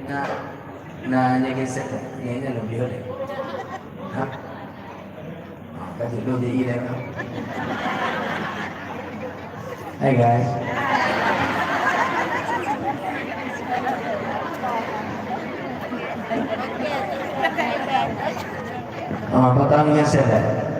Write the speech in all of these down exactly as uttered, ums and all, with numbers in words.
Na, na nyang gesek, nyang nyan lebih boleh. Ha? Ha, ka jeuet lôn jadi dah. Hai, guys. Ah, patang gesek dah.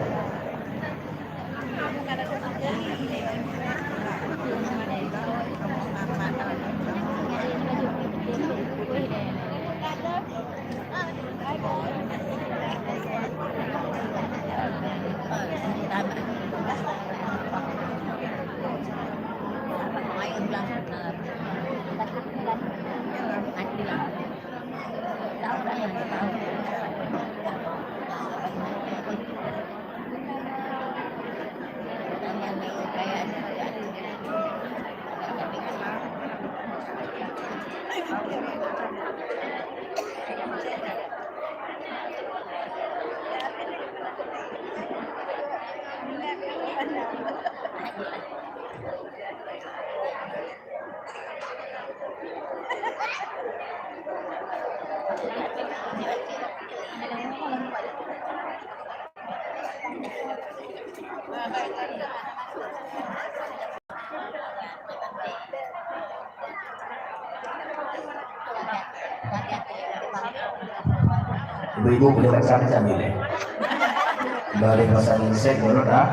Ibu-ibu boleh macam-macam ni leh. Boleh pasal insek, menurut dah.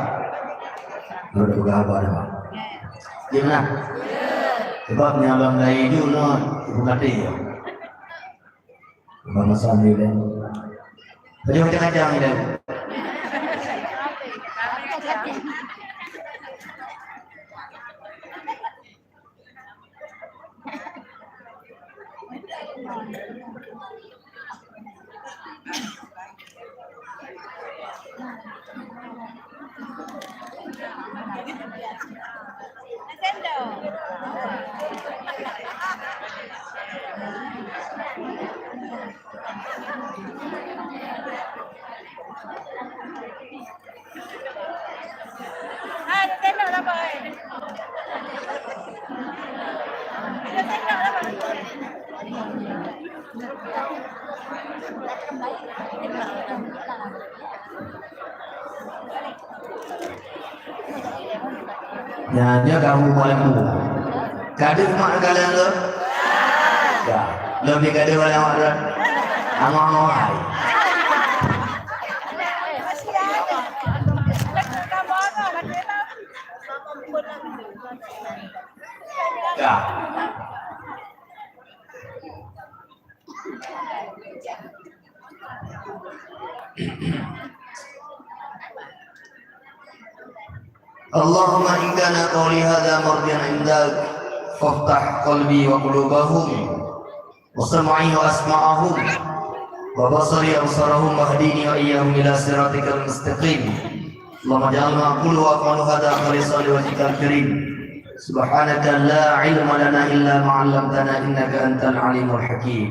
Menurut peugah abah dah. Iya, nah. Sebab ni alam lain ju, no, ibu kata ya. Bang Hasan ni, kan? Tadi macam-macam ni, kan? Nyan nyoe kamu malam tu. Kadeuh mak galeng tu? Ya. Lebih kadeuh malam mak tu. Angong-angong hai. Ya. اللهم إن كان قولي هذا مرضيا عندك فافتح قلبي وقلوبهم وسمعي وأسماعهم وبصري وأبصارهم واهدني وإياهم إلى صراطك المستقيم. اللهم اجعل ما أقول وأفعل هذا خالصا لوجهك الكريم. سبحانك لا علم لنا إلا ما علمتنا إنك أنت العليم الحكيم.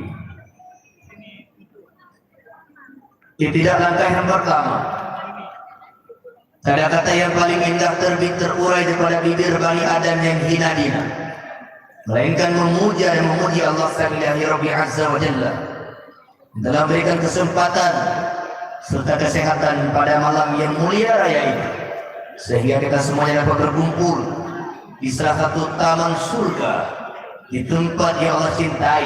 Itidak langkah yang pertama. Kata-kata yang paling indah terbit terurai daripada bibir Bani Adam yang hina dina, melainkan memuja dan memuji Allah Sang Ilahi Rabbi Azza wa Jalla. Telah memberikan kesempatan serta kesehatan pada malam yang mulia raya ini, sehingga kita semuanya dapat berkumpul di salah satu taman surga, di tempat yang Allah cintai,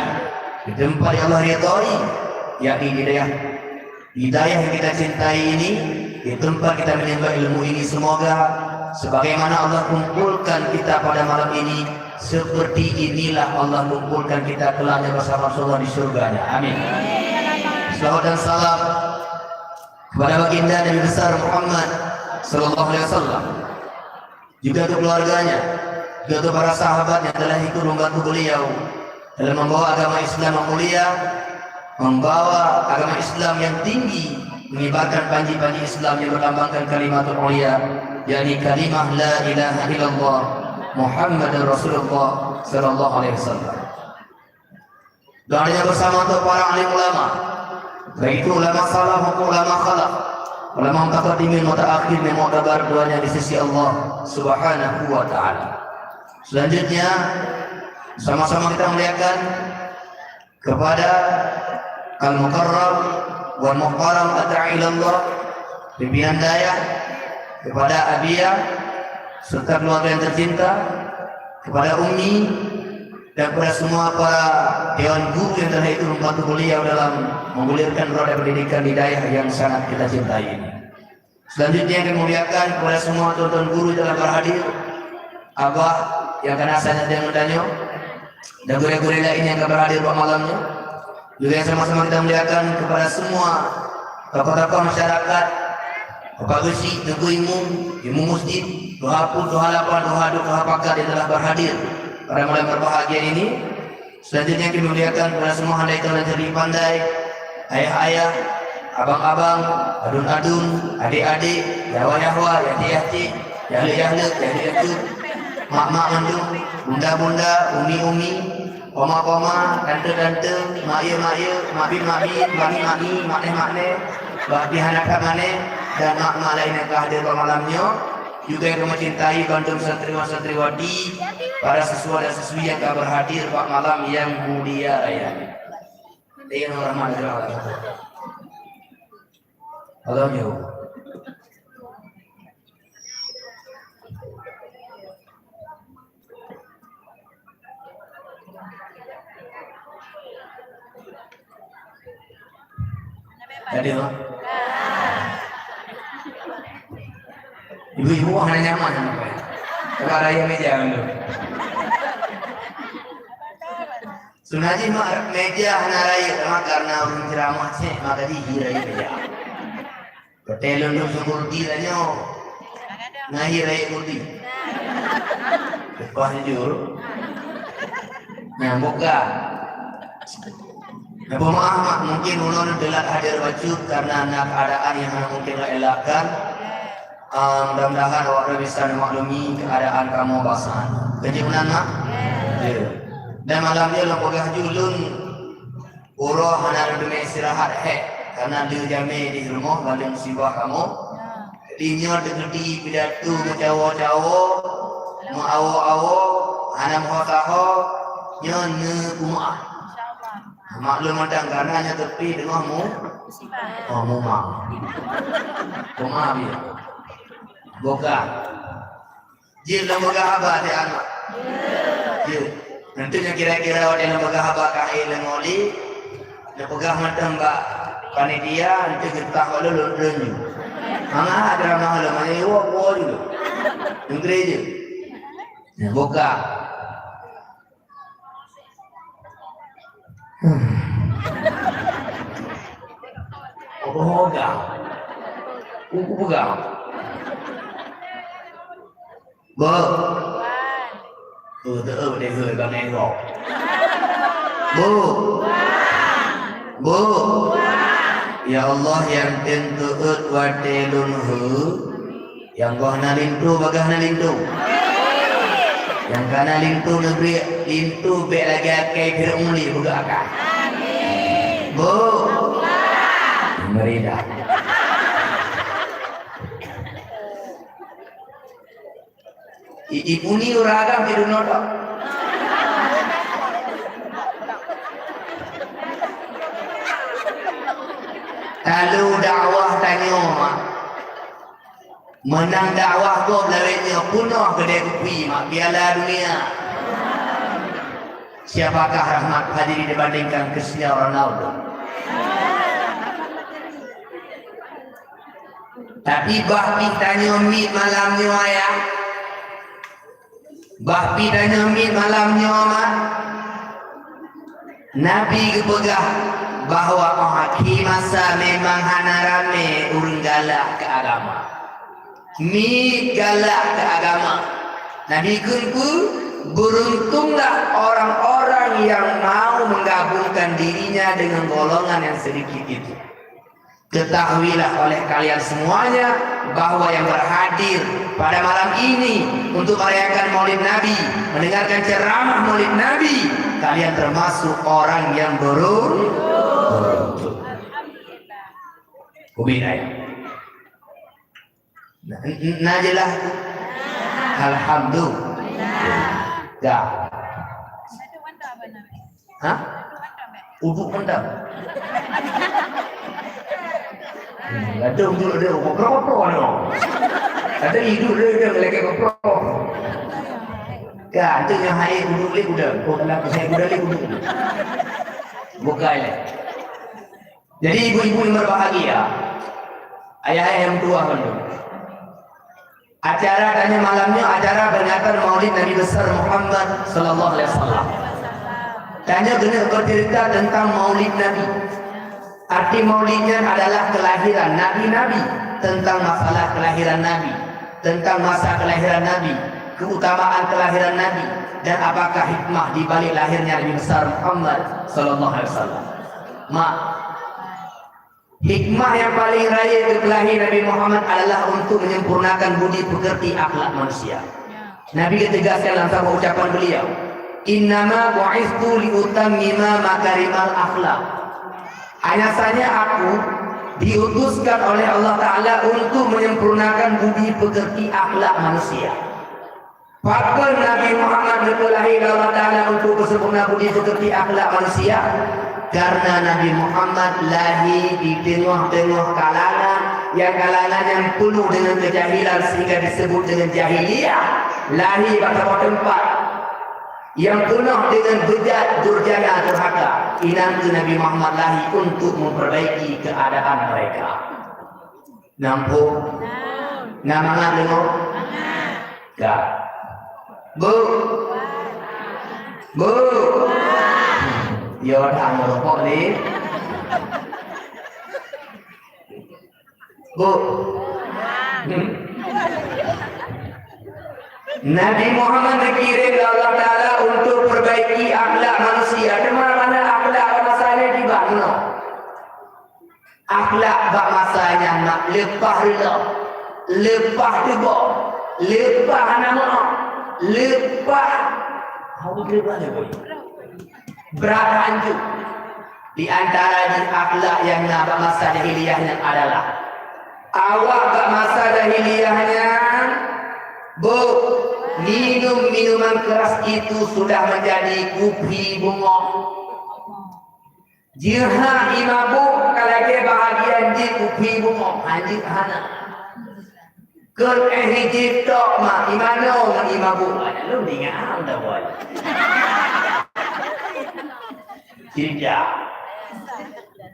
di tempat yang Allah ridhoi, yakni di dayah, di dayah yang kita cintai ini, di tempat kita menuntut ilmu ini. Semoga sebagaimana Allah kumpulkan kita pada malam ini, seperti inilah Allah kumpulkan kita kelaknya bersama Rasulullah di surganya. Amin. Salawat dan salam kepada baginda Nabi besar Muhammad sallallahu alaihi wasallam, juga untuk keluarganya, juga untuk para sahabat yang telah ikut membantu beliau dalam membawa agama Islam yang mulia, membawa agama Islam yang tinggi, mengibarkan panji-panji Islam yang berlambangkan kalimatul ulia, yakni kalimah la ilaha illallah Muhammadur Rasulullah sallallahu alaihi wasallam. Doa bersama untuk para alim ulama, baik itu ulama salaf maupun ulama khalaf, ulama mutaqaddimin, mutaakhirin yang muktabar doanya di sisi Allah Subhanahu wa taala. Selanjutnya, sama-sama kita muliakan Kepada Al-Mukarram wal Muhtaram Ad-Da'i Ilallah, pimpinan dayah, kepada Abia serta keluarga yang tercinta, kepada Umi, dan kepada semua para dewan guru yang telah ikut membantu beliau dalam menggulirkan roda pendidikan di dayah yang sangat kita cintai ini. Selanjutnya, kami muliakan kepada semua tuan-tuan guru yang telah berhadir, abah yang ka na sajan dan geutanyoe, dan gurée-gurée lain yang ka berhadir bak malam nyoe. Juga yang sama-sama kita muliakan kepada semua tokoh-tokoh masyarakat, Bapak Geuchik, Teungku Imum, Imum Masjid, tuha pun, tuha lapan, tuha duk, tuha pakat yang telah berhadir pada malam berbahagia ini. Selanjutnya, kami muliakan kepada semua handai tuan dan cerdik pandai, ayah-ayah, abang-abang, adun-adun, adik-adik, yahwa-yahwa, yacik-yacik, yahlek-yahlek, yacut-yacut, mak-mak mandum, bunda-bunda, umi-umi, oma-oma, tante-tante, mak ye-mak ye, mak bin-mak bin, mami-mami, mak neh-mak neh, bah pih hana that manéh, dan mak-mak laén nyang ka hadir bak malam nyoe. Juga yang kami cintai, bandum santriwan-santriwati, para siswa dan siswi yang ka berhadir bak malam yang mulia raya. Dengan rahmat dari Allah. Allah nyoe. Tadi, Mak. Ibu-ibu hana nyaman. Coba raya meja dulu. Sebenarnya, Mak, meja hana raya, Mak, karena ureueng ceramah cek, maka di raya meja. Beutôi lôn dum sumur di tanyoe. Ngahé rayeuk gudi. Leupah jujur. Nyang buka. Neupeumaah, Mak, mungkin ulôn teulat hadir bacut karena na keadaan nyang hana mungkin lôn elakkan. Ah, mudah-mudahan awak droe bisa meumaklumi keadaan kamoe bak saat. Keu jeuet meunan, Mak? Ya. Dan malam nyoe lôn peugah ju lôn Uroe hana lôn teumé istirahat hék, karena le jamé di rumoh bandum sibah kamoe. Di nyoe teukeudi pidato meucawo-cawo, meuawo-awo, hana meuho-taho, nyoe neupeumaah. Maklum mantong, karena nyoe teupie teungoh mu-, oh, muma. Muma, ya. Boka. Jeuet lôn peugah haba teuh, Mak? Jeuet. Enteuk nyang kira-kira watèe lôn peugah haba ka hai lôn ngoli, lôn peugah mantong bak panitia, enteuk geutah bak lôn, lôn, lôn nyoe. Mangat ceramah lôn, mangat woe, woe ju lôn. Lôn kira jeuet. Nyan buka. Peugah. Kuku peugah. Bu. Bu, teuôt deh, hei, bang Ego. Bu. Bu. Ya Allah, nyang teuntèe teuôt watèe lôn hei. Nyang goh na linto, bagaih na linto. Nyang ka na linto neubri linto bèk lagèe akai Fir'aun lé beugöt akai. Bu. Meridah. I, i puni ureueng agam di dunoe tok. Lalu dakwah tanyoe, Mak. Meunan dakwah gob lawét nyoe peunoh keudè kupi, Mak, Piala Dunia. Siapakah Rahmat Fajri dibandingkan Cristiano Ronaldo? Tapi bah pih tanyoe miet malam nyoe, Ayah. Bah pih tanyoe miet malam nyoe, Mak. Nabi geupeugah bahwa óh akhé masa memang hana ramé ureueng galak keu agama. Miet galak keu agama. Nabi kheun peue, "Beruntunglah orang-orang yang mau menggabungkan dirinya dengan golongan yang sedikit itu." Ketahuilah oleh kalian semuanya bahwa yang berhadir pada malam ini untuk merayakan Maulid Nabi, mendengarkan ceramah Maulid Nabi, kalian termasuk orang yang berun-, beruntung. Ubit ayat. Na, na jeulaih? Alhamdulillah. Ya. Hah? Uduk mantap. Hmm, ada uduk dia, koprok-koprok dia. Ada hidup dia, dia lagi koprok. Ya, itu yang hai uduk lagi udah. Kau dalam saya udah lagi uduk. Bukan. Jadi ibu-ibu yang berbahagia, ayah-ayah yang tua, acara tanyoe malam nyoe acara peringatan Maulid Nabi Besar Muhammad sallallahu alaihi wasallam. Tanyoe keuneuk bercerita tentang Maulid Nabi. Arti Maulid nyan adalah kelahiran Nabi-Nabi, tentang masalah kelahiran Nabi, tentang masa kelahiran Nabi, keutamaan kelahiran Nabi, dan apakah hikmah di balik lahirnya Nabi Besar Muhammad sallallahu alaihi wasallam. Mak, hikmah yang paling raya keukeulahi Nabi Muhammad adalah untuk menyempurnakan budi pekerti akhlak manusia. Nabi geutegaskan dalam saboh ucapan beliau, "Innama bu'istu liutammima makarimal akhlak." Hanya saja aku diutuskan oleh Allah Ta'ala untuk menyempurnakan budi pekerti akhlak manusia. Pakon Nabi Muhammad geupeulahé lé Allah Ta'ala untuk beusempurna budi peukeuti akhlak manusia? Karena Nabi Muhammad lahé di teungoh-teungoh kalangan, nyang kalangan nyang peunoh deungon keujahilan sehingga disebut deungon jahiliyah. Lahé bak saboh teumpat nyang peunoh deungon beujat, durjana, durhaka. Inan keuh Nabi Muhammad lahé untuk memperbaiki keadaan mereka. Nampak? Na mangat deungoe? Ka. Bu. Bu. Yo dah meurokok ni. Bu. Hmm. Nabi Muhammad dikirim oleh Allah Ta'ala untuk perbaiki akhlak manusia. Di mana-mana akhlak manusia dibangun. Akhlak bak masa nyan mak leupah reulom, leupah teuboh, leupah hana meu'oh, leupah hana meu'oh. Brat hanjeuet. Di antara jih akhlak nyang na bak masa jahiliyah nyan adalah awak bak masa jahiliyah nyan, bu, minum minuman keras itu sudah menjadi kupi bungong. Jeuet ha i mabök ka lagèe bahagian jih kupi bungong, hanjeuet hana. Keu éh jih tok ma i manoe ngon i mabök. Lôn ingat dah boy. Tidak.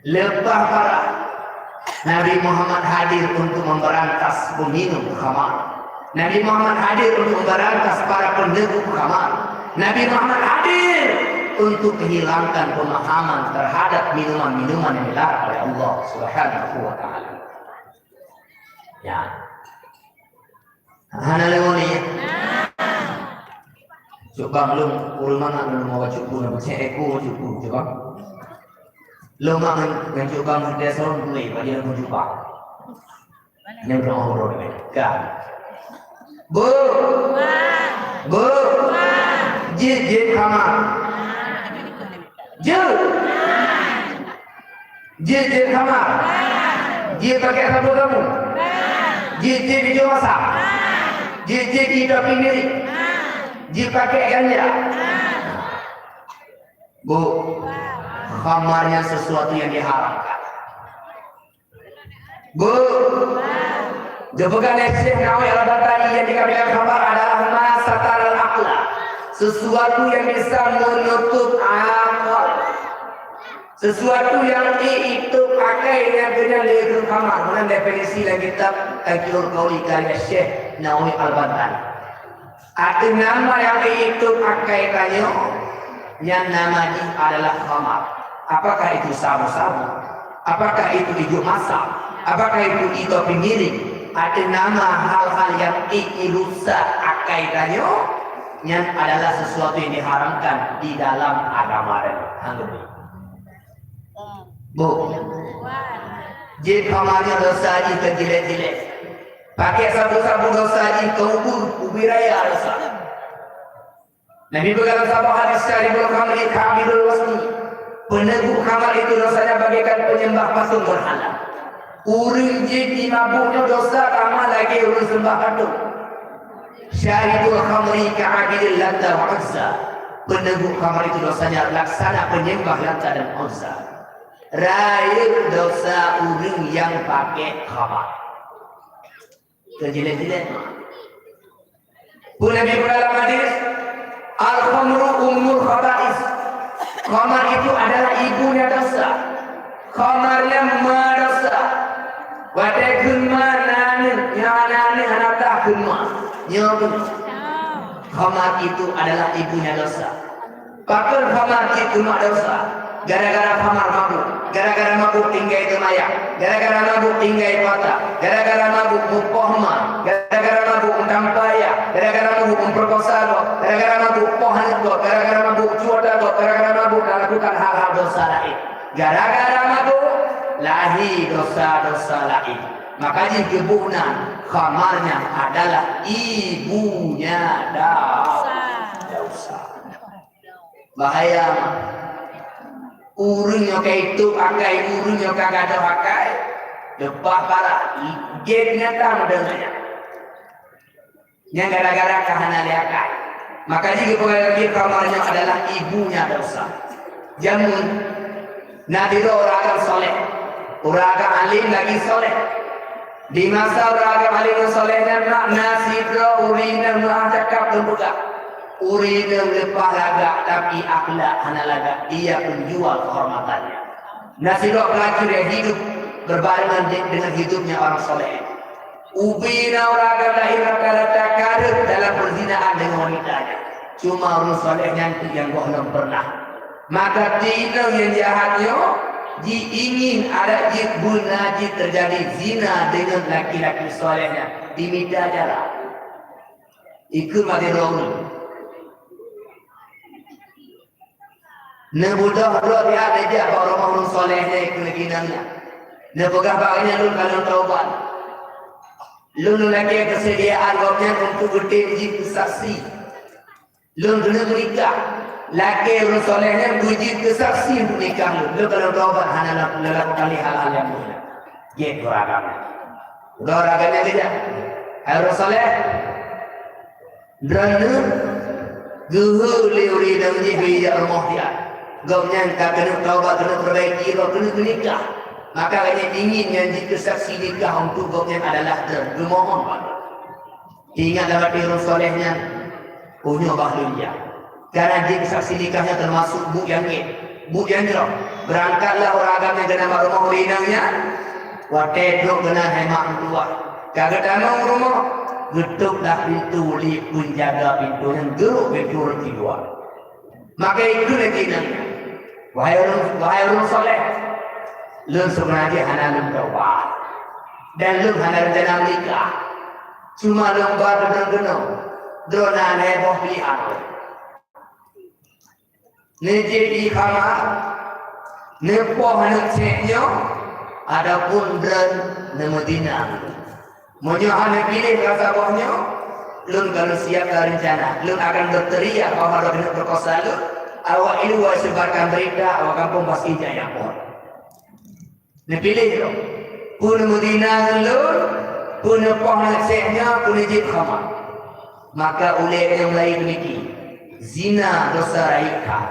Leupah parah. Nabi Muhammad hadir untuk memberantas peminum khamar. Nabi Muhammad hadir untuk memberantas para peneguk khamar. Nabi Muhammad hadir untuk menghilangkan pemahaman terhadap minuman-minuman yang dilarang oleh Allah Subhanahu wa Ta'ala. Ya. Hana lewat ni. Coba belum, ulama nak belum mau cukup, nak cek eko cukup, coba. Lôn mak ngan, ngan cubang desa lôn pulih, bagi lôn jubah. Nyoe uroe-uroe nyoe. Ka. Bu. Bu. Jeuet, jeuet khamar. Jeuet. Jeuet, jeuet khamar. Jeuet pakai sabu-sabu. Jeuet, jeuet bijôh asam. Jeuet, jeuet di topi miring. Jeuet pakai ganja. Bu, khamar nyan sesuatu yang diharamkan. Bu, geupeugah lé Syekh Nawawi Al-Bantani yang dikatakan khamar adalah ma sataral aqla, sesuatu yang bisa menutup akal. Sesuatu yang ék itôp akai nyan keunan lé khamar. Meunan definisi lam kitab Tazkiratul Qauli karya Syekh Nawawi Al-Bantani. Ateueh nama nyang itôp akai tanyoe, nyan nama jih adalah khamar. Apakah itu sabu-sabu? Apakah itu bijôh asam? Apakah itu topi miring? Ateueh nama hal-hal nyang irusak akai tanyoe, nyan adalah sesuatu yang diharamkan di dalam agama tanyoe. Hana boleh. Bu. Jeuet khamar nyoe dosa jih keu jilek-jilek. Pakai sabu-sabu dosa jih keu ubui, ubui raya dosa. Nabi peugah dalam saboh hadis, "Syaribul khamri ka'abidil wasni." Peneguk khamar itu dosanya bagaikan penyembah patung berhala. Ureueng jeuet mabök nyoe dosa sama lagèe ureueng seumbah patung. Syaribul khamri ka'abidil Lata wal Uzza. Peuneuguek khamar itu dosanya laksana penyembah Lata dan Uzza. Rayeuk dosa ureuëng nyang pakai khamar. Keujilet-jilet. Peue Nabi peugah lam hadis, "Al-khamru ummul khaba'is." Khamar itu adalah ibunya dosa. Khamar nyan ma dosa. Watée kheun ma na aneuëk, nyoe hana aneuëk hana tah kheun ma. Nyoe kheun. Khamar itu adalah ibunya dosa. Pakon khamar cit keunoe dosa? Gara-gara khamar mabuk, gara-gara mabuk tinggai teumayang, gara-gara mabuk tinggai puasa, gara-gara mabuk mupoh ma, gara-gara mabuk meutampa yah, gara-gara mabuk meuperkosa gob, gara-gara mabuk poh aneuk gob, gara-gara mabuk cuta gob, gara-gara mabuk melakukan hal-hal dosa laén. Gara-gara mabuk, lahé dosa-dosa laén. Maka jih geuboh nan, khamar nyan adalah ibunya da-, dosa. Bahaya. Ureuëng nyang ka itôp akai, ureuëng nyang ka gadôh akai, leupah parah. Gét nyata meudeungoe nyan. Nyan gara-gara ka hana lé akai. Maka jih geupeugah lagée khamar nyoe adalah ibunya dosa. Jameun na sidroe ureuëng agam soleh, ureuëng agam alim lagi soleh. Di masa ureuëng agam alim dan soleh nyan, na sidroe ureuëng inong meuah cakap dan peugah, ureuëng inong leupah lagak, tapi akhlak hana lagak, ia penjual kehormatannya. Na sidroe peulacur nyang hidup berbarengan de-, dengan hidupnya orang soleh. Ubé na ureuëng agam laén rata-rata kareueng dalam perzinaan dengan wanita nyan. Cuma ureuëng soleh nyan tu nyang gohlom pernah. Maka inong nyang jahat nyoe jiingin adak jeuet beuna jih teujadi zina deungon laki-laki soleh nyan, dimita jarak. Ikheun bak sidroe ureuëng. Neubeudôh droe siat neujak bak rumoh ureuëng soleh nyan keu inong nyan. Neupeugah bak gobnyan, "Lôn ka lôn taubat. Lôn lakée keuseudiaan gobnyan untuk geutem jih keu saksi. Lôn keuneuk meunikah. Lakée ureuëng soleh nyan beujeuet keu saksi untuk nikah lôn. Lôn ka lôn taubat hana la-, lakukan lé hal-hal nyang meunan." Jeuet ureuëng agam. Udah ureuëng agam nyan geujak. Hai ureuëng soleh, Droeneuh geuhôi lé ureuëng inong jih geujak rumoh siat. Gobnyan ka keuneuk taubat, keuneuk peubaiki droe, keuneuk geunikah. Maka gobnyan ingin nyan jeuet keu saksi nikah untuk gobnyan adalah droe. Geumohon bak droe. Ingat lam até ureuëng soleh nyan, "Ueh, nyoe bah lôn jak." Karena jeuet keu saksi nikah nyan teumasuk buet nyang gét, buet nyang jroh. Beurangkatlah ureuëng agam nyang keunan bak rumoh ureuëng inong nyan, watée trok keunan hai mak meutuah. Ka geutamong u rumoh, geutôplah pintoe lé peunjaga pintoe nyan, geurôk pintoe rot jih dua. Maka ikheun lé inong nyan, "Wahai ureuëng, wahai ureuëng soleh, lôn seubeuna jih hana lôn taubat, dan lôn hana rencana meunikah. Cuma lôn ba droeneuh keunoe, droeneuh na lhée boh piléhan. Neujép ié khamar, neupoh aneuk sék nyoe, ataupun droeneuh neumeuzina. Meunyoe hana piléh rasa boh nyoe, lôn ka lôn siapkan reuncana. Lôn akan berteriak bahwa droeneuh peukosa lôn, awak i luwa sebarkan berita, awak gampông pasti jak nyan phon." Neupiléh droe. Peue neumeuzina ngon lôn, peue neupoh aneuk sék nyoe, peue neujép khamar. Maka ulée nyoe mulai teumiki, zina dosa rayeuk that.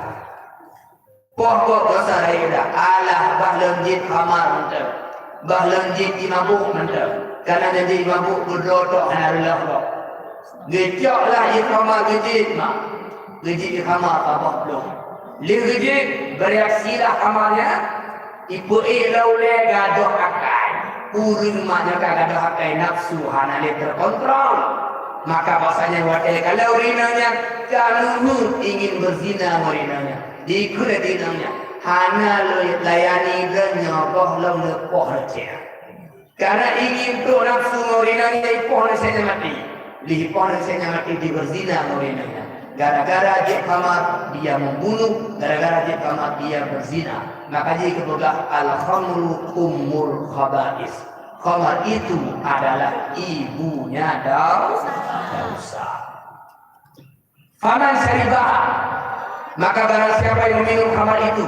Poh gob dosa rayeuk that. Alah, bah lôn jép khamar mantong. Bah lôn jép ié mabök mantong. Kana lôn jép ié mabök keudroe tok hana reuloh gob. Geucok lah ié khamar geujép mak. Geujép ié khamar saboh ploh. Lheueh geujép, bereaksilah khamar nyan. Ipeuék lom ulée gadôh akai. Ureuëng mak nyoe ka gadôh akai, nafsu hana lé terkontrol. Maka bahasanya watée ka lheueh ureuëng inong nyan ka meuheuet ingin beuzina ngon ureuëng inong nyan. Dikheun lé ureuëng inong nyan, "Hana lôn layani droe nyoe, gohlom neupoh lé cék." Karena ingin trok nafsu ngon ureuëng inong nyan, ipoh aneuk sék nyan maté. Lheueh ipoh aneuk sék nyan maté, jibeuzina ngon ureuëng inong nyan. Gara-gara jép khamar dia membunuh, gara-gara jép khamar dia berzina. Maka jih geupeugah, "Al-khamru ummul khaba'is." Khamar itu adalah ibunya dau-, dosa. Faman syaribaha, maka barang siapa yang meminum khamar itu,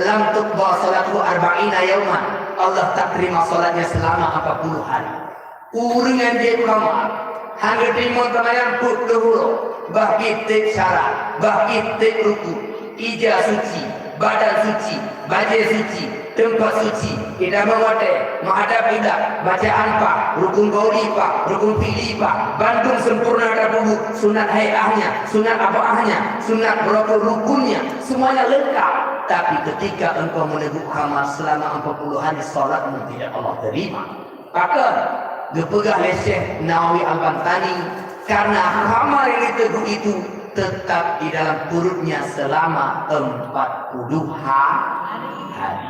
lam tuqba salatuhu arba'ina yauman, Allah tak terima salatnya selama empat puluh hari. Ureuëng nyang jép khamar, Han geuteurimong seumayang peuet ploh uroe, bah pih tiep syarat, bah pih tiep rukun, ija suci, badan suci, bajée suci, teumpat suci, itamong watée, meuhadab kiblat, bacaan paih, rukun qauli paih, rukun fi'li paih, bandum sempurna tapeubuet, sunat hai'ahnya, sunat ab'adahnya, sunat beurukun-rukunnya, semuanya lengkap. Tapi ketika engkau meneguh khamar selama empat puluh hari, salatmu tidak Allah terima. Pakon? Geupeugah lé Syekh Nawawi Al-Bantani, karena khamar yang diteguh itu tetap di dalam perutnya selama empat puluh ha-, hari.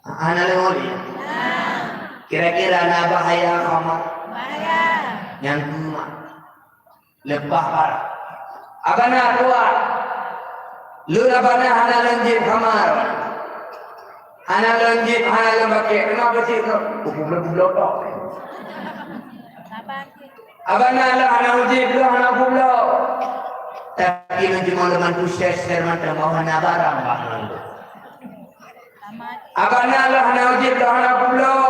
Hana lé ngoli. Kira-kira na bahaya khamar? Nyang keumah. Leupah parak. Abana kuat. Lôn abana hana lôn jieb khamar. Hana lôn jieb, hana lôn pakai. Kenapa sih? Kubu-kubu tok. Abana lôn hana ujieb, lôn hana kubloe. Tapi lôn cuma lôn bantu share-share mantong bahwa hana barang bak lôn. Abana lôn hana ujieb, lôn hana kubloe.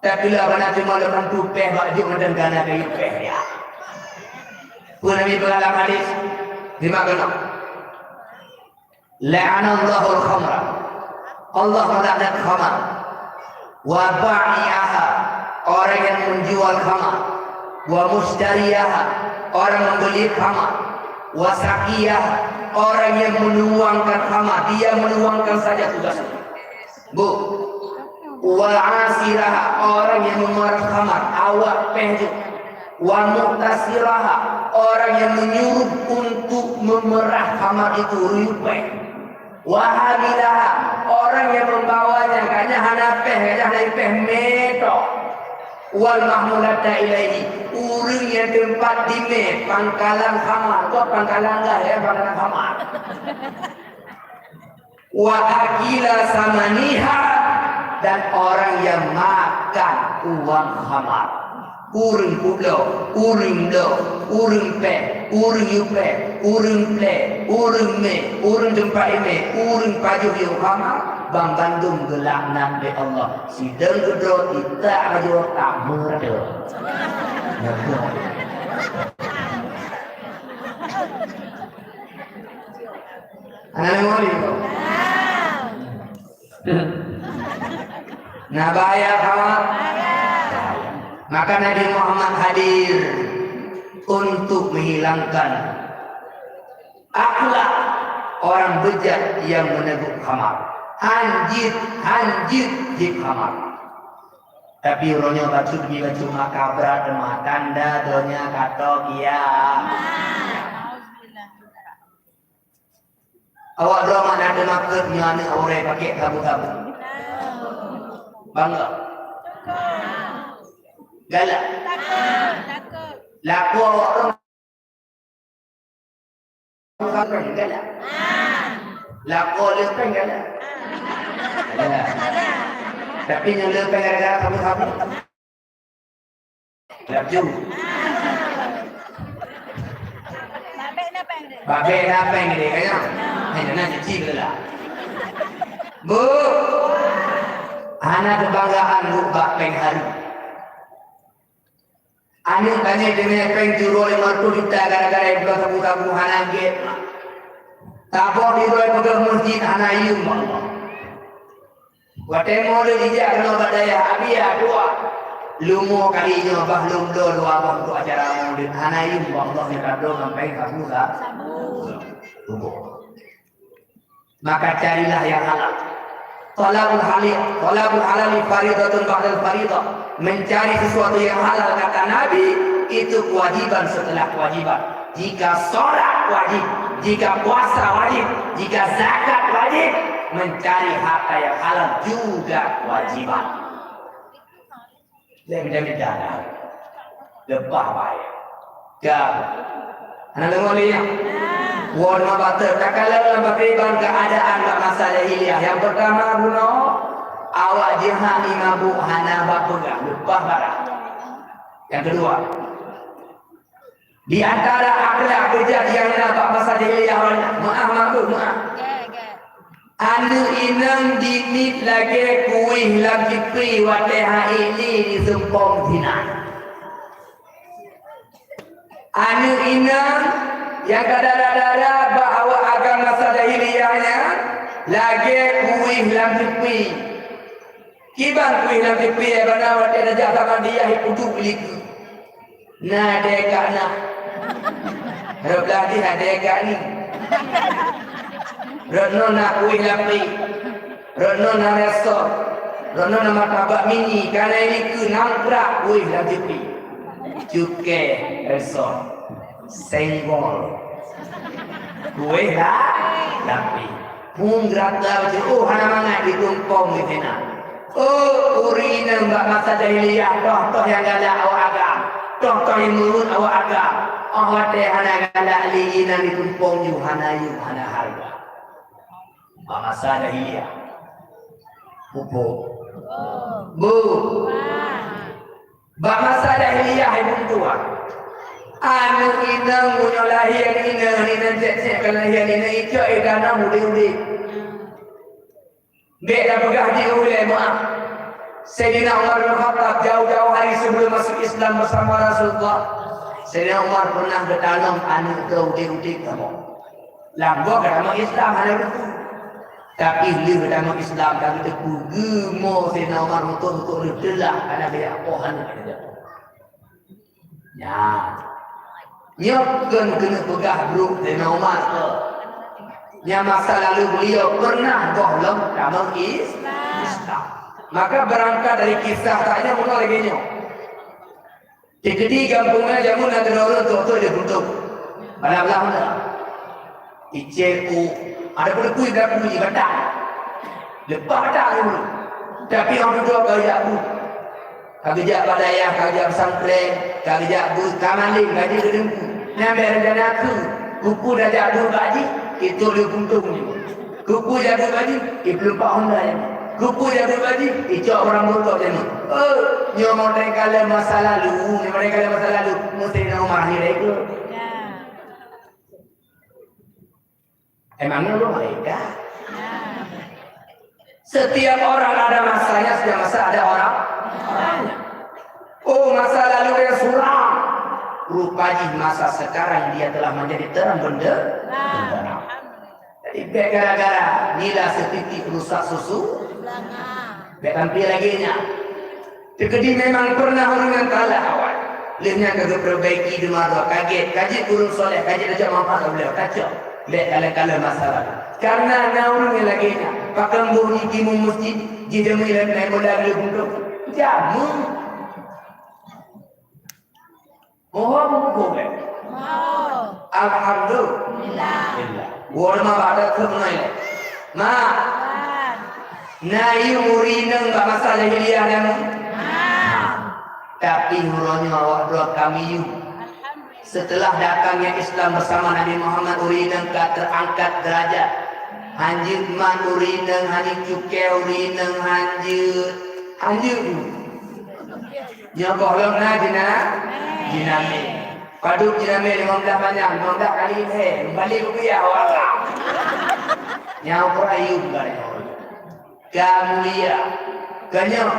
Tapi lôn abana cuma lôn bantu péh bak jok mantong kana kayu péh ya. Peue Nabi peugah lam hadis? Simak keunoe. La'anallahul khamra. Allah melaknat khamar. Wa ba'i'aha, orang yang menjual khamar. Wa mushtariyaha, orang membeli khamar. Wa saqiyaha, orang yang menuangkan khamar, dia menuangkan saja tugasnya. Bu. Wa asiraha, orang yang memerah khamar, awak péh jok. Wa mu'tasiraha, orang yang menyuruh untuk memerah khamar itu, ureueng péh. Wa hamilaha, orang yang membawanya, gobnyan hana péh, gobnyan hana péh, mé tok. Wal mahmulata ilaihi, ureueng nyang teumpat di mé, pangkalan khamar, bukan pangkalan gah, ya, pangkalan khamar. Wa akila samaniha, dan orang yang makan uang khamar. Ureueng kubloe, ureueng bloe, ureueng péh, ureueng yue péh, ureueng plé, ureueng mé, ureueng teumpat imé, ureueng pajoh yue khamar, banmandum geulaknat lé Allah. Sidang keudroe itak rajoe tameureudoe. Hana lé ngoli. Na bahaya khamar. Maka Nabi Muhammad hadir untuk menghilangkan akhlak orang bejat yang meneguh khamar. Hanjeuet, hanjeuet jieb khamar. Tapi uroe nyoe bacut mi bacut maka brat teuma tanda donya kato kiamat. Awak droe mak na teumakot nyoe aneuk awai pakai sabu-sabu. Bangga. Galak. Laku awak droe galak. Laku leupeng galak. Galak. Tapi nyang leupeng gara-gara sabu-sabu. Laju. Babek na péng deh, kayang. Hanya na cici bela. Bu, hana kebanggaan bu bak péng haru. Aneuk kami deungon péng jurong lima ratus juta gara-gara ibulan sabu-sabu hana gét. Taboh di luwa peugah masjid hana yum Allah. Watée mulod ijak keunoe bak dayah, abi ya tuah. Lumo kali nyoe bah lom bloe luwa boh untuk acara mulod. Hana yum boh Allah nyang ka droe ngon péng sabu sa. Tuboh. Maka carilah yang halal. Talabul halal, talabul halali faridatun ba'dal faridah. Mencari sesuatu yang halal kata Nabi itu kewajiban setelah kewajiban. Jika sholat wajib, jika puasa wajib, jika zakat wajib, mencari harta yang halal juga kewajiban. Lé beda-beda dah. Leupah baik. Ka. Hana deungoe lé nyan. Woe deungoe bateue. Takalon lam pakriban keuadaan bak masa jahiliyah. Nyang peurtama bunoe, awak jeuhat ié mabök hana bak peugah, leupah barang. Nyang keudua, di antara akhlak beujat nyang na bak masa jahiliyah awak nyan, meu'ah mabök, meu'ah. Aneuk inong jimiet lagée kueh lam cipri watée han ék lé jisumpong zina. Aneuk inong nyang ka dara-dara bak awak agam masa jahiliyah nyan lagée kueh lam cipri. Kiban kueh lam cipri bana watée tajak sama dia hi puduk likeu. Na deka na. Rot lagi ada deka ni. Rot no na kueh lapri. Rot no na reso. Rot no na martabak mini. Kana ini ke nangkrak kueh lam cipri. Cukai reso. Senggol. Kueh la-, lapri. Phon geurata bacut, oh, hana mangat ditumpong di sinan. Oh, ureuëng inong bak masa jahiliyah, toh-toh nyang galak awak agam, toh-toh nyang meureuet awak agam. Oh, watée hana galak lé inan ditumpong yue hana yue hana hareuga. Bak masa jahiliyah. Pupuk. Bu. Bak masa jahiliyah hai bungkua. Aneuk inong meunyoe lahé inong, inong cek-cek ka lahé inong icok i tanah udeb-udeb. Bék tapeugah di ulée meuah. Saidina Umar bin Khattab jauh-jauh hari sebelum masuk Islam bersama Rasulullah. Saidina Umar pernah geutanam aneuk droe udeb-udeb kamoe. Lam gob ka tamong Islam hana ruku. Tapi lheueh tamong Islam ka geuteupeue geumo Saidina Umar meutuah-meutuah lheueh teulah hana geuyak poh hana geuyak. Nyan. Nyoe kon keuneuk peugah brok Saidina Umar. Nyang masa lalu beliau pernah gohlom tamong Is-, Islam. Maka berangkat dari kisah tadi meunoe lagée nyoe. Di keudeh gampông na jameun na keudroe ureuëng tok-tok di Buntong. Bala-bala na. Icet u, ada pun kui dah kui batang. Lepas batang dulu. Tapi orang duduk kau jak bu. Ka geujak bak dayah, ka geujak pesantren, ka geujak bu, ka malem, ka jeuet keu teungku. Nyang bèk rencana keu, kuku dah jak bu bak jih, itu di Buntong ni. Kuku jaga baju, iplumpah honda nyan. Kuku jaga baju, icok barang bungkôk nyan. Oh, nyoe model kala masa lalu, nyoe model kala masa lalu. Mesti na rumah ni rego. Emang nyoe malaikat? Setiap orang ada masanya, setiap masa ada orang, orangnya. Oh, masa lalu yang suram. Rupa jih masa sekarang dia telah menjadi terang bende-, benderang. Jadi, bèk gara-gara nila setitik rusak susu, bèk tampil lagèe nyan. Teukeudi memang pernah ureueng nyang kalah awai. Lheueh nyan ka geupeurbaiki deuma droe, ka gèt, ka jeuet keu ureueng soleh, ka jeuet tajak manfaat bak beliau, kacok. Bèk kalon-kalon masa lalu. Karena na ureueng nyang lagèe nyan, pakon boh jitimu meuseujid, jih deungon ilèe bola lheueh bungkôh. Jameun. Mohon buku, kan? Alhamdulillah. Lillah. Wah, mak bak dak tu menai. Mak. Na yum ureueng inong bak masa jahiliyah nyan? Tapi uroe nyoe awak droe ka miyum. Setelah datangnya Islam bersama Nabi Muhammad, ureueng inong ka terangkat derajat. Hanjeuet man ureueng inong, hanjeuet cukée ureueng inong, hanjeuet, hanjeuet. Nyoe gohlom na jina-, jinamé. Padub jinamé limong blah manyang, limong blah kali lhèe, bali rupiah, wallah. Nyoe pun ayub gaya. Ka mulia. Ka nyoe.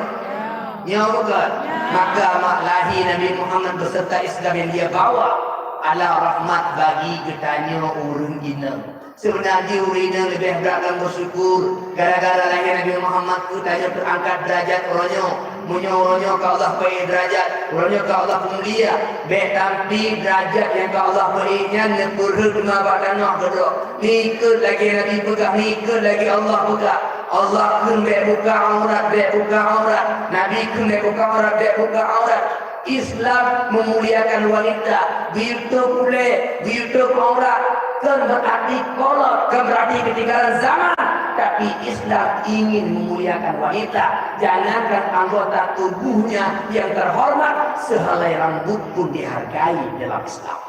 Nyoe bukan. Maka mak lahé Nabi Muhammad beserta Islam yang dia bawa adalah rahmat bagi geutanyoe ureueng inong. Seubeuna jih ureueng inong leubeh brat lam beusyukur gara-gara lahé Nabi Muhammad keu tanyoe teuangkat deurajat uroe nyoe. Meunyoe uroe nyoe ka Allah peuék deurajat, uroe nyoe ka Allah peumulia, bèk tampi deurajat nyang ka Allah peuék nyan neupeurhot teuma bak tanoh keudroe. Nyan ikot lagèe Nabi peugah, nyan ikot lagèe Allah peugah. Allah kheun bèk buka aurat, bèk buka aurat. Nabi kheun bèk buka aurat, bèk buka aurat. Islam memuliakan wanita, geuyue tôp ulèe, geuyue tôp aurat, kon berarti kolot, kon berarti ketinggalan zaman, tapi Islam ingin memuliakan wanita. Jangankan anggota tubuhnya yang terhormat, sehelai rambut pun dihargai dalam Islam.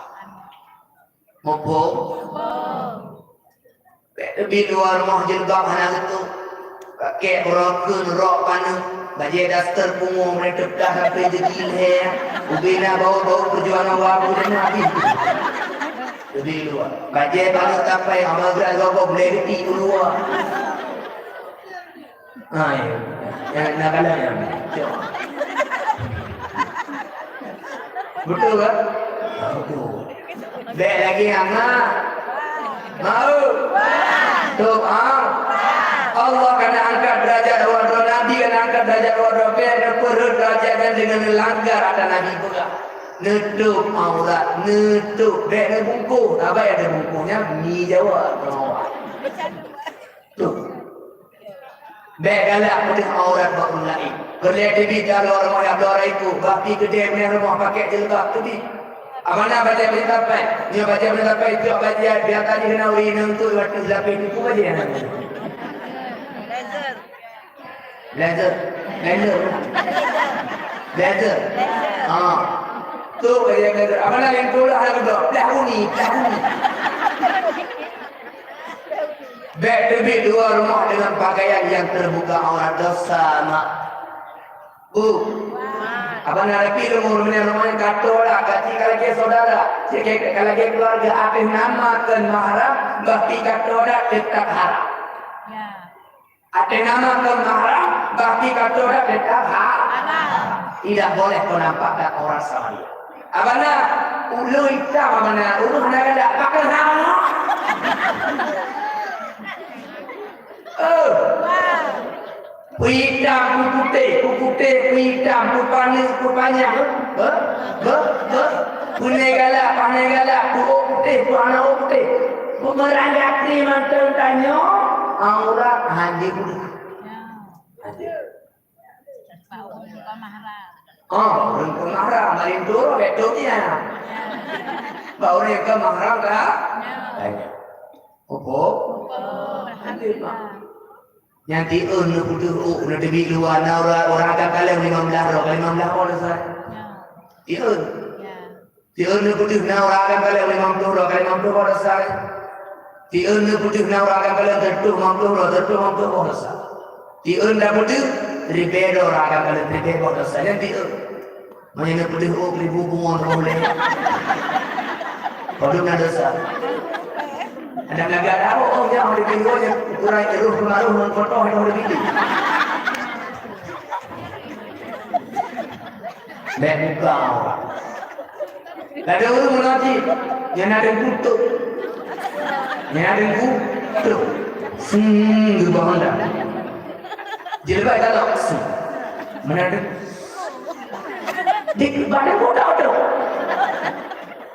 Muphom? Bèk teubiet luwa rumoh jilbab hana geutôp. Pakèk uroe kheun rok paneuk, bajèe daster pungo meureuntôh dah sampoe jeuet lhèe. Ubé na bau-bau peujuangan wabu dan habéh. Teubiet luwa. Bajèe paneuk tapai, hana geura gogoh bulèe geuti u luwa. Ha, ya. Yang nak kalah yang. Cok. Betul kan? Ha, betul. Bèk lagèe nyan. Mau? Tuh, ah. Allah ka na angkat derajat awak droe, Nabi ka na angkat derajat awak droe, bèk na peureuet derajat nyan deungon neulanggar ata Nabi peugah. Neutôp aurat, neutôp, bèk neubungkôh. Saban neubungkôh nyan, mi Jawa. Tuh. Bèk galak peudeuh aurat bak ureueng laén. Peureulèe teubiet jaroe rumoh nyang bloe rhot iku, bah pi keudè binéh rumoh pakèk jilbab teubiet. Amanah bajèe bri tapai. Nyoe bajèe bri tapai, jok bajèe biasa jih keunan ureueng inong tu, watèe lapéh tipu bajèe nyan. Blazer. Blazer. Blazer. Ha. Tu bajèe blazer. Amanah nyang tu lah hana geubloe. Plah bunyi, plah bunyi. Bèk teubiet luwa rumoh deungon pakaian nyang teubuka aurat, desya, mak. Bu. Aban na rapi lôn ureueng nyan rumoh nyan ka tô dak, ka ci ka lagèe syedara, ci ka lagèe keuluwarga, ateueh nama kon mahram, bah pi ka tô dak teutap haram. Ya. Ateueh nama kon mahram, bah pi ka tô dak teutap ha-, haram. Tidak boleh kau nampak dak orang sama dia. Abana, ulôn itam abana, ulôn hana galak, pakon hana? Oh. Peuitam, peuputéh, peuputéh, peuitam, peupaneuk, peupanyang. Beuh, beuh, beuh. Peuneuk galak, paneuk galak, peuôk putéh, peuhana ôk putéh. Peumeurangga kri mantong tanyoe, aurat hana jeuet. Hana jeuet. Bak ureueng kon mahram. Oh, ureueng kon mahram, paling turun bèk trok nyan. Bak ureueng kon mahram ka? Nyan. Banyak. Opo? Opo. Alhamdulillah. Nyan tiyeun neupeudeuh ôk, neuteubiet luwa, na ureueng, ureueng akan kalon limong blaih droe, ka limong blaih droe, Ustaz. Nyan. Tiyeun. Nyan. Siôn neupeudeuh na ureueng akan kalon limong ploh droe, ka limong ploh boh desya. Siôn neupeudeuh na ureueng akan kalon sireutôh limong ploh droe, sireutôh limong ploh boh desya. Siôn tapeudeuh ribèe droe ureueng akan kalon ribèe boh desya. Nyan siôn. Meunyoe neupeudeuh ôk ribèe bumoe troh lé. Padum na desya. Ada lagak tahu, oh, nyan di pinggir nyan, ukuran roh keumaroh ngon kotoh nyan di pinggir. Bèk buka aurat. Ladôm ureueng meunan cit, nyan na deungku tôp. Nyan na deungku tôp. Seng, geubah honda. Jilbab talok, seng. Meunan deungku. Dik, bak deungku tôp tôp.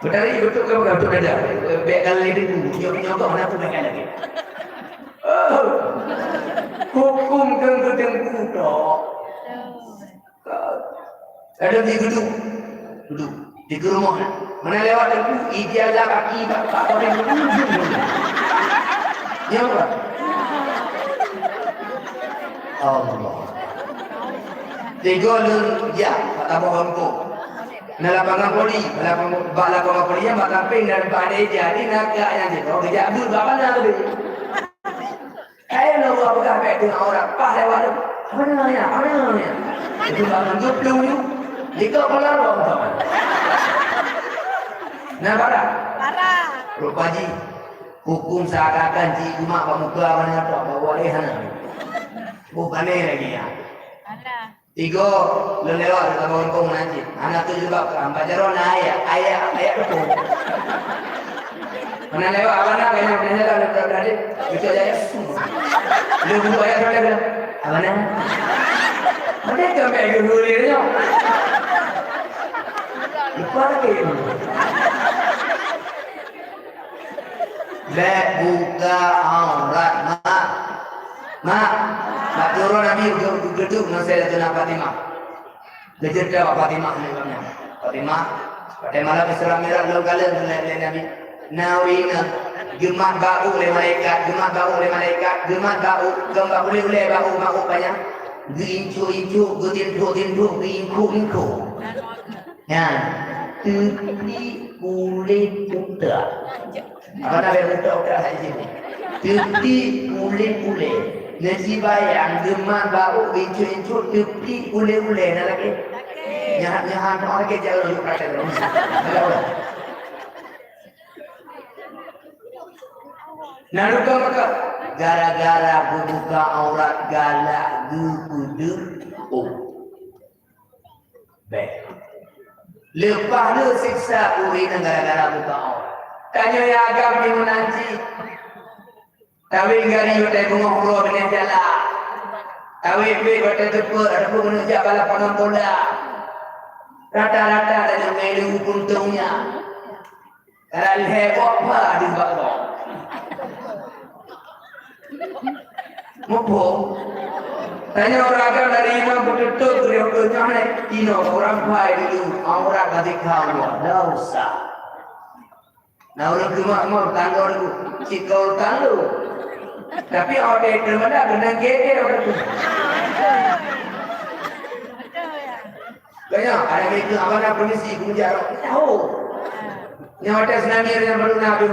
Beutari beutôi keu beutôi dada. Bèk kalon lé deungku, nyoe, nyoe keuh hana peue bèk kalon lé. Oh. Hukôm keu deungku tôp. Ladôm jih geuduek. Geuduek. Di rumoh na. Meunan lewat teungku, ija lam aki bak, bak, bak, nyan apa? Allah. Tiga lôn jak, bak tabah bangkong. Na lapangan voli, bak lapangan, bak lapangan voli nyan bak sampéng dan bak ada ija, di na kak nyan jih. Oh, geujak beuet bak mana tadi? Hai, na ureueng peugah bèk teuh aurat, paih lewat tu. Apa nama ya? Apa nama ya? Itu bangun geuplueng tu. Jika pula ruang taman. Nah, barang. Barang. Rupa jih. Hukôm seakan-akan jih umat bak muka mana tak bawa leh hana. Bukan lagi ya. Alah. Tiga, lôn lewat lam kampung meunan cit. Hana tujilbab ka, bak jaroe na ayat, ayat, ayat rukuk. Meunan lewat, abang na, kayaknya meunan jalan, lôn berada, betul ayat. Lôn buka ayat, lôn bilang, "Abang na." Meunan ke ambil guru dia nyoe. Lupa lagi. Bèk buka aurat, mak. Mak, bak uroe Nabi geu-, geuduek ngon Sayyidatuna Fatimah. Geuceurita bak Fatimah lé gobnyan. Fatimah, watèe malam Isra Mi'raj lôn kalon lé, lé Nabi. Na ureueng inong, geumat bak ôk lé malaikat, geumat bak ôk lé malaikat, geumat bak ôk, geumat bak ulèe-ulèe bak ôk, bak ôk panyang. Geuincôk-incôk, geutintok-tintok, geuingkôk-ingkôk. Nyan, teupli ulèe utak. Apa na bèk utak-utak hai jih? Teupli ulèe-ulèe. Neusibayang geumat bak ôk incôk-incôk teupli ulèe-ulèe na lagèe. Nyan, nyan, nyan lagèe jalan yuk kata. Na rukon maka Gara-gara geubuka aurat galak geupeudeuh. Oh. Bèk. Leupah lé siksa ureueng inong gara-gara buka aurat. Tanyoe nyang agam di meunan cit. Tawét gari watèe beungoh uroe binéh jalan. Tawét pèt watèe teupeu, ataupun keuneuk jak balapan bola. Rata-rata tanyoe ngon ileumu puntông nyan. Karena lhèe boh pha di bak boh. Muphom. Tanyoe ureueng agam dari imam beuteupeue keu nyoe neh, inoe ureueng phai dulu, aurat bak sikha Allah. Dak usah. Na ureueng keumak-mak tanggo dulu, cit kau tanggo. Tapi awak teuh meunan keunan gede ureueng tu. Banyak ada mereka abang nak permisi, kemudian awak tahu. Nyoe watèe tsunami nyan padub na abéh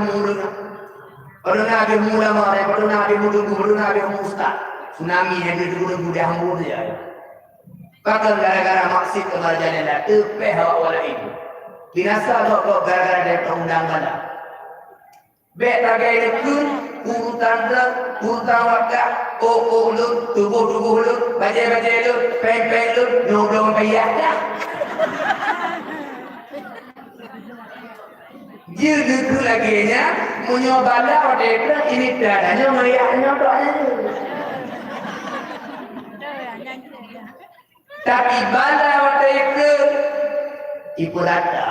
mu ulama, nyan padub na abéh mu teungku, padub na abéh mu ustaz. Tsunami nyan geuteupeue di hambô dia. Pakon gara-gara maksiet keu marajalela teupèh awak walai. Binasa gob-gob gara-gara dayah undang bala. Bèk tagai neukheun urutan droe, urutan warga, ôk-ôk lôn, tuboh-tuboh lôn, bajèe-bajèe lôn, péng-péng lôn, nyoe dong payah dah. Jeuet neukheun lagèe nyan, meunyoe bala watèe trok ini tanda nyoe meriah nyoe tok nyan. Tapi bala watèe trok ipeurata.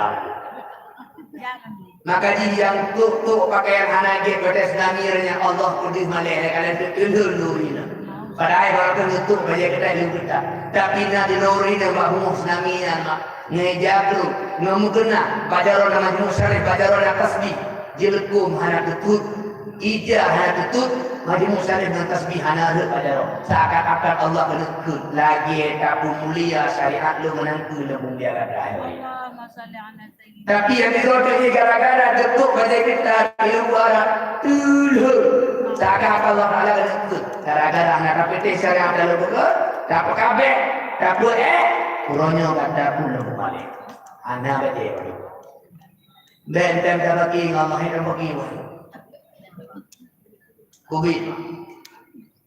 Maka jih nyang tuk-tuk pakaian hana gét watèe tsunami nyan Allah peudeuh malèe lé kalian teuteulheueh lôn ina. Padahai barang teuh neutuk bajèe keutai lôn keutai. Tapi na di lôn ina bak rumoh tsunami nyan mak. Ngeja keu, ngemukena, bajaroe na majmu syarif, bajaroe na tasbih, jileukom hana teutut, ija hana teutut, majmu syarif ngon tasbih hana rhot bajaroe. Seakan-akan Allah keuneuk kheun, lagèe tapeumulia syariat lôn meunan keu lôn peumulia gata. Allahumma shalli ala sayyidina. Tapi nyang jidroe teuk jih gara-gara geutuk bajèe keutai ileumu arab, teulheueh. Seakan-akan Allah Taala keuneuk kheun, gara-gara hana tapeuteh syariat lôn buka, tapeukabeh, tapeuék, uroe nyoe gata pun lôn pumalèe. Hana bajèe. Bèk tem tabagi ngon Allah, hai tabagi ngon. Kubi.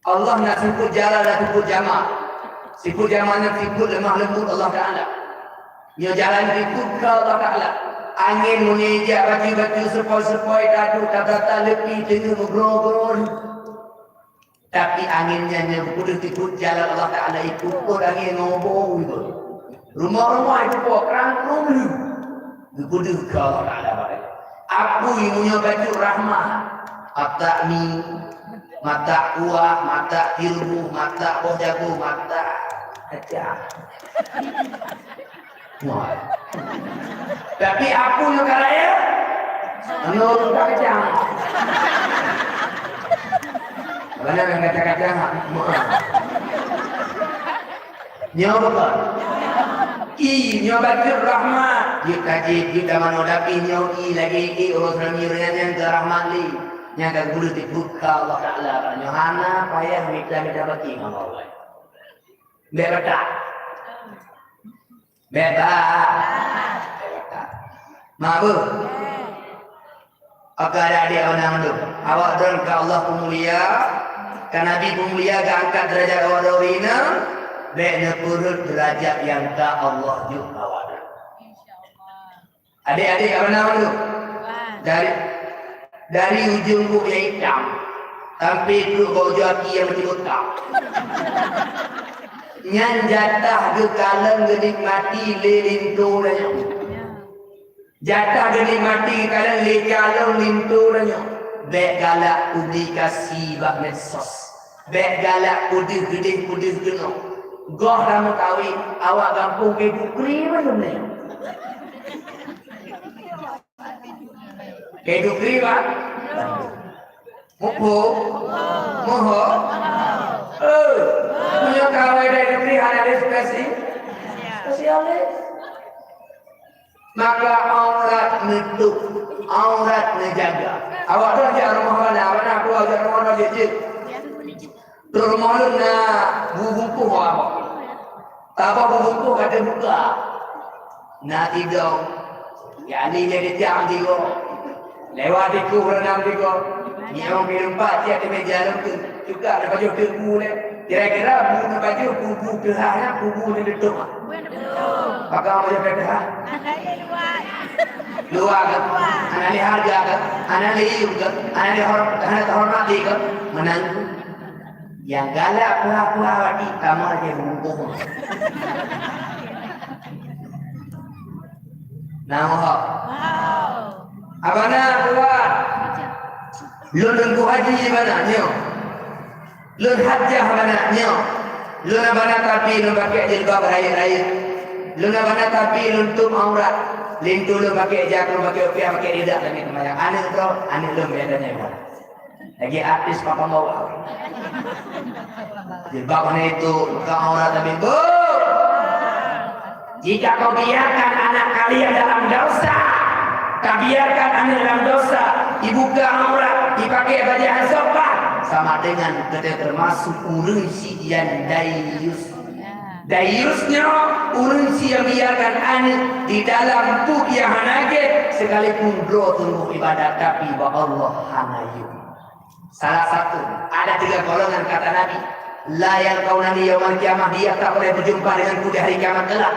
Allah na sifeuet jalal, na sifeuet jamal. Sifeuet jamal nyan sifeuet leumah leumbut Allah Taala. Nyoe jalan sifeuet keu Allah Taala. Angén meunyoe ijak bacut-bacut, seupoi-seupoi, tadu, tata-tata, leupie, teungeut, meugroe-groe. Tapi angén nyan nyang geupeudeuh sifeuet jalan Allah Taala, ikukot angén ngon ubeut-ubeut. Rumoh-rumoh ipupo krang krung lheueh. Geupeudeuh keu Allah Taala barang. Apui meunyoe bacut rahmat, matak mi, matak kuah, matak tirebuih, matak boh jago, matak kacang. Wah. Tapi aku nyang ka raya, nyoe ka kacang. Mana yang kacang-kacang? Nyoe bukan. I, nyoe bacut rahmat. Jeuet kaji, jeuet ka manoe, tapi nyoe i lagèe i ureueng seurang nyoe nyan nyang keu rahmat lé. Nyang ka geupeuleueh dibuka Allah Taala. Nyoe hana payah mita-mita baki ngon Allah. Bèk batat. Bèk ba-, bèk batat. Mabeuh. Oke, adik-adik awak nyan mandum. Awak droen ka Allah peumulia, ka Nabi peumulia, geuangkat deurajat awak droen inong, bèk neupeurhot deurajat nyang ka Allah jok keu awak droen. Adik-adik awak nyan mandum. Dari, dari ujong buet nyang itam, sampai keu bak ujong aki nyang meuti beuka. Nyan jatah geukalon geunikmati lé linto tanyoe. Jatah geunikmati geukalon lé calon linto tanyoe. Bèk galak publikasi bak medsos. Bèk galak peudeuh keudeh peudeuh keunoe. Goh tameukawen, awak gampông keu dukri mantong nyoe. Keu dukri, Pak? Muphom? Muphom? Eh, meunyoe kawai dari dukri hana ada spesi-, spesialis. Maka aurat neutup, aurat neujaga. Awak tu jak rumoh mana, mana aku jak rumoh mana jeuet-jeuet. Trok rumoh lôn na bubungkuh awak. Tabah bubungkuh ka teubuka. Na sidong. Nyang ni jadi tiang tiga. Lewat tiku berenang tiga. Nyoe pih lumpat siat di meja lom tu. Cuka neupajoh teuk bu lé. Kira-kira bu neupajoh kubu teuhah nyan kubu neuteutup. Pakon pajoh teuhah? Luwa keu? Hana lé hareuga keu? Hana lé yum keu? Hana lé hor-, hana teuhoreumat lé keu? Meunan keuh. Nyang galak peue-peue awak di tamah lagèe bungkôh. Nah, ho. Abana dua. Lôn Teungku Haji bana nyoe. Lôn Hajah bana nyoe. Lôn abana tapi lôn pakai jilbab rayeuk-rayeuk. Lôn abana tapi lôn tuem aurat. Linto lôn pakai jak, lôn pakai kupiah, pakai ridak lagèe seumayang. Aneuk droe, aneuk lôn biasa nyoe. Lagèe artis pakon bawah. Jilbab hana itu, buka aurat tapi, Bu! Jika kau biarkan anak kalian dalam dosa, kau biarkan anak dalam dosa, dibuka aurat, dipakai bajèe hana sopan, sama dengan kita termasuk ureueng si nyang dayus. Dayus nyoe ureueng si nyang biarkan aneuk di dalam buet nyang hana gèt, sekalipun droe sungguh ibadat, tapi bak Allah hana yum. Salah satu, ada tiga golongan kata Nabi, "La yalqaunani yaumal qiyamah," dia tak boleh berjumpa denganku di hari kiamat kelak.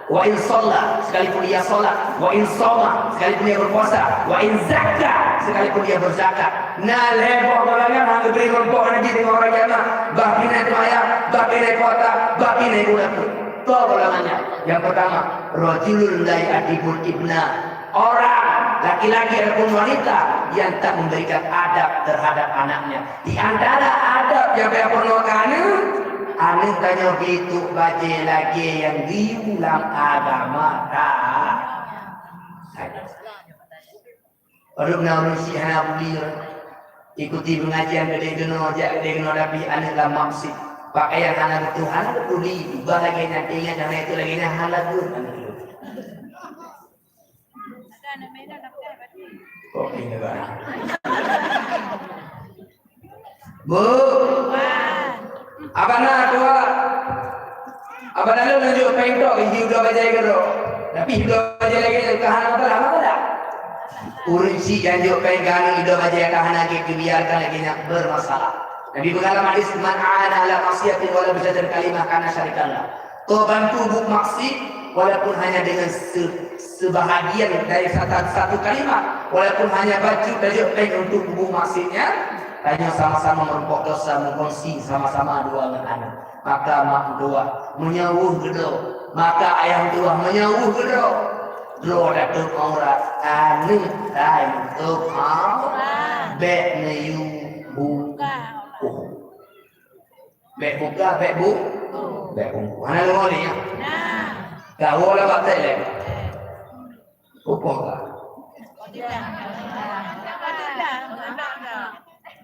"Wa in shalla," sekalipun dia salat, "wa in shoma," sekalipun dia berpuasa, "wa in zakka," sekalipun dia berzakat. Na lhèe boh golongan hana geubri rumpok Nabi deungon orang kiamat, bah pih na seumayang, bah pih na puasa, bah pih na ibu laku. Dua golongan nyan. Yang pertama, rajulun la yu'addibul ibna. Orang, laki-laki ataupun wanita yang tak memberikan adab terhadap anaknya. Di antara adab nyang payah peurunoe keu aneuk, aneuk tanyoe beutuek bajèe lagèe nyang geuyue lam agama ta-, tanyoe. Padub na ureueng syiek hana buli, ikuti pengajian keudéh keunoe, jak keudéh keunoe, tapi aneuk lam maksiet. Pakaian hana beutôi, hana beutôi, ubah lagèe nyan, ingat hana itu lagèe nyan, hana beutôi. Kok ini barang? Bu, abana dua. Abana lôn neujok péng tok, hiu dua bajèe keudroe. Tapi hiu dua bajèe lagèe nyan ka hana masalah, masalah. Ureueng syiek nyang jok péng keu aneuk hiu dua bajèe ka hana gèt, dibiarkan lagèe nyan bermasalah. Nabi peugah lam hadis, "Man a'ana ala maksiatin walau bisyatri kalimah kana syarikan lah." Kau bantu buet maksiet walaupun hanya dengan se-, sebahagian dari satu, satu kalimat, walaupun hanya bacut tajok péng untuk buet maksiet nyan, tanyoe sama-sama meurumpok dosa, meukongsi sama-sama dua ngon aneuk. Maka mak meutuah meunyoe weueh geudroe, maka ayah meutuah meunyoe weueh geudroe, droe tatôb aurat, aneuk tatôb aurat, bèk neuyue bu-, oh. Bèk buka, bèk bu-, bèk bungkôh. Hana deungö lé nyan? Ka woe lam batèe lé. Upoh ka.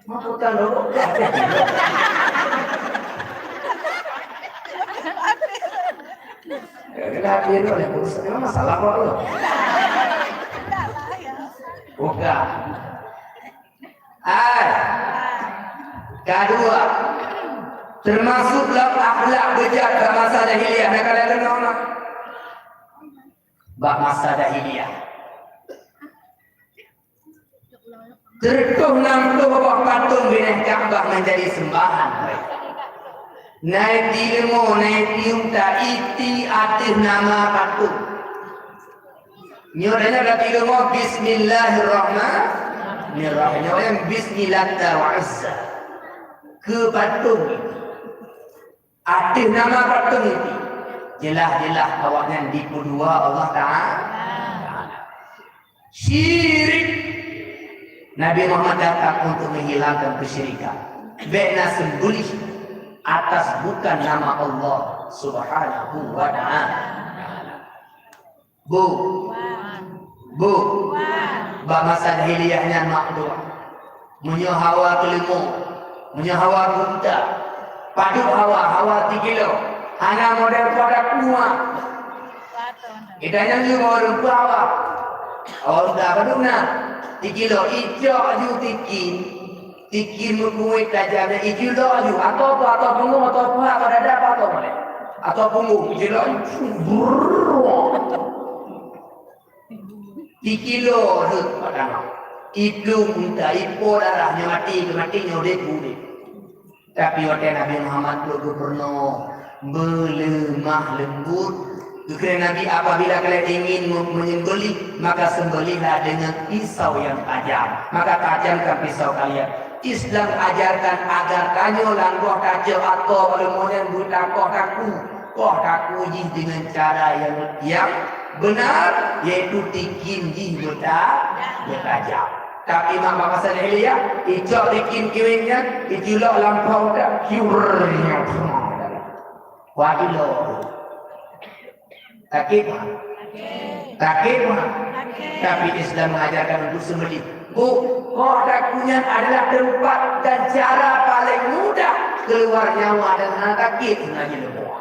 Mak utang dulu. Kena hati dulu ni, memang masalah apa tu? Buka. Ai. Kadua, termasuk lam akhlak beujat bak masa jahiliyah, na ka lheueh deungoe na? Bak masa jahiliyah. Teureutôh nam ploh boh patong binéh Ka'bah menjadi sembahan mereka. Na itileumô, na itiueng ta iti ateueh nama patong. Nyoe tanyoe ka tileumô, "Bismillahirrahmanirrahim." Nyoe nyang bismillah ta wa azza. Keu patong itu. Ateueh nama patong itu. Jeulaih-jeulaih awaknyan dipeudua Allah Ta'ala. Syirik. Nabi Muhammad datang untuk menghilangkan kesyirikan. Bèk na seumbulih atas bukan nama Allah Subhanahu wa Ta'ala. Bu. Bu. Bak masa jahiliyah nyan mak dua. Meunyoe hawa keuleumô, meunyoe hawa keu unta, padub hawa, hawa tikilo. Hana model pada kuah. Kita nyang lima orang tua hawa. Hawa unta padub na. Tikilo, icok aju tikin. Tikin meukuwét tajam, ijulok aju, atau apa, atau punggong, atau puhak, atau dada, apa, atau mana. Atau punggong, ijulok aju, brrrr. Tikilo rhot bak tanoh. Iplueng unta, ipo darah, nyoe maté, nyoe maté, nyoe udép, udép. Tapi watée Nabi Muhammad trok geupeurunoe, beuleumah leumbot, geukheun Nabi, "Apabila kalian ingin me-, menyembelih, maka sembelihlah dengan pisau yang tajam." Maka tajamkan pisau kalian. Islam ajarkan agar tanyoe langgoh tacok atô bak leumo nyan beutakoh taku. Koh taku jih dengan cara yang, yang benar, yaitu tikin jih beuta-, beutajam. Tapi mak bangsa jahiliyah, icok tikin kiweng nyan, iculok lam phon dak, kiur. Wah, ilo. Sakét, Mak? Sakét, Mak? Tapi Islam mengajarkan untuk sembelih. Bu, koh taku nyan adalah tempat dan cara paling mudah keluar nyawa dan hana sakét sebenarnya leumo.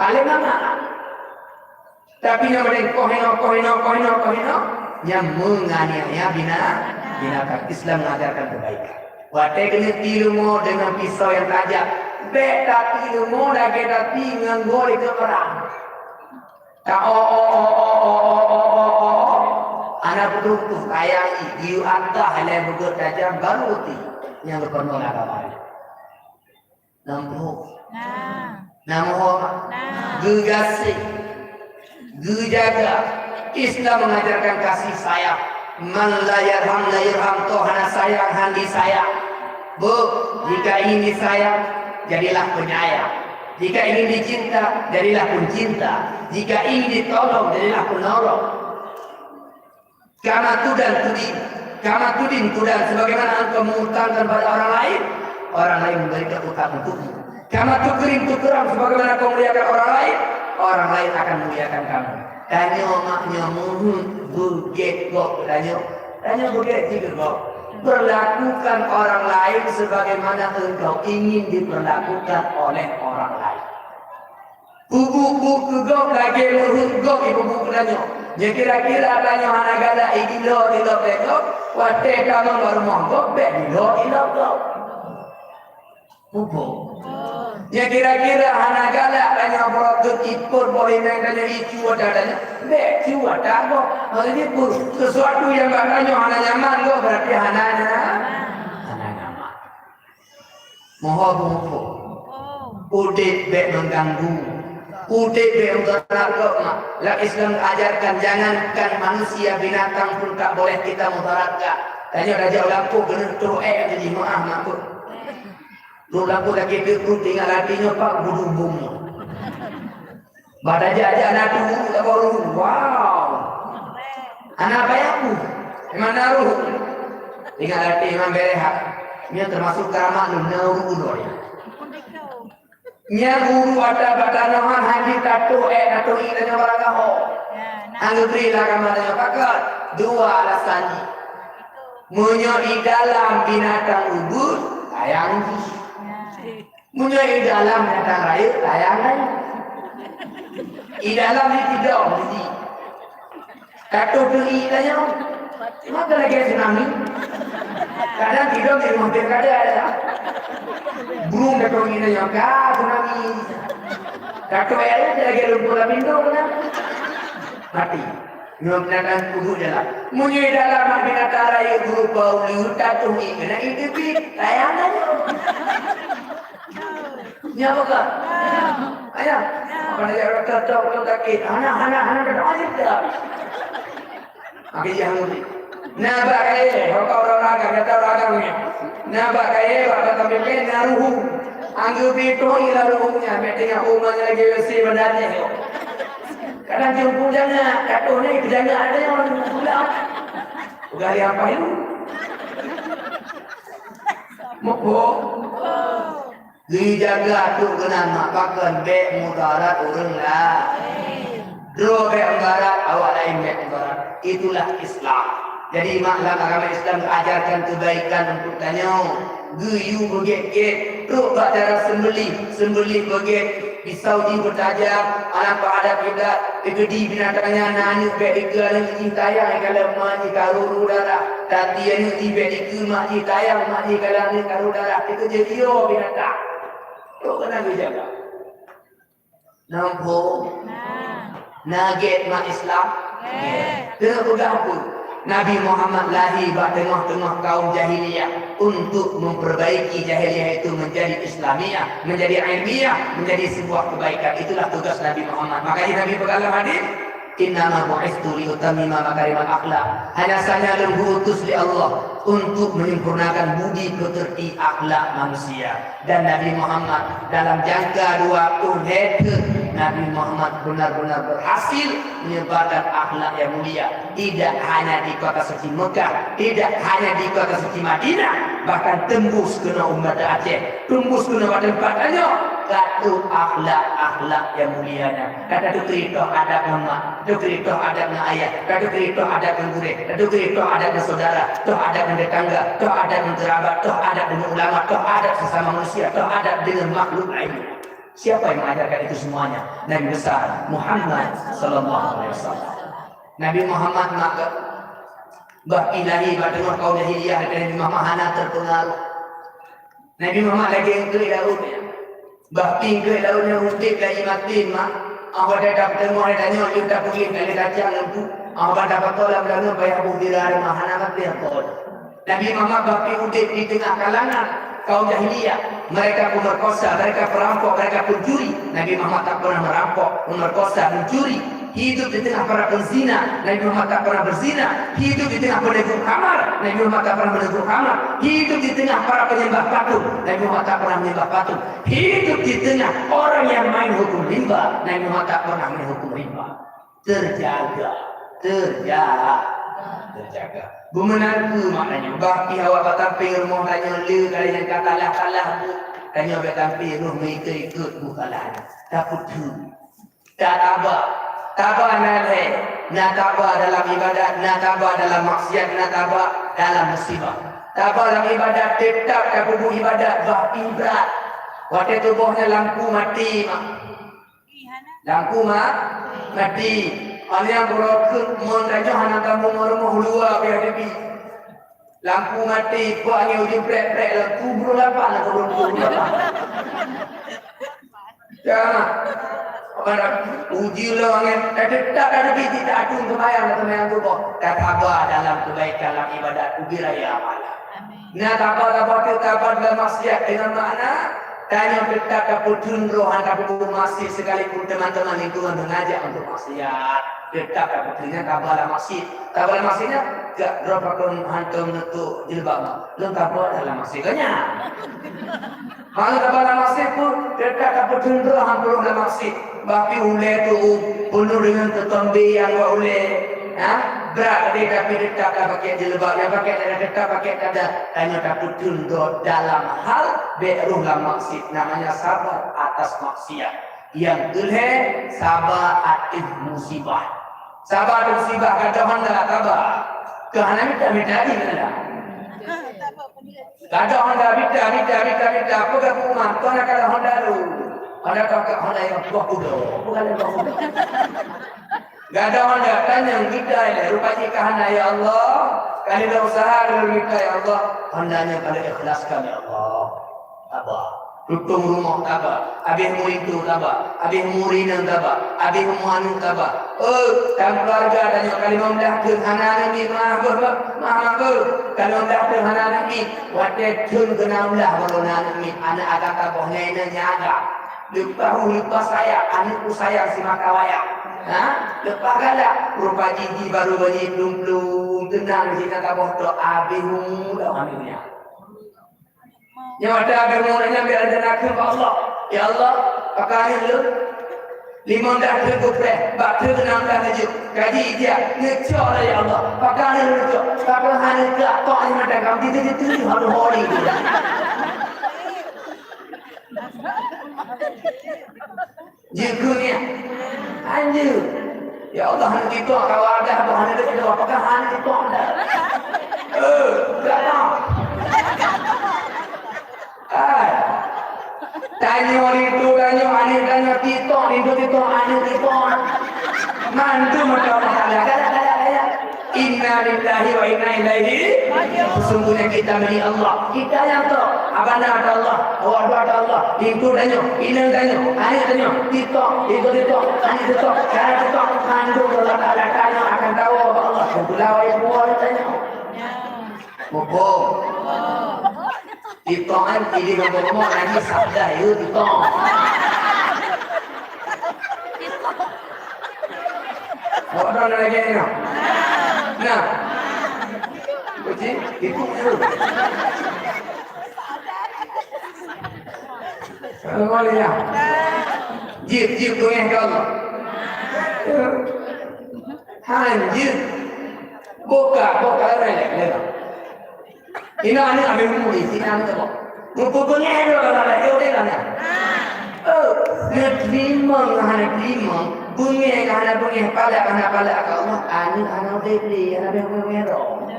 Paling aman. Tapi nyang paling koh inoe, koh inoe, koh inoe, koh inoe, nyang menganiaya bina-, binatang. Islam mengajarkan kebaikan. Watée keuneuk ti leumo dengan pisau yang tajam, bék tapi leumo lagée tapi ngon goe keu perang. Ta o, o, o, o, o, o, o, o, o. Anak beutôi-beutôi kayang jih, geuyue atah lé beugét tajam baru ti nyang geupeureunoe agama. Nampak? Nah. Nampak? Nah. Geugaséh. Geujaga. Islam mengajarkan kasih sayang. Man la yarham la yurham, toh hana sayang, han disayang. Bu, jika ingin disayang, jadilah penyayang. Jika ingin dicinta, jadilah pencinta. Jika ingin ditolong, jadilah penolong. Kama tudan tudin, kama tudin tudan, sebagaimana engkau mengutangkan pada orang lain, orang lain memberikan utang untukmu. Kama tukrim tukram, sebagaimana kau muliakan orang lain, orang lain akan memuliakan kamu. Tanyoe mak nyoe meuheuet beugét gob tanyoe. Tanyoe beugét jih keu gob. Perlakukan orang lain sebagaimana engkau ingin diperlakukan oleh orang lain. Peubuet-buet keu gob lagée meuheuet gob ipeubuet keu tanyoe. Nyoe kira-kira tanyoe hana galak idilo-dilo lé gob, watée tamong bak rumoh gob bék dilo-dilo gob. Muphom? Nyoe kira-kira hana galak tanyoe brok keu tipot boh inong tanyoe icu ata tanyoe, bék cu ata gob. Maksud jih peue? Sesuatu nyang bak tanyoe hana nyaman gob, berarti hana nya-, hana nyaman. Moho beumuphom. Udeb bék mengganggu. Udeb bék mudarat gob mak. Lam Islam ajarkan, jangankan manusia, binatang pun tak boleh kita mudaratkan. Tanyoe tajak u lampôh keuneuk troh ék, jadi meuah mak. Troh lampôh lagée teuk, tinggai até nyoe pak gudu bom. Bah tajak-jak na tu, tak baru. Wow. Anak bayar pun. Memang naruh. Ingat hati memang berehat. Ini termasuk keramat lu, naruh ulo ya. Nya guru ada batanohan haji tatuh eh tatuh i tanya barang ho. Anggap beri lah kamar tanya pakat. Dua alasan ni. Meunyoe i dalam binatang ubus, sayang jih. Meunyoe i dalam binatang rayeuk, sayang ai. I dalam ni tidong, jadi. Ka toh teuiek tanyoe. Maka lagée tsunami. Kadang tidong di rumoh pilkada ada. Burung ka toh teuiek tanyoe, ka tsunami. Ka toh ayat lagée lumpur lapindong, kan? Mati. Nyoe binatang kudu jalan. Meunyoe dalam binatang rayeuk beureupa uleue, ka toh teuiek, keuneuk iteubiet, sayang tanyoe. Nya bukan? Ayah, apa nak jaga kata orang sakit? Hana, hana, hana, hana, hana, hana. Makai dia hana. Na bak kayée, hok orang raga, kata orang raga ni. Na bak kayée, bak kata pimpin, na ruhu. Anggeubi toh ila ruhunya, mek tengah umanya lagi besi benda ni. Kadang jumpu jangan, kata ni jangan ada yang orang pulang. Udah yang apa itu? Muphom? Geujaga trok keunan mak pakon bék mudarat ureuëng laén. Droe bék mudarat, awak laén bék mudarat. Itulah Islam. Jadi mak, lam agama Islam geuajarkan keubaikan untuk tanyoe. Geuyue beugét-gét, trok bak cara seumbeuléh, seumbeuléh beugét, pisau jih beutajam, aneuk peuhadap kiblat, dikeudi binatang nyan na aneuk bék dikeue aneuk jih tayang, ikalon ma jih ka ruru darah. Tapi aneuk jih bék dikeue mak jih tayang, mak jih ikalon aneuk ka ruru darah. Dikeue jeurio binatang. Trok keunan geujaga. Namphom? Na gét mak Islam? Gét. Keuneuk peugah peue? Nabi Muhammad lahir bak teungoh-teungoh kaum jahiliyah untuk memperbaiki jahiliyah itu menjadi Islamiyah, menjadi ilmiah, menjadi sebuah kebaikan. Itulah tugas Nabi Muhammad. Makanya Nabi peugah dalam hadis, "Innama bu'istu liutammima makarimal akhlak." Hanya saja lôn geuutus lé Allah untuk menyempurnakan budi pekerti akhlak manusia. Dan Nabi Muhammad dalam jangka dua puluh lhèe thôn, Nabi Muhammad benar-benar berhasil menyebarkan akhlak yang mulia. Tidak hanya di kota suci Mekah, tidak hanya di kota suci Madinah, bahkan tembus keunoe u Banda Aceh, tembus keunoe bak teumpat tanyoe, ka trôk akhlak-akhlak yang mulia nyan. Ka tateupeue toh adab ngon mak, tateupeue toh adab ngon ayah, tateupeue toh adab ngon gurèe, tateupeue toh adab ngon saudara, toh adab ngon tetangga, toh adab ngon kerabat, toh adab ngon ulama, toh adab sesama manusia, toh adab dengan makhluk lain. Siapa yang mengajarkan itu semuanya? Nabi besar Muhammad sallallahu alaihi wasallam. Nabi Muhammad mak bah pi lahé bak teungoh kaum jahiliyah, Nabi Muhammad hana terpengaruh. Nabi Muhammad lagèe eungkôt laôt nyan. Bah pi eungkôt laôt nyan udép lagèe maté mak. Awak dah dap teungoh tanyoe yue tapeugét kali kacang lampu. Awak dah pakoe lam danau payah boh dira mak hana maté apo. Nabi Muhammad bah pi udép di teungoh kalangan kaum jahiliyah. Mereka pemerkosa, mereka perampok, mereka pencuri. Nabi Muhammad tak pernah merampok, memerkosa, mencuri. Hidup di tengah para penzina, Nabi Muhammad tak pernah berzina. Hidup di tengah penegur khamar, Nabi Muhammad tak pernah menegur khamar. Hidup di tengah para penyembah patung, Nabi Muhammad tak pernah menyembah patung. Hidup di tengah orang yang main hukum rimba, Nabi Muhammad tak pernah main hukum rimba. Terjaga, terjaga, terjaga. Beumeunangkeu maknanya, bah pih awak bak sampéng rumoh tanyoe le kali nyang ka salah-salah buet, tanyoe bak sampéng rumoh meuikot-ikot buet salah nyan. Tapeutheun. Tataba. Taba na lhèe. Na taba dalam ibadat, na taba dalam maksiat, na taba dalam musibah. Taba dalam ibadat, teutap tapeubuet ibadat, bah pih brat. Watèe tuboh nyan lampu maté, mak. Lampu ma-, maté. Aneuk nyang beurokeuet mon tanyoe hana tamong rumoh luwa pih teubi. Lampu maté, peue angén ujeuen prek-prek lampu brôk lapan, lampu brôk lapan. Ya, mana ujeuen lom angén, tapi tak ada biji tak atung sembahyang, sembahyang suboh. Tataba dalam kebaikan, dalam ibadat, ubé raya pahala. Na taba-taba teuh taba dalam maksiat deungon makna, tanyoe teutap tapeutheun droe hana tapeubuet maksiat sekalipun teman-teman lingkungan mengajak untuk maksiat. Teutap tapeutheun nyan taba lam maksiat. Taba lam maksiat nyan, jak droe pakon hantom neutok jilbab. Lôn taba dalam maksiat nyan. Hana taba lam maksiat pun, teutap tapeutheun droe hana peurunoe lam maksiat. Bah pih ulèe tu peunoh deungon teutombé nyang bak ulèe. Ha? Brat teuh tapi teutap tapakèk jilbab, nyang pakèk tanda teutap pakèk tanda. Tanyoe tapeutheun droe dalam hal bèk rôh lam maksiat, namanya sabar atas maksiat. Nyang keulhèe, sabar ateueh musibah. Sabar ateueh musibah, gadôh honda sabar. Keu hana mita-mita jih honda. Gadôh honda mita, mita, mita, mita. Peugah bak uma, "Tuan, na kalon honda lôn." Honda ka, ka honda nyang boh kudo. Bukan nyang boh kudo. Gadôh honda, tanyong gita ilèe, rupa jih ka hana, "Ya Allah, ka lôn usaha lôn mita, ya Allah. Honda nyoe ka lôn ikhlaskan, ya Allah." Taba. Tutong rumoh taba. Abéh meurintu taba. Abéh meurinang taba. Abéh meuaneuk taba. Oh, lam keuluwarga tanyoe ka limong blah thôn hana aneuk miet, meu'ah beuh, meu'ah beuh. Ka limong blah thôn hana aneuk miet. Watèe thôn keunan blah baru na aneuk miet. Aneuk agam taboh nyan, nyan agam. Leupah uh, leupah sayang, aneuk uh sayang simata wayang. Ha? Leupah galak, rupa jih jih baru banyi plueng-plueng, teunang jih na taboh trok, abéh umu dah aneuk nyan. Nyoe ata abéh umu nyan bèk rencanakeun bak Allah. Ya Allah, pakon aneuk lôn? Limong blah thôn kupreh, bak thôn keunan blah neujok. Kaji ijak, neucok lé ya Allah. Pakon aneuk lôn neucok? Pakon hana neujok? Tok ni mata kamu, di, di, di, di, hana holi. Jeuet keu nyan. Anjeuet. Ya Allah, hana jitong, kawa dah, bah hana jitong, apakah hana jitong dah? Eh, dah tong. Hai. Tanyoe linto, tanyoe aneuk, tanyoe titong, linto titong, aneuk titong. Mandum mata Allah Taala. Galak, galak, galak. Inna lillahi wa inna ilaihi. Sesungguhnya kita milik Allah. Kita yang tahu. Banda ata Allah, awak dua ata Allah, linto tanyoe, inong tanyoe, aneuk tanyoe, TikTok, linto TikTok, aneuk TikTok, cara TikTok, mandum Allah Taala tanyoe akan tahu bak Allah. Sebelah wayang buah tanyoe. Muphom. TikTok kan jadi nombor-nombor lagi sabda ya TikTok. Awak dah lagi ni. Nah. Uji, itu tu. Kalau boleh ya. Jip, jip tu yang kau. Hanjeuet. Buka, buka, relek, relek. Ina ni ambil umur di sini, ambil apa? Mumpung beungéh dulu kalau ada, dia udah lah, nah. Oh, neuteurimong ngon hana teurimong, beungéh ngon hana beungéh, palak ngon hana palak, ka Allah, aneuk hana udeb lé, hana udeb lé, hana udeb lé.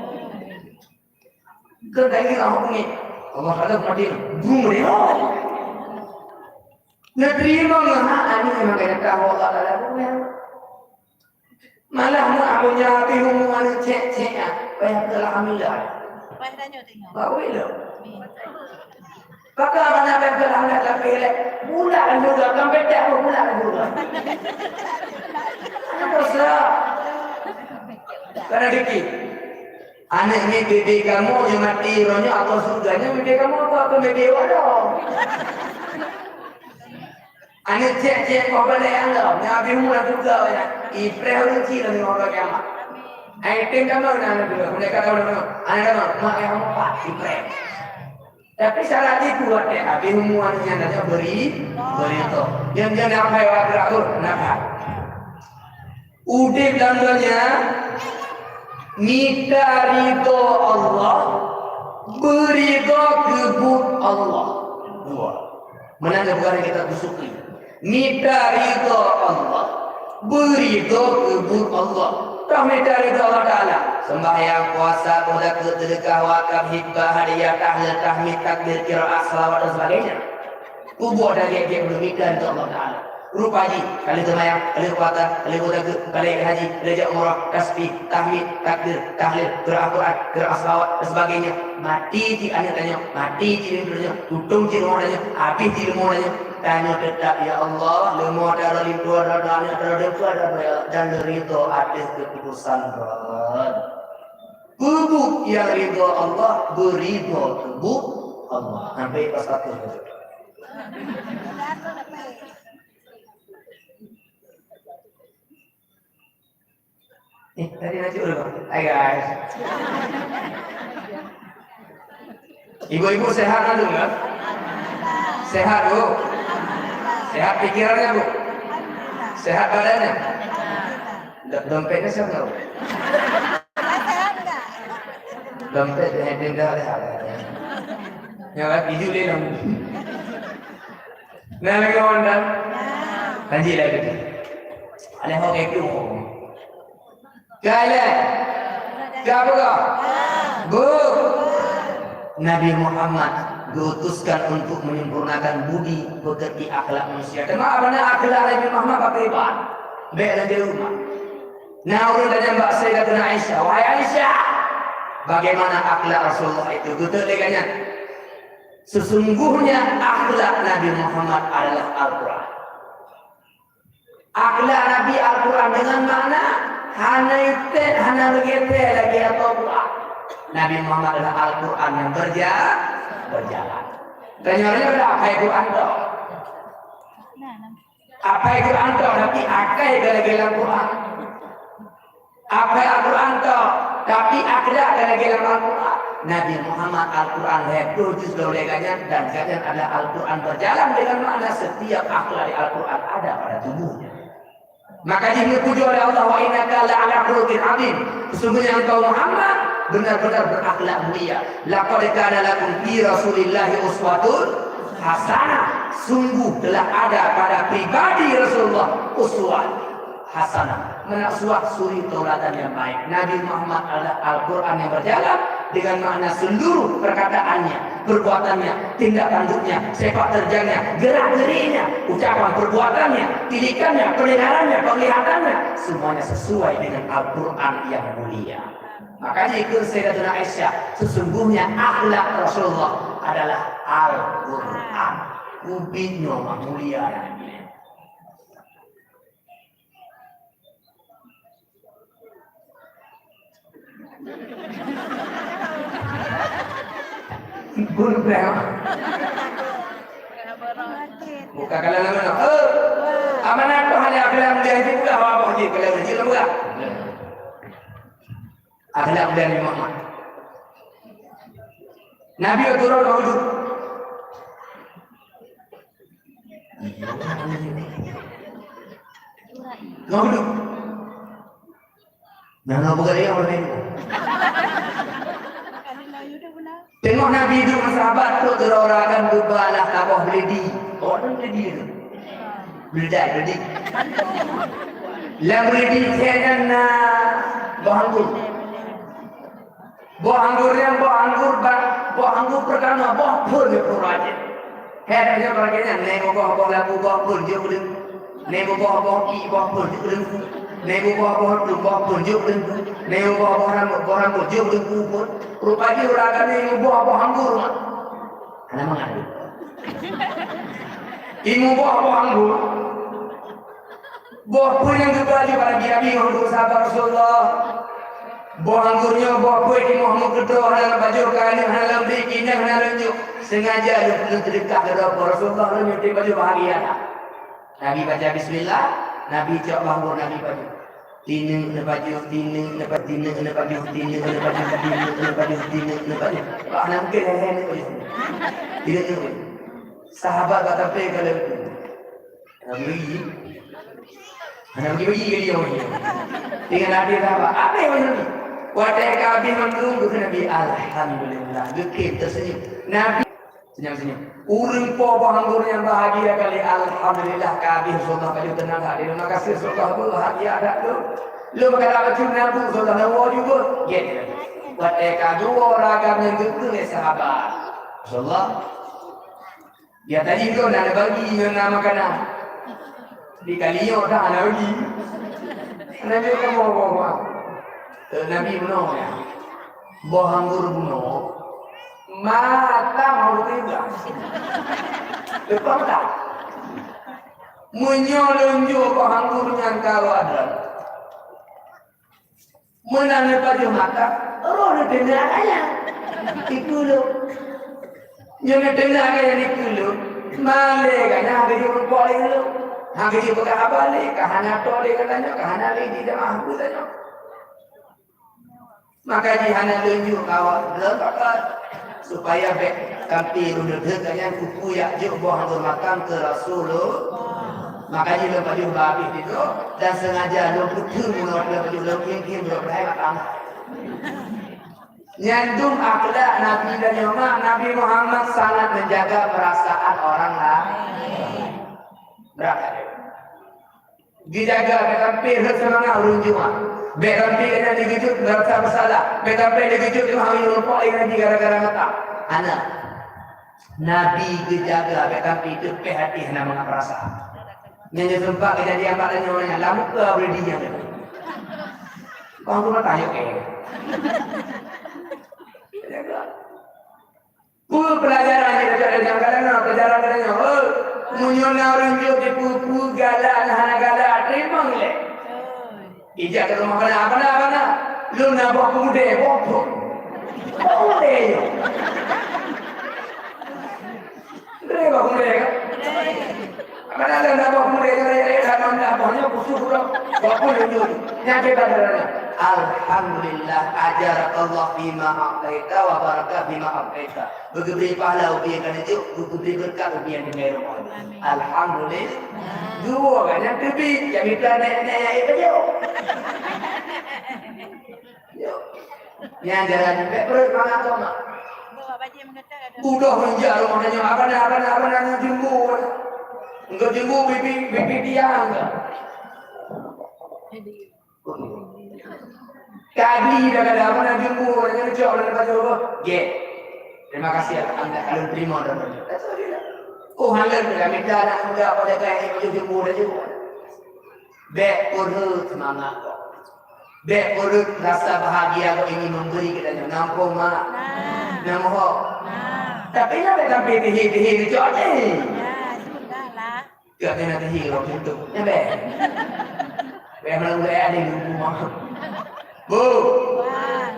Keu daging Allah beungéh. Allah kata mati, beungéh. Neuteurimong ngon hana, aneuk memang kena tahu Allah Taala beungéh. Malah meu'ah meunyo pih umu aneuk cék-cék nyan, payah keu alhamdulillah. Wan tanyoe tengok. Baru ilok. Pakon bana payah keu alhamdulillah tapi ilek. Pula kan juga, kan pecah pun pula kan juga. Apa sah? Karena dikit. Aneuk ni bibi kamoe nyang mati uroe nyoe atau syurga nyoe bibi kamoe atau bibi wadoe. Aneuk cék-cék boh balèe nyang lom, nyang habéh umu lam syeuruga nyan, ipreh ureueng chik lom nibak uroe kiamat. Ai tem kamoe na aneuk dua, mulai ka tahun lima, aneuk lima, mak ayah empat, ipreh. Tapi syarat jih kuat deh, habéh umu aneuk nyan dah beuri, beuri tu. Nyan, nyan apa yang awak gerak tu? Kenapa? Udép lam donya, mita ridho Allah, beuridho keu buet Allah. Dua. Meunan geupeugah lé kitab Busukri. Mita ridho Allah, beuridho keu buet Allah. Toh mita ridho Allah Taala, sembahyang, puasa, boh zakeuet, seudeukah, wakaf, hibah, hadiah, tahlil, tahmid, takbir, qiraah, salawat dan sebagainya. Peubuet dan gét-gét meunurot mita ridho Allah Taala. Rupa jih, ka lheueh seumayang, ka lheueh puasa, ka lheueh boh zakeuet, ka lheueh haji, ka lheueh jak umrah, tasbih, tahmid, takbir, tahlil, qiraah Quran, qiraah salawat dan sebagainya. Mati cit aneuk tanyoe, mati cit leumo tanyoe, tutong cit rumoh tanyoe, habéh cit leumo tanyoe, tanyoe teutap, "Ya Allah, leumo taroh linto, taroh aneuk, taroh deungon, taroh ya Allah, dan ridho ateueh keuputusan Droe." Peubuet nyang ridho Allah, beuridho keu buet Allah. Sampai pas satu. Eh, tadi nak cakap dulu. Hai, guys. Ibu-ibu sehat kan, kan? Sehat, Bu? Sehat pikirannya, Bu? Sehat badannya? Do-, dompetnya siap nggak, Bu? Dompet dah, dah, dah, dah. Yang lagi juli dong. Nah, lagi kawan dah. Lanjut lagi tu. Ada hok itu. Kale. Ka peugah. Bu. Nabi Muhammad diutuskan untuk menyempurnakan budi pekerti akhlak manusia. Teuma bana akhlak Nabi Muhammad bak keuiban. Bèk lagèe umat. Nah, ureueng tanyong bak Sayyidatuna Aisyah, "Wahai Aisyah, bagaimana akhlak Rasulullah itu?" Geuteuek lé gobnyan, "Sesungguhnya akhlak Nabi Muhammad adalah Al-Quran." Akhlak Nabi Al-Quran dengan makna hana item, hana leugeutée lagée atau buah. Nabi Muhammad adalah Al-Quran yang berja-, berjalan. Tanya orang pada apa Quran tu? Apa Quran tu? Tapi akai lagi dalam Quran. Apai Al-Quran tu, tapi akhlak dan lagi dalam Al-Quran. Nabi Muhammad Al-Quran lhèe ploh juz lom lé gobnyan dan gobnyan adalah Al-Quran berjalan dengan makna setiap akhlak di Al-Quran ada pada tubuhnya. Maka jih geutuju oleh Allah, "Wa innaka la'ala khuluqin azim." Sesungguhnya engkau Muhammad benar-benar berakhlak mulia. "Laqad kana lakum fi Rasulillahi uswatun hasanah." Sungguh telah ada pada pribadi Rasulullah uswah hasanah, meunan uswah suri tauladan yang baik. Nabi Muhammad adalah Al-Quran yang berjalan dengan makna seluruh perkataannya, perbuatannya, tindak tanduknya, sepak terjangnya, gerak-geriknya, ucapan perbuatannya, tilikannya, pendengarannya, penglihatannya, semuanya sesuai dengan Al-Quran yang mulia. Makanya ikut Sayyidatuna Aisyah, sesungguhnya akhlak Rasulullah adalah Al-Qur'an. Ubit nyoe mah mulia Nabi. Guru berapa? Bukan kalangan mana? Eh, amanah tu hanya kalangan dia itu pula, apa-apa je, kalangan dia pula. Akhlak Nabi Muhammad. Nabi turun ngon uduk. Ngon uduk. Nah, ngon peugah dia orang lain. Teungoh Nabi duek ngon sahabat, trok sidroe ureueng agam geuba lam saboh beuledi. Oh, tu beuledi tu. Beuledi, beuledi. Lam beuledi nyan na boh anggô. Boh anggô nyan, boh anggô ba-, boh anggô pertama, boh phôn nyoe pun rajin. Hai, nyoe bagaih nyan, nyoe boh, boh labu, boh phôn jeuet keu teungku. Nyoe boh, boh ié, boh phôn jeuet keu teungku. Nyoe boh, boh tu, boh phôn jeuet keu teungku. Nyoe boh, boh rambôt, boh rambôt jeuet keu teungku phôn. Rupa jih ureueng agam nyoe boh, boh anggô mah. Hana mangat. Ié boh, boh anggô. Boh phôn nyang geuba lé Nabi, Nabi ngon sahabat Rasulullah. Boh anggô nyoe boh phôn timoh meukeudroe hana lôn pajoh, ka aneuk hana lôn bri, inong hana lôn jok. Sengaja lôn, lôn teudeukah keu Rasulullah, lôn nyoe pajoh bahagia. Nabi baca bismillah, Nabi cok boh anggô, Nabi pajoh. Tineuk neupajoh, tineuk neupa-, tineuk neupajoh, tineuk neupajoh, tineuk neupajoh, tineuk neupajoh. Bah, na mungkin lain-lain neupajoh. Tineuk neupajoh. Sahabat bak tapé ka lheueh. Hana beugi. Hana beugi-beugi ke dia orang ni. Dengan Nabi sahabat. Apa yang Nabi? Watèe ka habéh mandum, kata Nabi, "Alhamdulillah." Geukheun teuseunyum. Nabi senyum-senyum. Ureueng po boh anggô nyang bahagia kali, "Alhamdulillah, ka habéh Rasulullah pajoh teunang." Terima kasih Rasulullah, bahagia that tu. Lôn meukadak bacut nabuk Rasulullah, nang woe juga. Gét. Watèe ka geuwoe ragam nyang geukheun lé sahabat. Rasulullah, ya, tadi tu na bagi ngon na makanan. Di kali nyoe dah na bagi. Nabi kamoe boh, boh. Eh, Nabi bunoe ya. Boh anggô bunoe. Matang anggô tiga. Lepas tak? Meunyoe lôn jok boh anggô nyang ka lheueh ada. Meunan neupajoh mata, roh neuteungoh ayah. Dikeue lôn. Nyoe neuteungoh ayah dikeue lôn. Malèe gata hana geujok rumpok lé lôn. Hana geujok peugah haba lé, ka hana tô lé geutanyoe, ka hana lé di jamaah geutanyoe. Maka jih hana lôn jok kawak lôn pakat. Supaya bèk sampai lôn deuh ka nyan kuku yak jok boh anggô matang keu Rasulullah. Maka jih lôn pajoh babah itu dan sengaja lôn puteueng lôn pajoh lôn kieng-kieng lôn padahai matang. Nyan dum akhlak Nabi dan nyoe mak, Nabi Muhammad sangat menjaga perasaan orang lain. Berat. Dijaga, bèk sampai rhot seumangat ureueng Jumat. Bèk sampai gata digeujok merasa bersalah. Bèk sampai digeujok teuma hana rumpok lé Nabi gara-gara mata. Hana. Nabi geujaga bèk sampai teupeh até hana mangat rasa. Nyan nyang sempat keujadian bak tanyoe nyan, lam muka boleh dinyang. Kong tu mata yok eh. Jaga. Peue peulajaran nyang teuka dari nyang ka na, pelajaran ka na nyoe? Hei, meunyoe na ureueng jok jipeue-peue galak, na hana galak, teurimong ilèe. Ijak keu rumoh, "Abana, abana, abana, lôn na boh peumudèe, boh phôn." Boh peumudèe nyoe. Beutôi boh peumudèe kan? Abana, lôn na boh peumudèe nyoe, eh, eh, lôn na boh nyoe, khusus uroe, boh phôn lôn jok. Nyan cit pelajaran nyoe. Alhamdulillah, ajarakallah fima a'taita wa baraka fima abqaita. Beugeubri pahala ubé nyang ka neujok, beugeubri beureukat ubé nyang tinggai rumoh. Amin. Alhamdulillah. Dua kan nyang teubiet, nyang mita nèk-nèk nyang ék pajoh. Yo. Nyang jalan bèk beureukat mangat koma. Udah meunjak rumoh nyoe, abana, abana, abana, nyoe jumbo. Engkau jumbo bibi, bibi dia engkau. Tadi dah kada mana jumbo, dah kena cok, dah kena jumbo. Gét. Terima kasih, alhamdulillah, kalau terima dah. Oh, halal dah, minta anak muda pada kaya ni, baju jumbo dah jumbo. Bèk peureut seumangat kok. Bèk peureut rasa bahagia kok ini memberi kita nyoe. Nampak, Mak? Nah. Nampak? Nah. Tapi nyan bèk sampai tihi-tihi geucok ni. Ya, sudahlah. Gak kena tihi orang pintu. Nyan bèk. Bèk malu lé ada di rumah. Bu.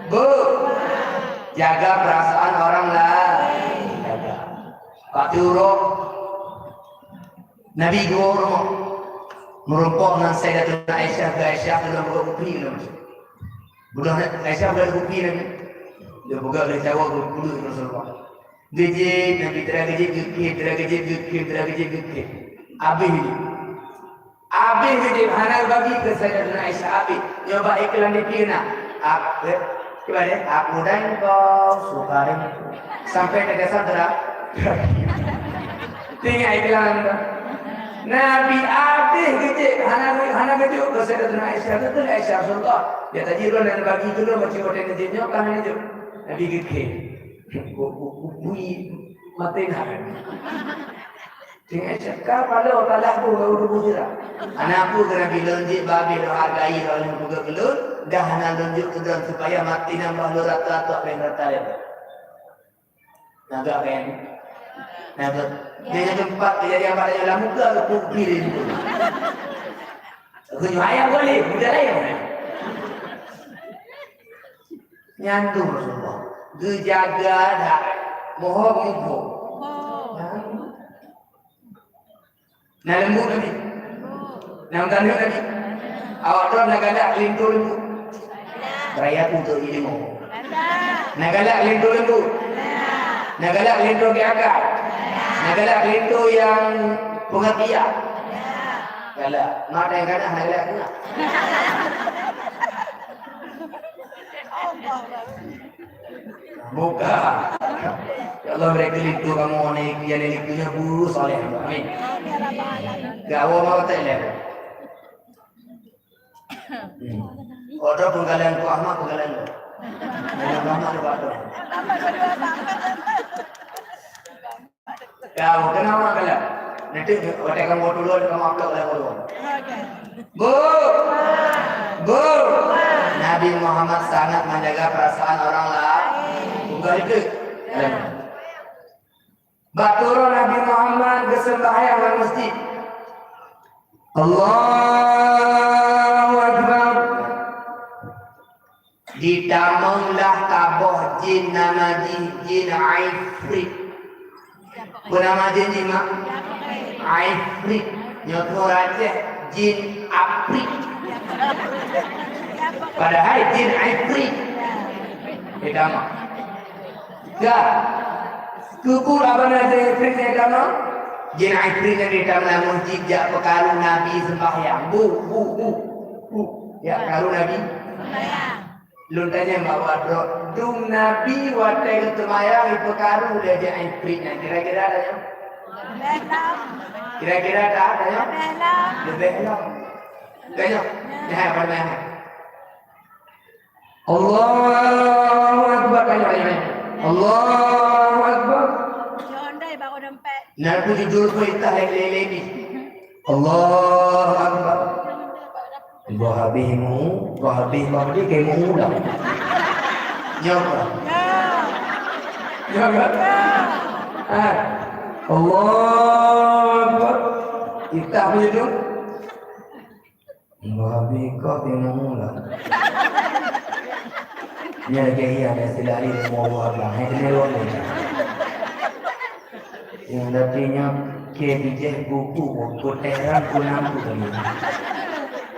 Bu. Jaga perasaan orang lain. Jaga. Pak Turo. Nabi geuwoe rumoh, meurumpok ngon Sayyidatuna Aisyah, kheun Aisyah, "Ulôn peugöt kupi lôn." Beudôh Aisyah peugöt kupi lom. Lheuh peugöt lé cawa geupeuleueh Rasulullah. Geujép, Nabi teuka geujép, geukheun, teuka geujép, geukheun, teuka geujép, geukheun. Abéh jih. Abéh geujép, hana bagi keu Sayyidatuna Aisyah, abéh. Nyoe bak iklan di pih na. Ap-, eh, cuba deh, "Aku dan kau suka dengan." Sampai tegasan tera-, teuingat iklan tu. Nabi abéh geujép, hana, hana geujép keu Sayyidatuna Aisyah, keu Aisyah, "Rasulullah, ya tadi lôn hana bagi keu lôn, macam hotel geujép nyoe, kan hana jép." Nabi geukheun. Bu-, bu-, bu-, bui maté na. Dengan cakap, "Paloe talah bu, lalu bu sira." Hana peue keu Nabi lôn jép babeh lôn hargai lôn peugah keu lôn, dah hana lôn jok keu lôn supaya maté nambah lôn rata-rata péng rata lé. Naga kan? Naga. Dia jadi empat kejadian pada dalam muka ke pukul itu. Aku nyoe ayah boleh, mudah lain. Nyan tu Rasulullah. Geujaga dah. Mohon mumpung. Na leumbut Nabi? Na meutaneuh Nabi? Awak droe na galak linto leumbut? Raya tu tu ilmu. Na galak linto leumbut? Na galak linto geuakal? Na galak linto nyang peungeurtian? Galak. Mata nyang ganas na galak keunan. Bukan. Ya Allah, beri kelintu kamu ni, yang ini punya bu soleh. Amin. Gawa mau tak leh. Hmm. Odo penggalan ku Ahmad, penggalan ku. Dengan Ahmad juga ada. Kau kenapa kalian? Nanti watèe kamoe tulôn, kamoe aplok lam ulôn. Bu! Bu! Nabi Muhammad sangat menjaga perasaan orang lain. Bukan itu. Bak uroe Nabi Muhammad geuseumbahyang lam masjid. Allahu Akbar. Jitamong lah saboh jin nama jih jin Ifrit. Peue nama jin jih, Mak? Ifrit. Nyoe keuh rajah jin Aprit. Padahai jin Ifrit. Jitamong. Ka. Keupeue abana jin Ifrit nyan jitamong? Jin Ifrit nyan jitamong lam masjid jak peukaru Nabi seumbahyang. Bu, bu, bu, bu. Jak peukaru Nabi. Lôn tanyong bak droe, dum Nabi watèe geuseumbahyang jipeukaru lé jin Ifrit nyan, kira-kira tanyong? Kira-kira tanyong? Leubeh lom. Tanyong? Nah, apa namanya? Allahu Akbar, tanyong, tanyong, tanyong. Allahu Akbar. Nah, tu judul perintah lé-lé ni. Allahu Akbar. Bah habéh mu, bah habéh, bah habéh, kayak mau ulang. Nyoe ka? Nyoe ka? Ah. Allahu Akbar. Kita punya tu. Bah habéh kau kayak mau ulang. Nyoe lagèe iya, ada silari mau ulang. Hai, kena luar ni. Nyang datée nyoe keu bijéh buku, buku Tehran pun nampu tadi.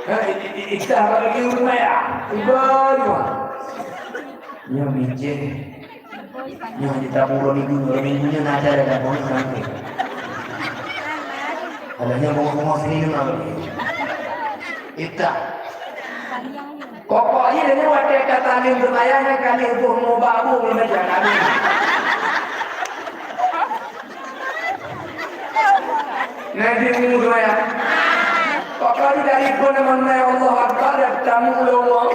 Eh, i-, i-, i-, itah lagi ureueng maya. Iba dua. Nyoe bijéh. Nyoe di tabu dua minggu, dua minggu nyoe na acara dah banyak nanti. Ada nyoe bunga-bunga sini nama. Itah. Pokok jih lagèe watèe ka taleueng seumayang nyan ka lheueh boh mubak bu ngon meja kami. Nah, di mu seumayang. Pokok jih dari pun nama Allahu Akbar dan tamu ulama.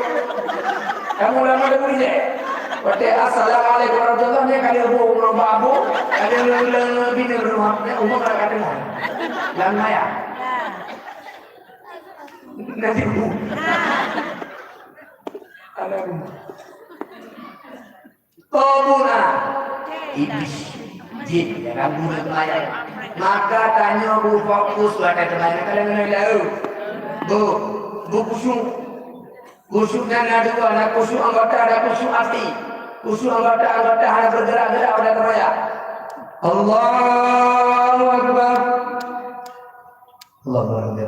Tamu ulama dah boleh je. Watèe assalamualaikum warahmatullahi nyan ka lheueh boh mubak bu, ka lheueh leueng bini rumah, nyan umur ka tengah. Lam maya. Nabi bu. Anak rumah. Kobuna. Iblis. Jin nyang ganggu lé seumayang. Maka tanyoe beufokus watée seumayang, ka lheueh ngon lagée. Bu, bukhusyuk. Khusyuk nyan na dua, na khusyuk anggota, na khusyuk até. Khusyuk anggota, anggota hana bergerak-gerak watée seumayang. Allahu Akbar. Allahu Akbar.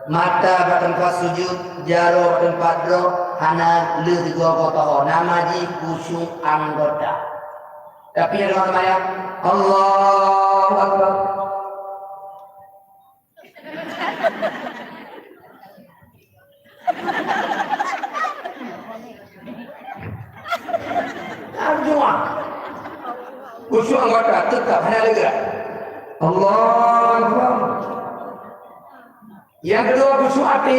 Mata bak teumpat sujud, jaroe bak teumpat droe, hana le teugok potoho. Nama jih khusyuk anggota. Tapi ada orang seumayang, Allahu Akbar. Arjuna. Khusyuk anggota tetap hana lega. Allahu Akbar. Yang kedua, khusyuk até.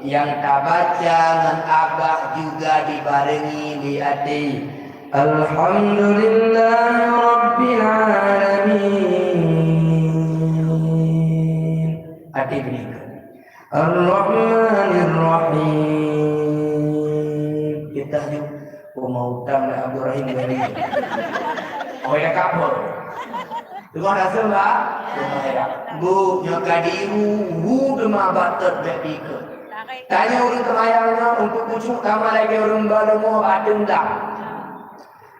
Yang tabaca ngon abah juga dibarengi di até. Alhamdulillahirabbil alamin. Até beunika. Ar-Rahmanir-Rahim. Kita ju, oh, mau utang dah Abdul Rahim tadi. Oh, ya, kapal. Teuma rasa, Mbak? Teuma ya. Bu, nyoe ka diru, hu teuma batet bek bike. Tanyoe ureueng seumayang nyoe untuk khusyuk sama lagée ureueng ba rumoh bak teundang.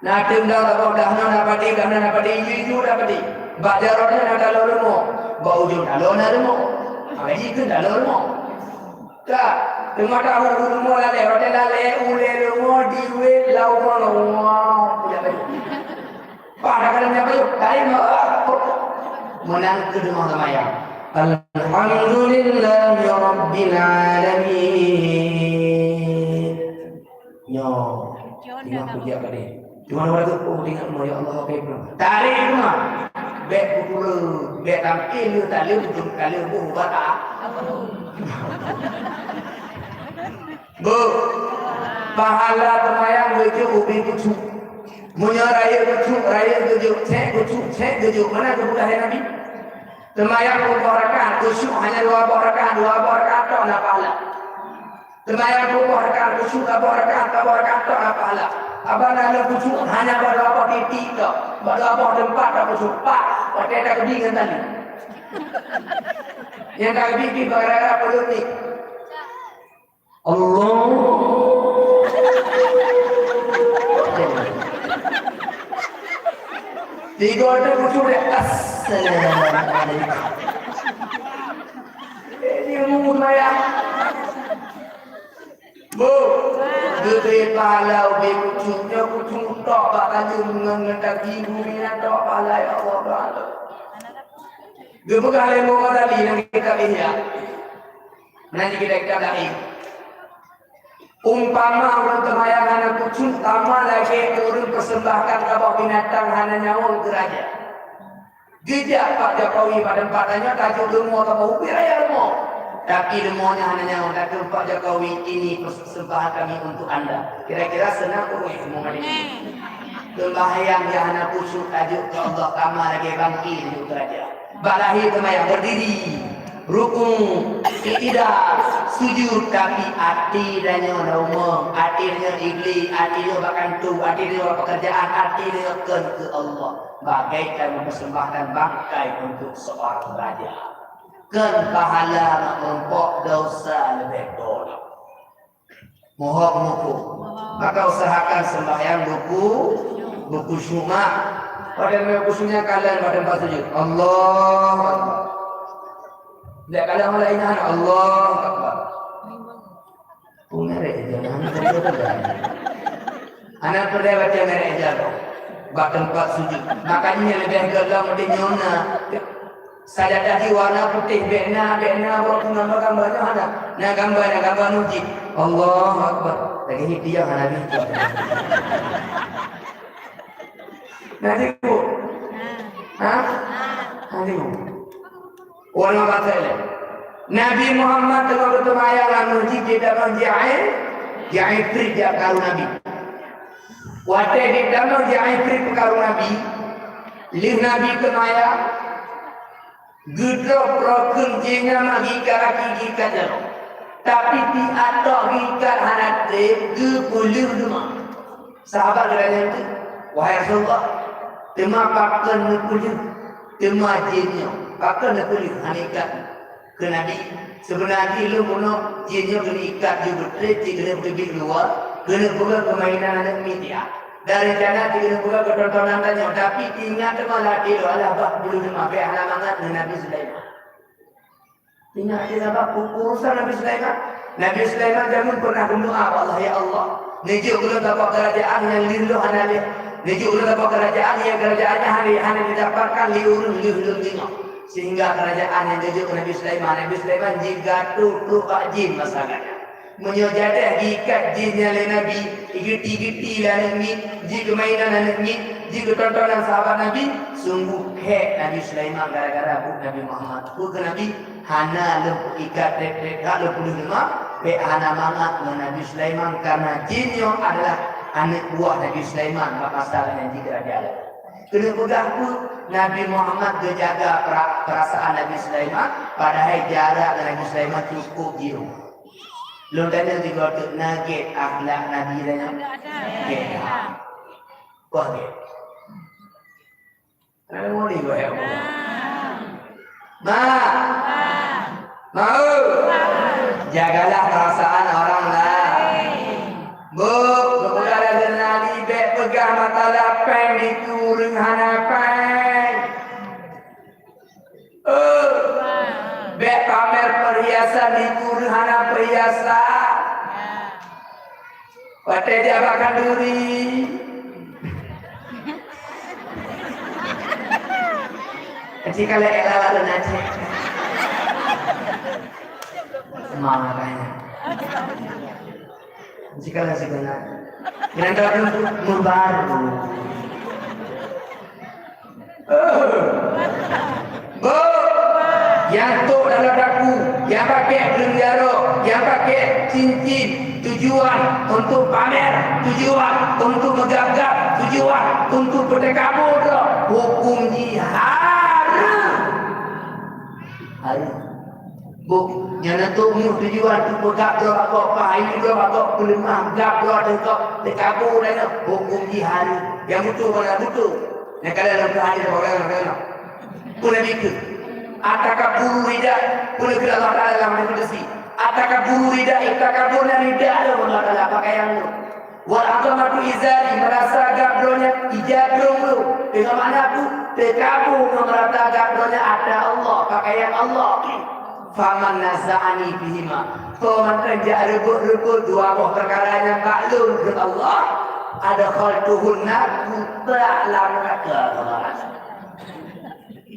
Na teundang saboh dah na, na padé, dah na, na padé, ijo-ijo na padé. Bak jaroe na taloe rumoh, bak ujong taloe na rumoh. Maka jikheun taloe rumoh. Ka, teuma tahu rumoh lalée, watée lalée ulée rumoh diwet lau rumoh. Wah, tidak baik. Padahai kalau minyak kayu, kayu mah, ah, meunan keu teuma seumayang. Alhamdulillahirabbil alamin. Nyoe, teuma kujak tadi. Cuma orang tu, oh, tengok, ya Allah, apa itu? Tarik teuma. Bek pukul, bek tampil, talim, jom kali, oh, buat ah. Bu, pahala seumayang geujok ubé khusyuk. Meunyoe rayeuk khusyuk, rayeuk geujok, cék khusyuk, cék geujok. Meunan geupeugah lé Nabi. Seumayang peuet boh rakaat, khusyuk hanya dua boh rakaat, dua boh rakaat tok na pahala. Seumayang peuet boh rakaat, khusyuk saboh rakaat, saboh rakaat tok na pahala. Abang na lôn khusyuk hanya bak dua boh titik tok, bak dua boh teumpat tok khusyuk. Pat, watée takeubie ngon tali. Nyang takeubie pih gara-gara peuleueh ni. Allah. Tiga tu khusyuk dia. Assalamualaikum. Eh, dia umur maya. Bu, geubri pahala ubé khusyuk, nyoe khusyuk tok bak tanyoe ngon, ngon daging bumi nyan tok pahala, ya Allah, Tuhan. Geupeugah lé Imam Ghazali lam kitab Ihya. Meunan di kitab-kitab laén. Umpama ureueng seumayang hana khusyuk, sama lagée ureueng persembahkan saboh binatang hana nyawöng keu raja. Geujak Pak Jokowi bak teumpat tanyoe tajok leumo saboh ubé raya leumo. Tapi leumo nyan hana nyawöng, takheun, "Pak Jokowi, ini persembahan kami untuk Anda." Kira-kira seunang ureueng nyang leumo nyan. Seumayang nyang hana khusyuk tajok keu Allah sama lagée bangke tajok keu raja. Bak lahé seumayang berdiri, ruku, i'tidal, sujud, tapi até tanyoe na rumoh, até tanyoe iblih, até tanyoe bak kantô, até tanyoe bak pekerjaan, até tanyoe kon keu Allah. Bagaikan mempersembahkan bangkai untuk seorang raja. Kon pahala mak meurumpok, dosa leubeh goh. Mohon muku. Maka usahakan sembahyang buku, buku syuma. Pada buku syuma kalian pada tempat sujud. Allahu Akbar. Tidak kalian mulai ingat Allahu Akbar. Pungerek jangan. Anak perdaya baca merek jaroe bak teumpat sujud. Makanya lebih gelap di nyona. Sajadah jih warna putéh, bék na, bék na, buat gambar-gambar nyoe hana. Na gambar, na gambar masjid. Allahu Akbar. Lagée nyan dia hana bi. Na teupeue? Ha? Na teupeue? Ulama batai lé. Nabi Muhammad teungoh geuseumayang lam masjid di dalam Ji'ai, Ji'ai Trip jak karu Nabi. Watée di dalam Ji'ai Trip peukaru Nabi, lheueh Nabi seumayang, geudrob roh keuh jih nyan mak geuikat gaki geuikat jaroe. Tapi di ateueh geuikat hana treb, geupeuleueh teuma. Sahabat geutanyong teuk, "Wahai Rasulullah, teuma pakon neupeulheueh teuma jén nyoe? Pakon neupeulheueh hana ikat?" Kheun Nabi, "Seubeuna jih lôn bunoe jén nyoe keuneuk ikat ju beutrép, ci keuneuk teubiet luwa, keuneuk peugah keumaingan aneuk miet, ya. Dan reuncana ci keuneuk peugah keutontonan tanyoe, tapi ingat teuma lam até lôn, alah bah peulheueh teuma, bèk hana mangat," ngon Nabi Sulaiman. Ingat, ingat bah u-, urusan Nabi Sulaiman. Nabi Sulaiman jameun pernah berdoa bak Allah, "Ya Allah, neujok ulôn saboh keurajaan nyang lheueh lôn hana lé. Neujok ulôn saboh keurajaan nyang keurajaan nyan hana, hana jidapatkan lé ureueng lheueh lôn teungoh." Sehingga keurajaan nyan geujok keu Nabi Sulaiman. Nabi Sulaiman jigatot trok bak jén masa gata. Meunyoe jadeh jiikat jén nyan lé Nabi, igeuti-geuti lé aneuk miet, jikeumainkan aneuk miet, jikeutontonan sahabat Nabi, sungguh hék Nabi Sulaiman gara-gara buet Nabi Muhammad. Peue kheun Nabi, "Hana lôn ikat trép-trép, hana lôn peulheueh teuma, bèk hana mangat ngon Nabi Sulaiman, karena jén nyoe adalah aneuk buah Nabi Sulaiman bak masa nyan jih raja." Keuneuk peugah peue? Nabi Muhammad geujaga pra-, peurasaan Nabi Sulaiman, padahai jarak ngon Nabi Sulaiman cukup jiôh. Lôn tanyong sigoe teuk, na gèt akhlak Nabi tanyoe? Gèt. Wah, gèt. Hana meuninggai, ya Allah. Ma. Mau. Jagalah perasaan orang lain. Bu, geupeugah lagèe nyan, bèk peugah mata lapèng di ureueng hana pèng. Eh, bèk pamer perhiasan di ureueng hana perhiasan. Watèe jak bak khanduri. Keuci ka lheueh lalak lôn até. Semangat banyak. Keuci ka lheueh sigoe na. Nyan ka meubaru. Eh, beuh, nyang tôk dalam daku, nyang pakèk kreueng jaroe, nyang pakèk cincin, tujuan untuk pamer, tujuan untuk meugab-gab, tujuan untuk peuteukabô droe, huköm jih hareuem. Hareuem. Bôh, nyang na tôh meuh tujuan keu peugab droe bak gob, pah ayue droe bak gob, peuleumah gab droe ateueh gob, teukabô lagèe nyoe, huköm jih hareuem. Nyang beutôi, nyang beutôi. Nyang ka lheueh lôn keuhai lagèe nyoe. Peue Nabi kheun? At-takabburu rida, peue kheun Allah Taala lam hadis qudsi? At-takabburu rida, takabur nyan rida lôn Allah Taala, pakaian lôn. Wal 'azamatu izari, meurasa gab droe nyan ija krông lôn. Deungon makna peue? Teukabô ngon meurasa gab droe nyan atra Allah, pakaian Allah. Faman naza'ani fihima, soe mantong jak reubot-reubot dua boh peukara nyan bak lôn, kheun Allah, adkhaltuhun nar, kutak lam neuraka.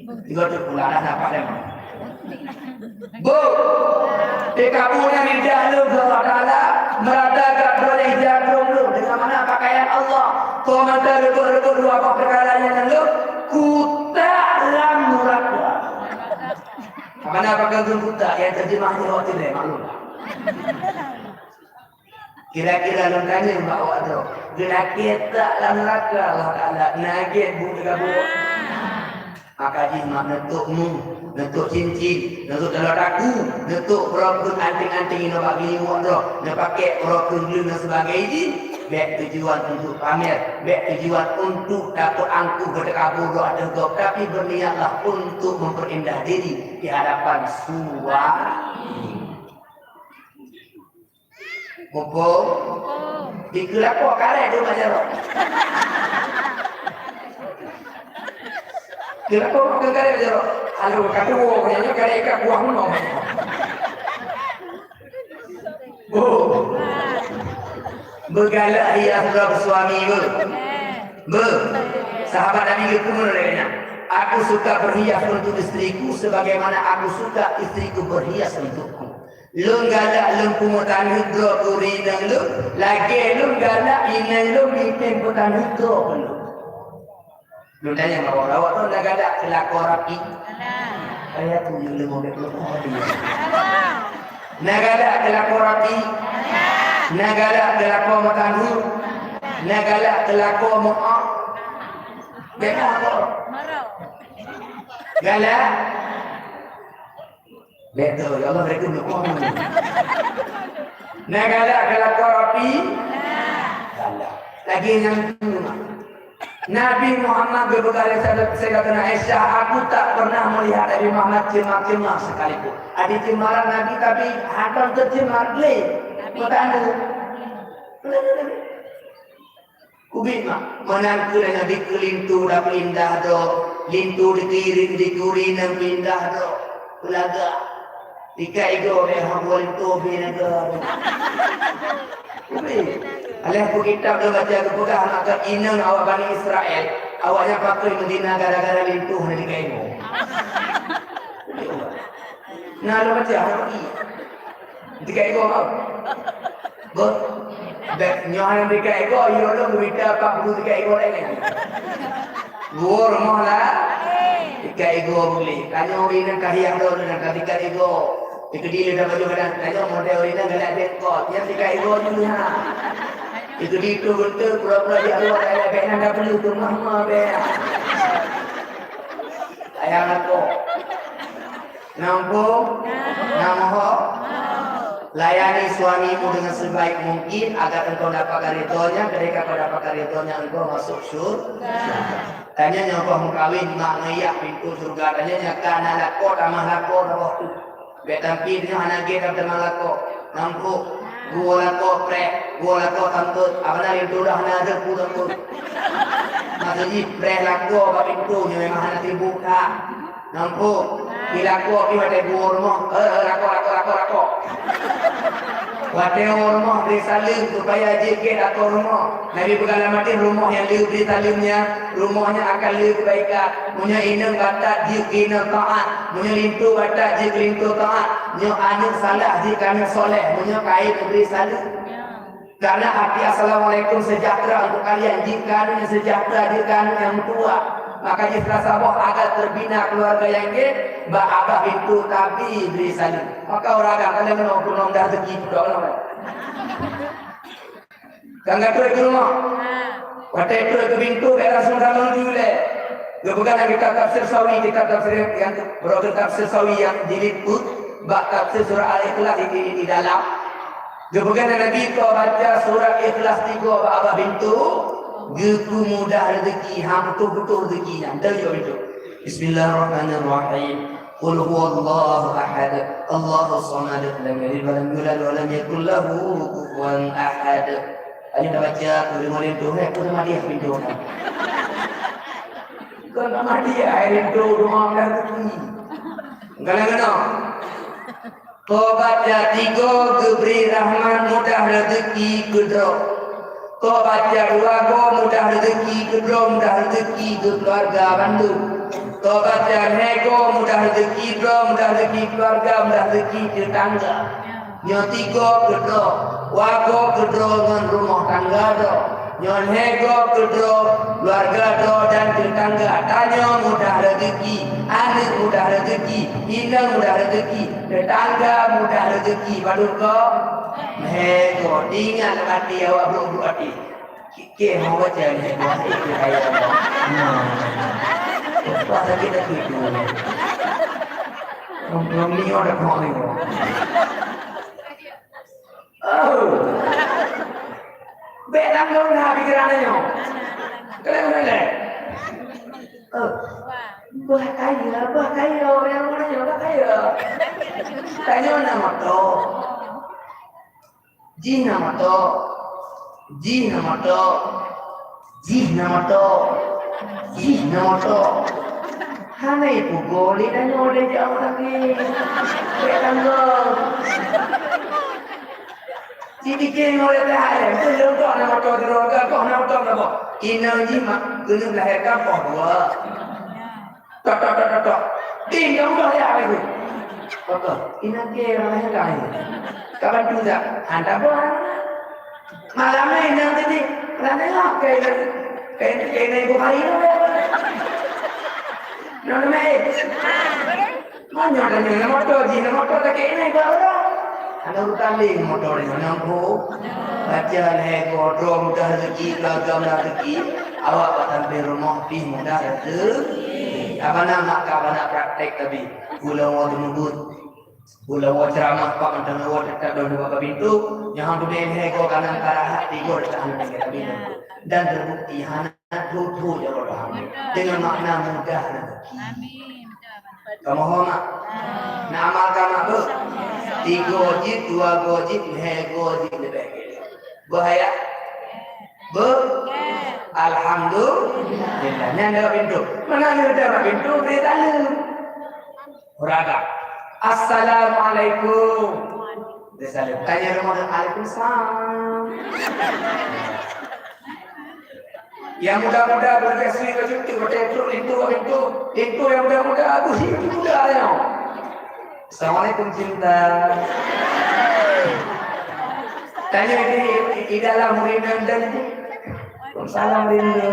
Tiga tu pula dah nampak dah. Bôh, teukabô nyan lidah lôn keu Allah Taala, meurata gab droe nyan ija krông lôn, deungon makna pakaian Allah. Soe mantong reubot-reubot dua boh peukara nyan ngon lôn, kutak lam neuraka. Mana pakon kheun kutak, nyang teujeumah nyoe awak Tireng, maklum. Kira-kira lôn tanyong bak awak droe, geulakèe tak lam neuraka Allah Taala, na gèt buet teukabô? Maka jih mak neutôk meuh, neutôk cincin, neutôk dalam daku, neutôk brôk anting-anting inoe bak geuliwat droe, neupakèk brôk gleueng dan sebagainya jih, bèk tujuan untuk pamer, bèk tujuan untuk tapeuangkuh beuteukabô droe ateueh gob, tapi berniatlah untuk memperindah diri di hadapan suami. Muphom? Muphom. Dikeue lakoe karèe tu bak jaroe. Dikeue lakoe karèe bak jaroe. Aduh, ka tuwo, nyan karèe ikat buah meunoe. Oh. Beugalak hias droe suami beuh. Beuh. Sahabat Nabi geukheun lagèe nyan, "Aku suka berhias untuk istriku sebagaimana aku suka istriku berhias untukku." Lôn galak lôn peumeutanheuet droe keu inong lôn, lagèe lôn galak inong lôn mimpén peutanheuet droe keu lôn. Lôn tanyong bak awak, awak na galak keu lakoe rapi? Kaya tu nyang leumoh bèk lôn tanyong. Na galak keu lakoe rapi? Na galak keu lakoe meutanheuet? Na galak keu lakoe meu'ah? Bèk na lakoe. Galak? Bèk tu, ya Allah, bèk tu, bèk tu. Na galak keu lakoe rapi? Galak. Lagèe nyang tu. Nabi Muhammad geupeugah lé Sayyidat-, Sayyidatuna Aisyah, "Aku tak pernah melihat Nabi Muhammad cemar-cemar sekalipun." Adak cemaran Nabi, tapi hantom teucemar lé. Meutanyoe. Ubit mak, meunan keuh nyan dikeue linto dapeuindah droe, linto dikeue, dikeue inong peuindah droe, peulaga. Ikat igoe bèk hana linto bèk naga. Ubit. Aléh peukitab lôn baca geupeugah maka inong awak Bani Israel, awaknyan pakoe meuzina gara-gara linto hana diikat igoe. Na lôn baca, hana bagi. Tiga ekor kau. Beuh. Bèk nyoe hana tiga ekor, yo lôn mita empat puluh tiga ekor laén. Gua rumoh lah. Tiga ekor boleh. Tanya orang nang kahia lôn nang ka tiga ekor. Dikeudi lé dah baju badan. Tanya model orang nang galak dengkot. Yang tiga ekor tu ha. Dikeudi tu betul pura-pura di Allah dah bèk nang dah beli tu mah mah bèk. Ayang aku. Nampu? Namoho? Layani suamimu dengan sebaik mungkin agar engkau dapatkan ridhonya, ketika kau dapatkan ridhonya, engkau masuk syurga. Tanya nyoe kah meukawen mak ngeuyak pintoe syurga, tanya nyoe ka na lakoe tamah lakoe saboh tu. Bèk tampi nyoe hana gét tamah lakoe. Nampu? Gua lakoe preh, gua lakoe sambot, abana linto dah hana ada pun sambot. Maksud jih preh lakoe bak pintoe nyoe memang hana sibuk that. Nampu, di lakoe pih watèe geuwoe rumoh, eh, eh, lakoe, lakoe, lakoe, lakoe. Watèe woe rumoh bri saleuem supaya jeuet gét lakoe rumoh. Nabi peugah lam hadis, rumoh nyang le bri saleuem nyan, rumoh nyan akan le keubaikan. Meunyoe inong batat jeuet keu inong taat, meunyoe linto batat jeuet keu linto taat, nyoe aneuk salah jeuet keu aneuk soleh, meunyoe kayém bri saleuem. Karena arti assalamualaikum sejahtera untuk kalian, jeuet keu aneuk nyang sejahtera, jeuet keu aneuk nyang meutuah. Maka jih salah saboh agar terbina keluarga nyang gét, bak abah pintoe tabi bri saleuem. Maka ureueng agam kalian meunoe peunoh dah rezeki peudoh nyoe. Kan ka trok keu rumoh. Watèe trok keu pintoe bèk langsung tamong ju lé. Geupeugah lam kitab Tafsir Sawi, kitab tafsir nyang, Tafsir Sawi nyang jilid peuet, bak tafsir surah Al-Ikhlas di, di, di dalam. Geupeugah lé Nabi, "Kau baca surat Ikhlas tiga bak abah pintoe, geupeumudah rezeki, han putôh-putôh rezeki nyan." Teuh jok pintoe. Bismillahirrahmanirrahim. Qul huwallahu ahad, Allahus samad, lam yalid walam yulad walam yakul lahu kufuwan ahad. Ayo dah baca, kau dengar pintoe, eh, kau dah madiah pintoe. Kau dah madiah, eh, pintoe, doa dah rezeki. Enggak lagi, no. Kau baca tiga geubri rahmat mudah rezeki keu droe. Kau baca dua go mudah rezeki keu droe, mudah rezeki keu keuluwarga bandum. Kau baca lhèe go mudah rezeki droe, mudah rezeki keuluwarga, mudah rezeki teutangga. Nyoe tiga keu droe, dua go keu droe ngon rumoh tangga droe. Nyoe lhèe go keu droe, keuluwarga droe dan teutangga. Tanyoe mudah rezeki, aneuk mudah rezeki, inong mudah rezeki. Tetangga mudah rezeki, padub ko? Meuhé ko, ingat lam até awak brok-brok até. Kikeh mau baca ni, buat itu kaya. Nah. Lepas sakit hati tu. Belum ni ada kau ni. Oh. Bèk tanggong dah pikiran nyoe. Kalian boleh? Oh. Bah kaya, bah kaya, orang mana nyoe bah kaya. Tanyoe na moto. Jih na moto. Jih na moto. Jih na moto. Jih na moto. Hana ipugoe lé tanyoe lé jauh lagi. Bèk tanggong. Sipike ngon lé teuh hai, keuneuk tok na moto keuluwarga, kok na moto na boh. Inong jih mak keuneuk lahé ka poh dua. Tok, tok, tok, tok, tok. Ding, kamu dah lihat aku. Apa? Inong ke orang lahé ka ni. Kaban tu dah. Hantar boh. Malam ni inong tadi. Pernah tengok ke, ke, ke, ibu hari tu apa? Nong mai. Meunyoe tanyoe na moto jih, na moto takeuneuk bak uroe. Hana urutan lé moto nyoe, nyoe. Baca lhèe go, droe mudah rezeki, keuluwarga mudah rezeki, awak bak sampéng rumoh pih mudah rezeki. Abana mak ka bana praktek tabi. Ulôn woe teumeubeuet, ulôn woe ceuramah, pak mantong woe teutap lôn bak pintoe, nyoe han beudé lhèe go kanan ka rahat, tigo tahan lagèe tabi. Dan teubukti hana Thô-thô jaroe doa. Betul. Dengan makna mudah rezeki. Amin. Betul, Abang. Kamoe horeumat. Amin. Nak amalkan mak beuh? Insya Allah. Tiga jeuet, dua go jeuet, lhèe go jeuet leubeh. Beuh ya? Beuh? Alhamdulillah. Nyan dalam pintu. Mana ada dalam pintu, beri tangan. Ureueng agam. "Assalamualaikum." Dia salam. Tanya rumah dia, "Waalaikumsalam." Yang muda-muda bergerak sini ke situ, betul, lintu, lintu. Lintu yang muda-muda, aku sih muda ya. "Assalamualaikum, cinta." Tanya di, di dalam murid dan, "Waalaikumsalam, rindu."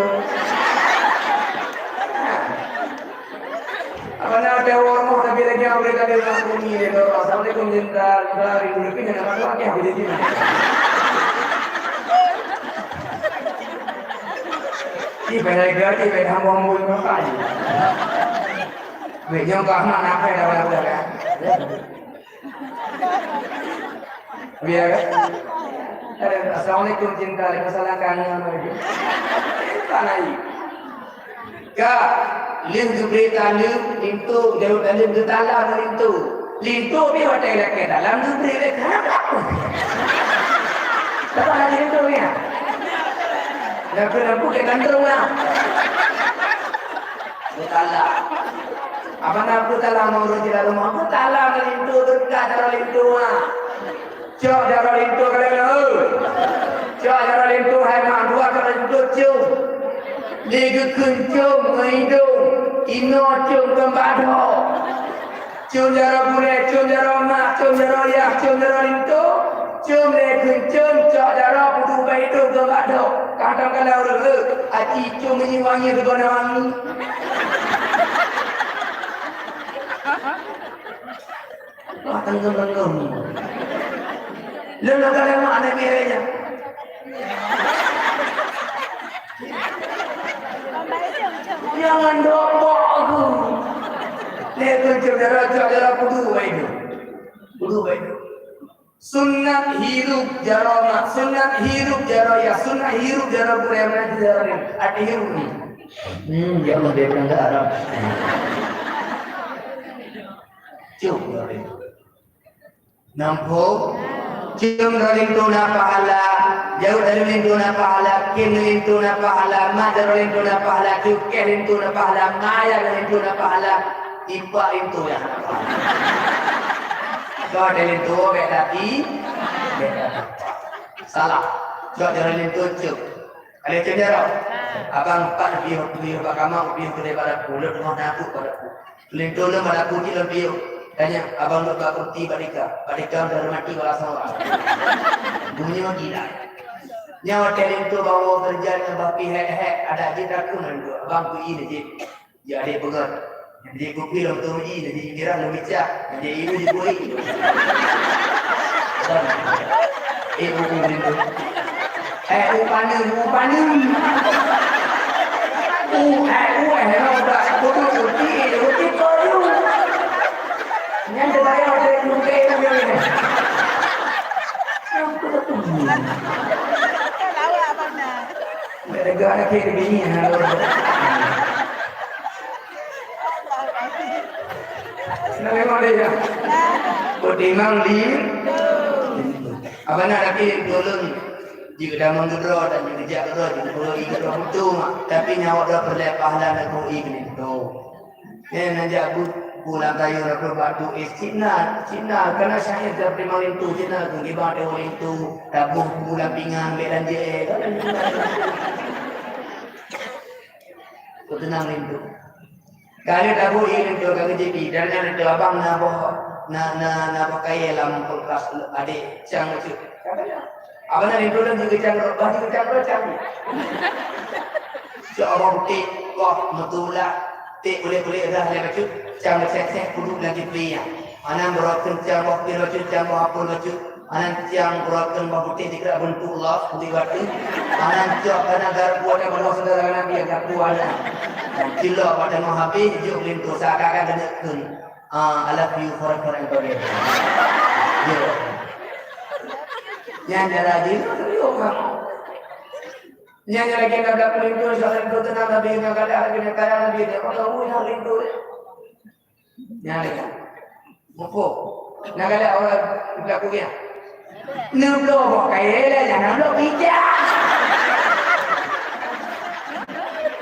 Apa nak ada orang mau tapi lagi orang boleh kata nak bunyi dia tu. "Assalamualaikum, cinta." Dari dulu punya nama tu, apa dia ni? Ni banyak gaji, banyak hamba-hamba yang makan. Weh, nyong kau anak nak kaya dah, dah, dah. Biar kan? Ada, "Assalamualaikum, cinta." "Waalaikumsalam, kangen." Cinta naik. Ka, lheueh geubri taleueng linto, jaroe taleueng geutala ngon linto. Linto pih watèe lakèe dalam geubri lé. Kenapa? Siapa lagi linto ni? Lampu-lampu ke gantung lah. Beutala. Apa nak beutala mau ureueng di dalam rumah? Beutala ngon linto, teuka cara linto ah. Cok jaroe linto ka lheueh. Cok jaroe linto hai mak, dua jaroe linto cium. Lé geukheun cium ngon idong, inoe cium keu bak dhoe. Cium jaroe gurèe, cium jaroe mak, cium jaroe yah, cium jaroe linto. Cium lé geukheun cium, cok jaroe peuduek bak idong keu bak dhoe. Kadang-kadang ureueng, eh, aci cium meunyoe wangi, sigoe na wangi. Wah, tenggem-tenggem. Lôn ka lewat aneuk miet nyan. Jangan dobok aku. Lé keuncung darah, cok darah kudu baik tu. Kudu baik tu. Sunat hirup jaroe mak, sunat hirup jaroe yah, sunat hirup jaroe gurèe, mana jaroe ni? Ada hirup ni. Hmm, ya Allah, dia bilang tak haram. Cuk, jaroe ni. Nampak? Cium dari linto na pahala, jauh dari linto na pahala, kém linto na pahala, mak dari linto na pahala, cukeh linto na pahala, maya dari linto na pahala, ipak linto nyang na pahala. Kau dari linto beda ti, beda ti. Salah. Cok dari linto cuk. Ada cendera. Abang pat piôh, piôh bak kama, piôh keudè bak dapu, lôn teungoh na buet bak dapu. Linto lôn bak dapu cit lôn piôh. Tanya, abang duduk bak kursi bak dika. Bak dika lôn mati bak lasoe. Bunyi magi dah. Nyawa teh linto bawa kerja nyan bak pi hek-hek, ada jih takun linto. Abang kui ni jih. Ya, adik peugah. Jadi, kupi lom tu ji, jadi kira lom bicak. Jadi, ibu ji bui. Eh, ibu ni tu. Eh, u paneum, u paneum. U, eh, u, eh, no, dah, kutu, kupi, kupi, koyu. Nyan dia bayar dari kupi, kupi. Lawak abang dah. Nggak ada gaya kayak begini, ha. Nah, memang dia. Berdimang di. Abang nak lagi tolong. Jika dah menggedor dan jika jak gedor, jika perlu ikut orang betul, mak. Tapi nyawa dah perlu pahala nak kau ikut tu. Eh, nan jak bu-, pulang kayu nak batu es Cina, Cina. Karena saya dah terima lintu Cina, tu gimana dia lintu, tabuh bulan pingan, bek dan je, eh. Kau tenang lintu. Kali tabuh ini tu kami jadi dan nyan tu abang na boh na na na boh kaya lam kulkas adik cang lucu. Abang na itu dan juga cang bah juga cang cang. Cak abang putih koh metulah tik kulit-kulit dah lagi bacut cang sek-sek kudu lagi pria. Anak berokin cang boh pira bacut cang boh apa bacut. Anan tiang uroe keu bak putéh dikira beuntuk Allah, putéh batu. Anan cok kana garpu ada banua saudara Nabi yang garpu ada. Cilok pada mau habis juk linto seakan-akan kena kun. Ah, I love you forever and forever. Yo. Yang ada lagi, yo, Bang. Nyan, nyan lagèe na ka linto, soal linto teunang Nabi, na galak lagèe na kaya Nabi, dia kata, "Oh, nyan linto." Nyan lagèe. Muphom. Na galak orang belaku nyan. Neubloe boh kayèe lé, jangan bloe bijang.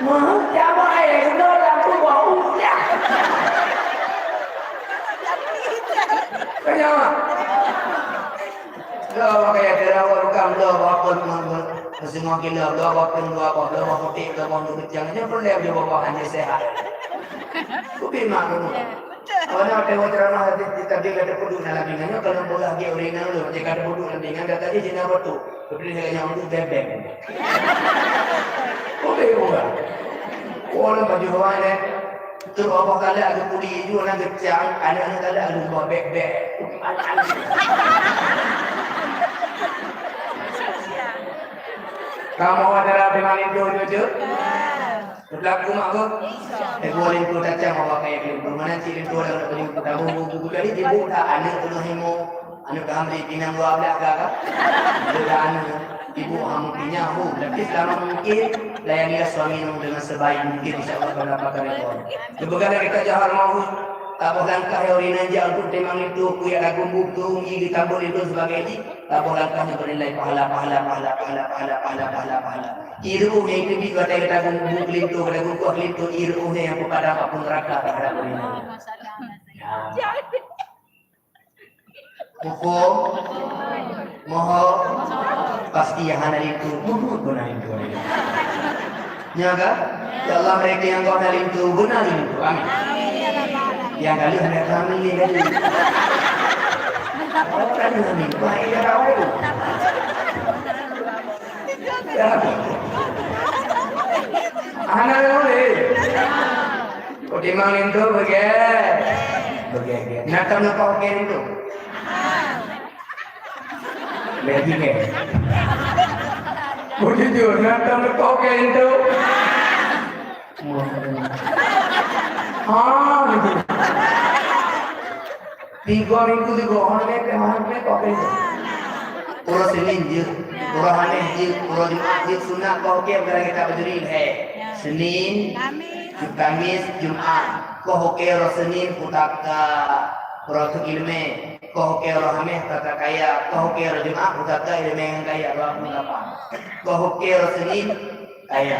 Meuh, jamoe air, bloe lampu bau ujang. Keunyoe. Bloe boh kayèe teurawat bukan bloe boh pun, pun, pun, pun, kilo, bloe boh pun, bloe boh, bloe boh putéh, bloe boh keucang. Nyoe peureulèe bloe boh, boh hana seuhat. Kupi mak kamu. Awak na watèe ceramah tadi, tadi ka teupeuduek dalam bingan nyoe, kalau bola gek ureueng inong lôn, watèe ka teupeuduek dalam bingan, dah tadi jina beutôi. Tapi dia nyang ureueng bebek. Oke, bola. Bola baju hawa ni. Terus Allah Taala ada kuli ju, anak kecil, anak-anak Taala ada buah bebek. Kamu ada di mana itu, Cucu? Beulaku mak ko? Eh, buah linto tacam awak kaya linto. Mana cik linto dah nak beli buku tamu, buku, buku tadi sibuk tak? Aneuk tu himo, aneuk ka beli pinang dua belas ka, ka? Dia dah aneuk, ibu hamo pinya, hu. Tapi selama mungkin, layanilah suami nung dengan sebaik mungkin, insya Allah, pada pakar itu. Kebetulan kita jahar mau, tak boh langkah yang ringan je untuk temang itu, kuyak lagu buku, igi tambul itu sebagai ji, tak boh langkah yang bernilai pahala, pahala, pahala, pahala, pahala, pahala, pahala, pahala. Iruh nyang teubiet watèe geutanggong bu keulinto, geutanggong kuah keulinto, iruh nyang peupadang apui neuraka terhadap ureueng nyan. Muphom? Moho? Pasti nyang hana linto, muphom beuna linto. Nya ka? Ya Allah, mereka nyang kau hana linto, beuna linto. Amin. Nyang ka lheueh hana kami ni tadi. Oh, kan hana linto, hai, ya Allah. Hana boleh. Kau timang linto beuge. Beuge. Na tam leupah oke linto. Lagi ke. Bujur, na tam leupah oke linto. Ha, gitu. Tiga minggu juga, orang kata, orang kata, kok kata. Uroe Senin jeuet, uroe Alhameh jeuet, uroe Jumat jeuet, sunat koh oke, bukan lagi tak berdiri, he. Senin, Kamis, Jumat, koh oke, uroe Senin, putaka, uroe tu ilme, koh oke, uroe Alhameh, putaka kaya, koh oke, uroe Jumat, putaka ilme ngon kaya, dua puluh lapan. Koh oke, uroe Senin, kaya.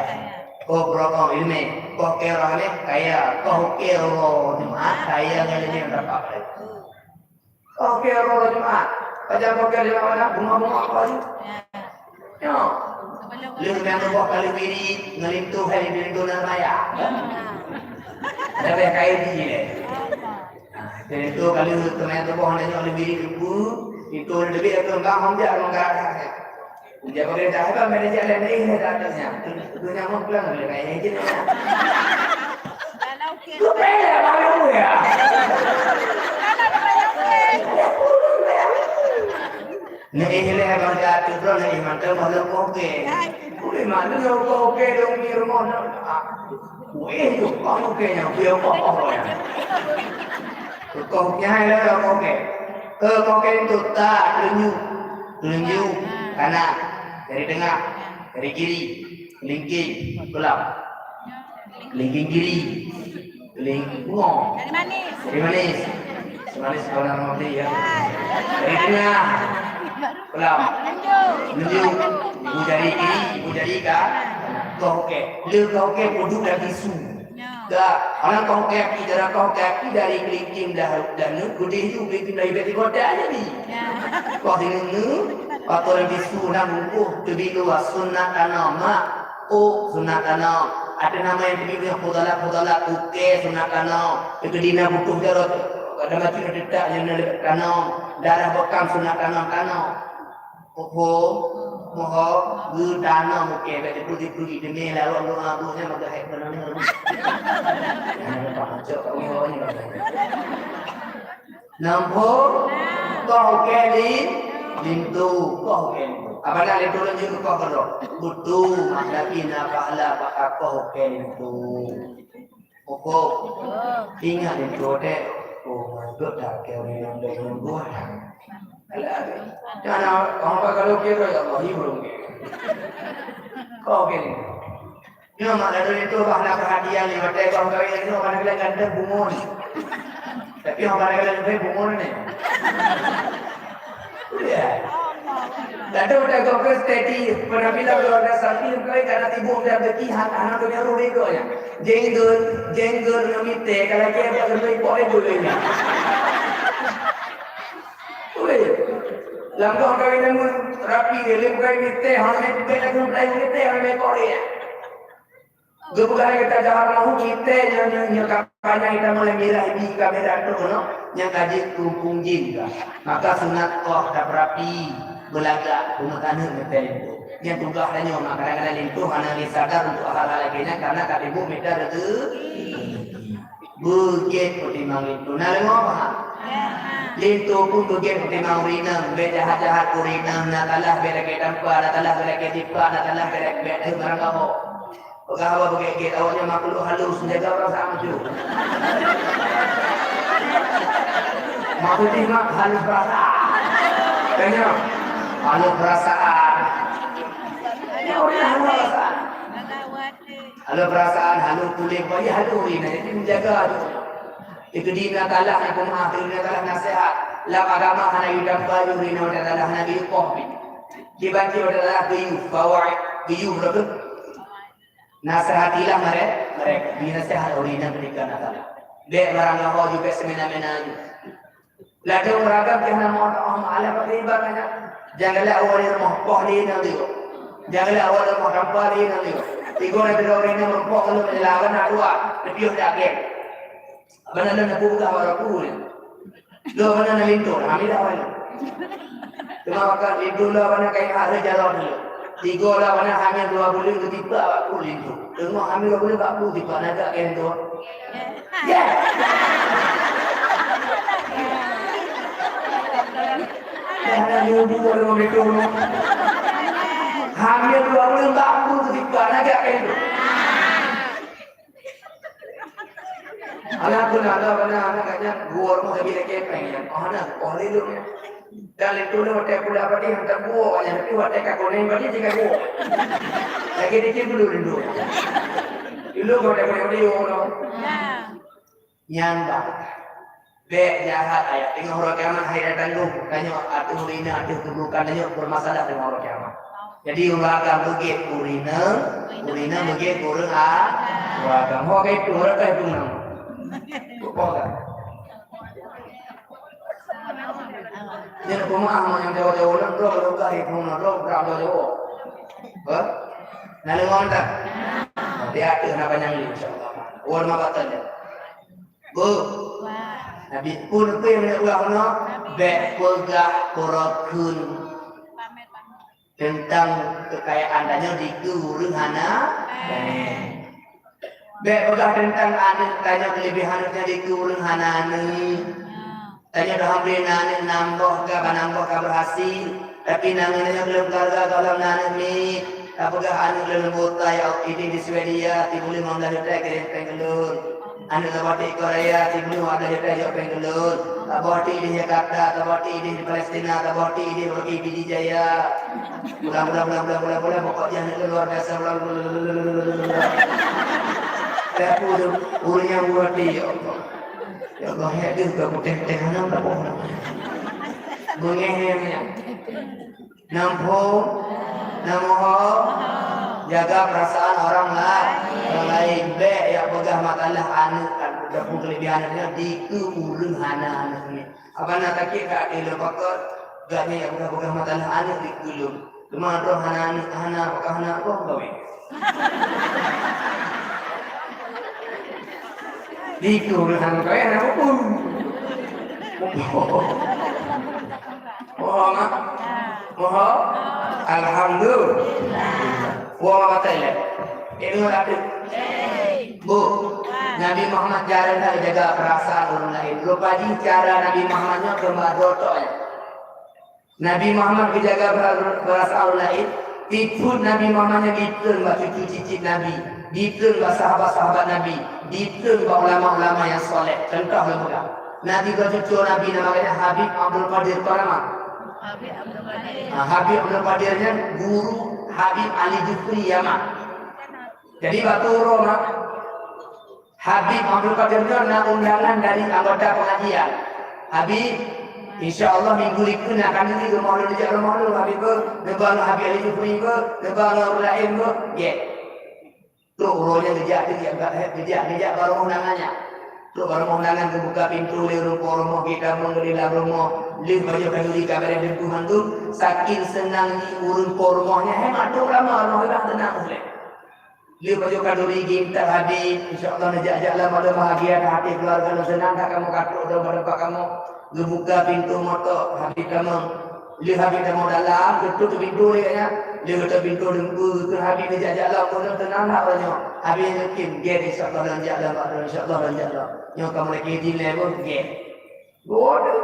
Koh brokong ilme, koh ke roh neh kaya, koh ke roh Jumat kaya ngon ilme dapat. Koh ke roh Jumat, pajan koh ke Jumat mana? Bunga-bunga apa tu? Yo. Leuh nang boh kali wirid, ngelintuh hai lintuh nang maya. Ada beh kai di le. Nah, itu kali teman tu boh nang ngelintuh wirid tu, itu lebih aku enggak hom je, aku enggak ada. Ujar pemerintah, "Apa manajer lain ni dah datang nya?" Tu, tu nyamuk pulang, boleh main je dah. Kalau ke- Tu payah baru ya. Kalau ada banyak ke- Ni eh leh bang jatuh bro, ni mantap bang loko ke. Boleh mana loko ke dong di rumah nak. Weh tu kau ke yang dia kau ya. Kau ke hai lah kau ke. Eh, kau ke tu tak tunjuk. Tunjuk kanan, jari tengah, jari kiri, kelingking, pulang. Kelingking kiri, kelingking bungong. Jari manis. Jari manis. Semanis kepala mati ya. Jari tengah, pulang. Tunjuk. Ibu jari kiri, ibu jari kanan. Kau ke, le kau ke puduk dan tisu. Dah, anak kau kaki, darah kau kaki dari kelingking dah, dah nu, gudeh ju, kelingking dari beti kota aja ni. Kau sini nu, patut lagi sunat bungkuh, tu di luar sunat tanam, mak. Oh, sunat tanam. Ada nama yang demi punya fudala, fudala, uke, sunat tanam. Itu dina butuh jarot. Ada macam ada tak yang nak tanam. Darah bekam sunat tanam, tanam. Oho, moho, geutanam uke, bèk dipeugah-peugah, demi lawan doa, doanya maka hai beuna ni. Nampu, koh uke li, lintu, koh uke lintu. Apa nak lintu laju koh keudroe? Beutôi, mak Nabi na pahala bak koh uke lintu. Pokok. Ingat itu dek. Oh, betul tak kau ni yang dah buat. Alah, karena orang kalau kira ya Allah, ibu. Oke. Nyoe mak laju itu bah na perhatian ni, watèe bah kawin lagi nyoe, mana kalian ganteng bungun. Tapi orang mana kalian lebih bungun ni. Ya. Lalu dah kau ke steady, penampilan keluarga Sakti, kau tak nak timbul dan deki, hak anak tu nyaru rego ya. Jenggot, jenggot ngamite, kalau dia buat lebih boleh dulu ni. Ui, langkah kawin namun rapi, dia lebih kawin mite, hanya bek lagi mulai mite, hanya boleh ya. Geupeugah lé gata, Dahar Mahu, kitab nyoe, nyoe, nyoe ka panyang, kita mulai mirah di kamera tu, no? Nyang ka jeuet keumpung jin ka. Maka sunat toh tapeurapi, beulagak, beumeutaneuh meutai linto. Nyang tugaih tanyoe, maka kadang-kadang linto hana lé sadar untuk hal-hal lagèe nyan, karena ka sibuk mita rezeki. Beugèt peutimang linto. Na deungö, paham? Linto pun beugèt peutimang ureueng inong. Bèk jahat-jahat keu ureueng inong. Na talah bèk lakèe tampa, na talah bèk lakèe tipak, na talah bèk lakèe, bèk deuh barang gaboh. Peugah haba beugèt-gèt, awaknyan makhluk halus, jaga perasaan tu. Maksudnya mak halus perasaan. Tanya, halus perasaan. Ya, orang halus perasaan. Halus perasaan, halus kulit, payah halus ni, jadi menjaga tu. Itu dina talah, nak pemaaf, itu dina talah nasihat. Lam agama hana yudam bayu, rina talah hana geupoh. Kiban Allah talah geuyuh, bawa geuyuh lagèe. Nasihatilah mereka, mereka. Dinasihat oleh Nabi kan Allah. Bèk barang gaho juga semena-mena aja. Ladôm ragam jih na mohon Allah Taala bagi ibaratnya. Janganlah awal di rumah poh di nang tiga. Janganlah awal di rumah rampa di nang tiga. Tiga na tiga orang ni merumpok kalau menjelawan nak dua, lebih dah geng. Abang ada nak buka awal aku ni. Lo mana na linto, hamidah awal. Cuma makan linto lo mana kain ada jalan dulu. Tiga lah mana hanya dua bulan ketiga aku linto. Tengok hamil dua bulan bak aku tiba nak geng tu. Ya. Dah ada nyobu ada orang itu. Hamil dua bulan tak aku tiba nak gak itu. Alah pun ada mana anak katanya gua rumah lagi lagi pengen. Oh, ada, oh, lelong ya. Dan itu ni hotel pula apa dia hantar gua banyak tapi hotel kat konen bagi tiga gua. Lagi dikit dulu rindu. Dulu hotel konen dia orang. Nyan bah. Bèk jahat ayat. Teungoh uroe kiamat hai datang dum. Tanyoe ateueh ureueng inong, ateueh keburukan tanyoe bermasalah teungoh uroe kiamat. Jadi ureueng agam beugèt ureueng inong, ureueng inong beugèt ureueng a-, ureueng agam. Ho ka itu, ureueng ka itu nama. Lupa kan? Jadi pemaaf nyang jauh-jauh lah, bro, bro, bro, bro, bro, bro, bro. Hah? Nah, lewat tak? Di ateueh na panyang ni, insya Allah. Wal mabatan ya. Bu, Nabi pun apa yang nak ulang no? Bèk peugah peurokheun tentang kekayaan tanyoe dikeue ureueng hana. Bèk peugah tentang aneuk tanyoe kelebihan aneuk tanyoe dikeue ureueng hana aneuk. Tanyoe dah hampir na aneuk nam boh ka, banam boh ka berhasil. Tapi na ngon nyoe lom keluarga gohlom na aneuk miet, tapeugah aneuk lôn buta, ya Allah, idéh di Swedia, tiga puluh lima belas juta kirim péng keu lôn. Aneuk taboh di Korea, tiga puluh lima belas juta jok péng keu lôn. Taboh di Jakarta, taboh di Palestina, taboh di Pidie Jaya. Pulang, pulang, pulang, pulang, pulang, pulang, pokok jih aneuk luar biasa, pulang, pulang, pulang, pulang, pulang. Tapi ureueng nyang buat ya Allah. Ya Allah, ya Allah, ka putih-putih hana taboh. Beungéh nyan. Namphong, namoho, jaga perasaan orang la-, orang lain. Bèk ya peugah masalah aneuk kan, peugah kelebihan aneuk dikeue ureueng hana aneuk ni. Apa na sakit ka até le pakot, gak ni ya peugah-peugah masalah aneuk dikeue lôn. Teuma droe hana aneuk, hana, apakah hana Allah kawin? Itu urusan kau ya, nak hukum. Mohon, ah. Mohon. Alhamdulillah. Wah, kata ya. Ini ada. Bu, Nabi Muhammad jarang nak jaga perasaan orang lain. Rupa jih cara Nabi Muhammad nyoe keu mak droe tok ya. Nabi Muhammad geujaga ba-, basa ureueng laén, dikheun Nabi Muhammad nyan dikheun bak cucu cicit Nabi, dikheun bak sahabat-sahabat Nabi, dikheun bak ulama-ulama nyang saleh. Contoh lôn peugah, na sidroe cucu Nabi nama geuh Habib Abdul Qadir, peue nama? Habib Abdul Qadir. Ha, Habib Abdul Qadir nyan guru Habib Ali Jufri Yaman. Jadi bak uroe nyan, Habib Abdul Qadir nyoe na undangan dari anggota pengajian. Habib, insya Allah minggu likeu na kami di rumoh lôn, jak rumoh lôn, Habib beuh, neuba ngon Habib Ali Jufri beuh, neuba ngon ureueng laén beuh. Gét. Trok uroe nyan geujak, geujak, geujak, geujak bak rumoh undangan nyan. Trok bak rumoh undangan geubuka pintoe lé ureueng po rumoh, geutamong lé lam rumoh, lheueh pajoh khanduri ka beureh teungku mandum, saking seunang jih ureueng po rumoh nyan, hai mak trok lam rumoh, rumoh nyan seunang lé. Lheueh pajoh khanduri geuintat Habib, insya Allah neujak-jak lam, lam bahagia that até keuluwarga lôn, seunang that kamoe ka trok dong bak kamoe. Geubuka pintoe moto Habib tamong. Lheueh Habib tamong dalam, geutôp pintoe lé nyan. Lheueh geutôp pintoe teungku, geukheun Habib neujak-jak lom, ulôn teunang that uroe nyoe. Habib yakin, gét, insya Allah lôn jak lom, insya Allah lôn jak lom. Nyoe ka mulai keudin lé boh, gét. Waduh.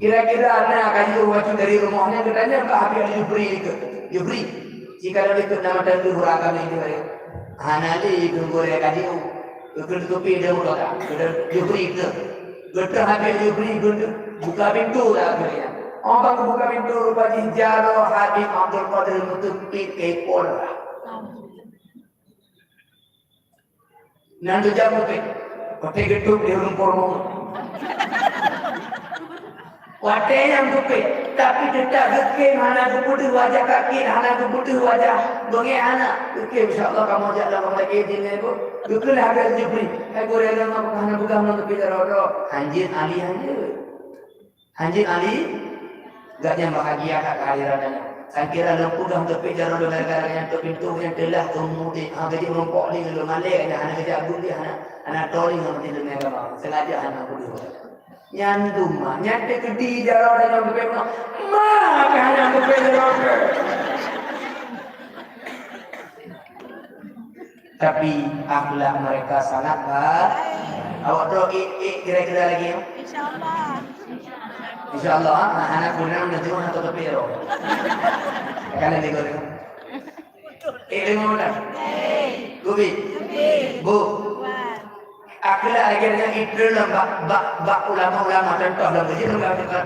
Kira-kira na ka jiôh bacut dari rumoh nyan, geutanyong bak Habib Ali Jufri dikeue. Jufri, sikalon dikeue na mantong lheueh ureueng agam nyan. Hana lé, geukheun gurée ka jiôh. Geukheun tupi dia muka ka. Geukheun Jufri dikeue. Geuteuh Habib Jufri geukheun buka pintoe lah akhirnya. Oh, bang buka pintoe rupa jih jaroe Habib Abdul Qadir meuteupiet keu ipon lah. Nyan teujak bukét. Watée geutôp di ureueng po rumoh. Watée nyan bukét, tapi teutap geukém hana geupeudeuh wajah kaki, hana geupeudeuh wajah beungéh hana. Geukém, insya Allah kamoe jak lam rumah sakit jih nyan, Bu. Geukheun lé Habib Jufri, hai gurée lôn, apakah hana peugah ngon teupie jaroe droe? Hanjeuet Ali hanjeuet. Hanjeuet Ali, gobnyan bahagia that kehadiran nyan. Sangkira lôn peugah teupie jaroe lôn gara-gara nyan, teupintoe nyan teulah teumude, ha, geujak meurumpok lé ngon lôn malée nyan, hana geujak gum lé, hana, hana turi ngon lôn agama. Sengaja hana gum lé. Nyan dum ma, nyan teukeudi jaroe nyan teupie ma, ma ka hana teupie jaroe. Tapi akhlak mereka sangat baik. Awak tu, eh, eh, kira-kira lagi, ya? Insya Allah. Insya Allah, ha, anak gunang dan jumlah atau tepi, ya, Rob? Akan ada gol, ya? Eh, lima belas. Kubi. Bu. Akhlak lagi dengan itu dalam bak, bak, bak ulama-ulama, contoh dalam masjid, dalam bak, bak.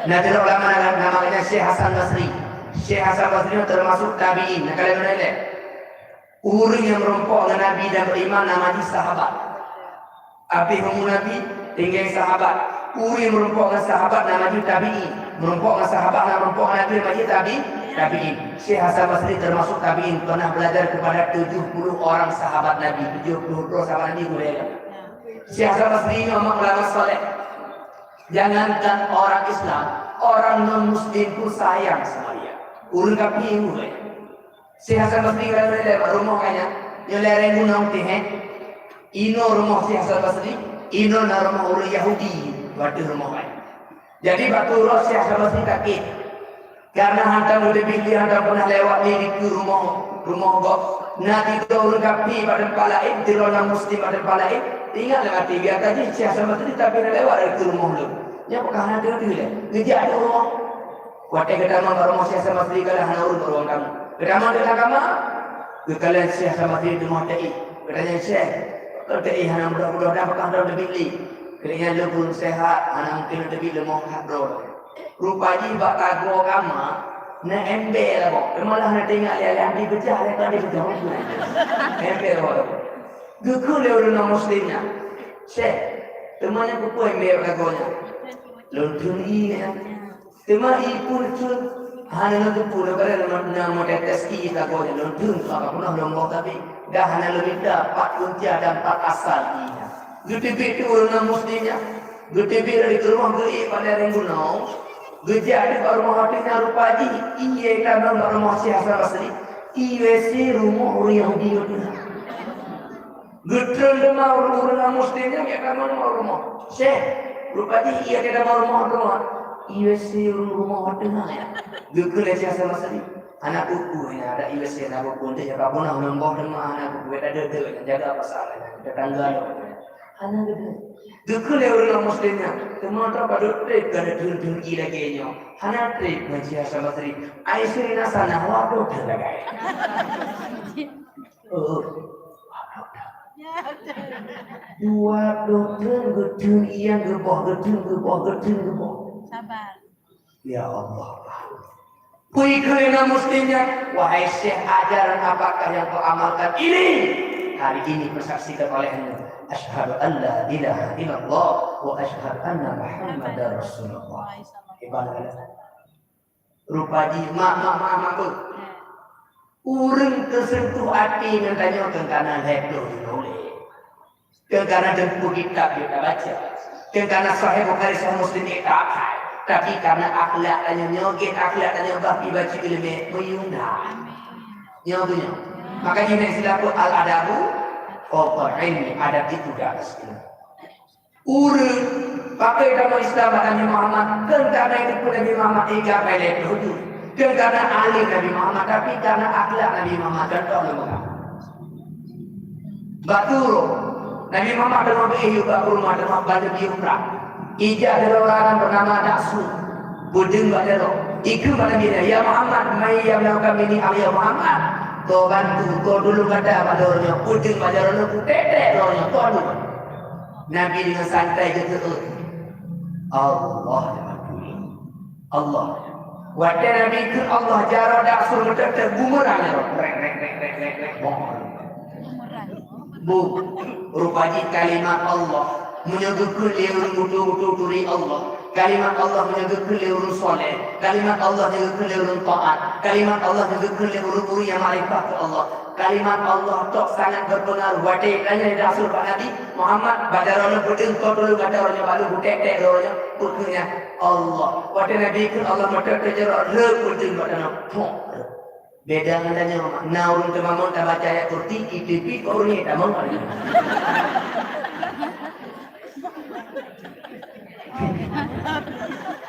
Nah, ada ulama nama, namanya Syekh Hasan Basri. Syekh Hasan Basri itu termasuk tabi'in. Nah, kalian boleh lihat. Ureueng nyang meurumpok ngon Nabi dan beriman nama jih sahabat. Abéh umu Nabi, tinggai sahabat. Ureueng nyang meurumpok ngon sahabat nama jih tabi'in. Meurumpok ngon sahabat, na meurumpok ngon Nabi nama jih tabi-, tabi'in. Syekh Hasan Basri termasuk tabi'in, pernah belajar kepada tujuh puluh orang sahabat Nabi. Tujuh puluh droe sahabat Nabi gurée. Syekh Hasan Basri nyoe ulama saleh. Jangankan orang Islam, orang non-muslim pun sayang sama dia. Ureueng kafé gurée. Syekh Hasan Basri ka lheueh lewat rumoh gobnyan, nyoe lereng gunong teuh, eh. Inoe rumoh Syekh Hasan Basri, inoe na rumoh ureueng Yahudi, bak ateueh rumoh gobnyan. Jadi, bak uroe Syekh Hasan Basri sakét. Karena hantom geuteubiet lé, hantom pernah lewat lé dikeue rumoh, rumoh gob. Na sidroe ureueng kafé bak teumpat laén, sidroe non muslim bak teumpat laén. Ingat lam até, biasa jih Syekh Hasan Basri tapi na lewat dikeue rumoh lôn. Nyan peugah hana teuntèe lé. Geujak di rumoh. Watèe geutamong bak rumoh Syekh Hasan Basri, ka lheueh hana ureueng bak ruang tamu. Geutamong di lam kama, geukalon Syekh Hasan Basri teungoh taéh. Geutanyong, "Syekh, pakon taéh hana mudah-mudah, dan pakon hana teubiet lé?" Keuneuk nyan lôn pun sehat, hana mungken lôn teubiet, leumoh that droe. Rupa jih bak tagoe kama na ember lagoe. Teuma lah hana teuingat lé, lé até peugah lé, tadi peugah. Ember lagoe. Geukheun lé ureueng non muslim nyan, "Syekh, teuma nyan keupeue ember lagoe nyan?" "Lôn theun ié nyan." Teuma ié pun theun hana neuteupeue, lé barang na meutetes ié lagoe nyan, lôn theun, maka peunoh lôn boh tapi dah hana lôn mita pat kuncia dan pat asal ié nyan. Geuteubiet teuk ureueng non muslim nyan, geuteubiet dari rumoh geuék bak lereng gunong, geujak teuk bak rumoh ateueh nyan, rupa jih ié tamong bak rumoh Syekh Hasan Basri, ié WC rumoh ureueng Yahudi nyan. Geutreun teuma ureueng-ureueng muslim nyan, geujak tamong u rumoh. "Syekh, rupa jih ié ka tamong u rumoh teuma." "Ié WC ureueng rumoh ateueh nyan." Geukheun lé Syekh Hasan Basri, "Hana peue-peue nyan, adak ié WC hana peue-peue, nyan ka peunoh lôn boh teuma, hana peue-peue, dak deuh-deuh, jaga pasal nyan, tetangga nyoe." Hana deuh-deuh. Geukheun lé ureueng muslim nyan, "Teuma droe padub trép ka neutreun-treun ié lagèe nyoe?" "Hana trép," kheun Syekh Hasan Basri. "Ai sirina sana, waduh, trép lagèe." Oh. Dua ploh thon geutreun ié, geuboh, geutreun, geuboh, geutreun, geuboh. Sabar. Ya Allah. Peue kheun na muslim nyan, "Wahai syekh, ajaran apakah yang kau amalkan ini?" "Hari ini kusaksikan olehmu, asyhadu an la ilaha illallah wa asyhadu anna Muhammadar Rasulullah." Ibarat rupa jih, mak, mak, mak, mak, tu. Ureuëng teuseuntuh até ngon tanyoe keu kana lhée ploh jinoe lé. Keu kana teungku kitab jeuet tabaca. Keu kana Sahih Bukhari, Sahih Muslim jeuet takai. Tapi kana akhlak tanyoe nyoe, gen akhlak tanyoe bah pih bacut ileumé meuyuem that. Nyoe beunyoe. Maka jih na istilah tu al-adabu fauqal ilmi, adab itu di atas ilmu. Ureuëng pakai agama Islam Nabi Muhammad, keu kana itu pun Nabi Muhammad iga pai lé tuju. Keu kana alim Nabi Muhammad, tapi kana akhlak Nabi Muhammad, contoh lom. Bak uroe Nabi Muhammad teungoh geuéh u bak rumoh teungoh ban biôh prang. Ijak sidroe ureuëng bernama Daksu. Peudeueng bak jaroe. Ikheun bak Nabi, "Ya Muhammad, man yamna'uka minni, ya Muhammad. Kau bantu, kau tulông gata bak droe nyoe." Peudeueng bak jaroe nyoe, kutek-tek droe nyoe, kau tulông. Nabi deungon santai geuteuôt, "Allah nyang bantu." Allah. Watée Nabi kheun Allah, jaroe Daksu meuteuk-teuk bumeurang nyoe. Rek, rek, rek, rek, rek, rek. Bong. Bu, rupa jih kalimat Allah. Meunyoe geukheun lé ureuëng beutôi-beutôi turi Allah. Kalimat Allah meunyoe geukheun lé ureuëng soleh. Kalimat Allah meunyoe geukheun lé ureuëng taat. Kalimat Allah meunyoe geukheun lé ureuëng-ureuëng nyang makrifat keu Allah. Kalimat Allah tok sangat berpengaruh. Watée tanya Daksu bak Nabi Muhammad, bak jaroe nyoe peudeueng, kau tulông gata droe nyoe bak lôn, kutek-tek droe nyoe, peue kheun nyan? Allah. Watée Nabi kheun Allah meuteuk-teuk jaroe, rhöp peudeueng bak tanoh. Pok. Beda ngon tanyoe, na ureuëng teuma mon tabaca ayat kursi, iteubiet keu ureuëng nyan tamong.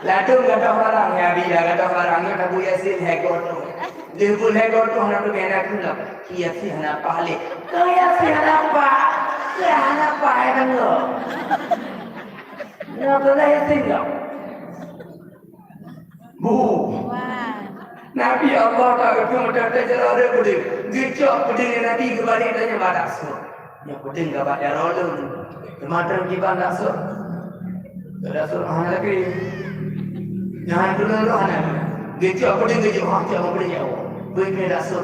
Ladôm gadôh barang, ya, bila gadôh barang nyoe tabu Yasin lhée goe troh. Lheuh bu lhée goe troh na teubiet na keunoe. Yasin hana paih lé. Keu Yasin hana paih, keu hana paih tanggong. Nyoe keuh Yasin nyoe. Bu. Wah. Nabi Allah Taala geukheun meuteuk-teuk jaroe rhöp peudeueng. Geucok peudeueng Nabi geubalek tanyong bak Daksu. Nyoe peudeueng ka bak jaroe lôn. Teuma droe kiban Daksu. Keu Daksu hana lagée. Nyan hana tulông lôn hana. Geucok peudeueng geujok, ha, cok peudeueng jaweueb. Beungéh Daksu,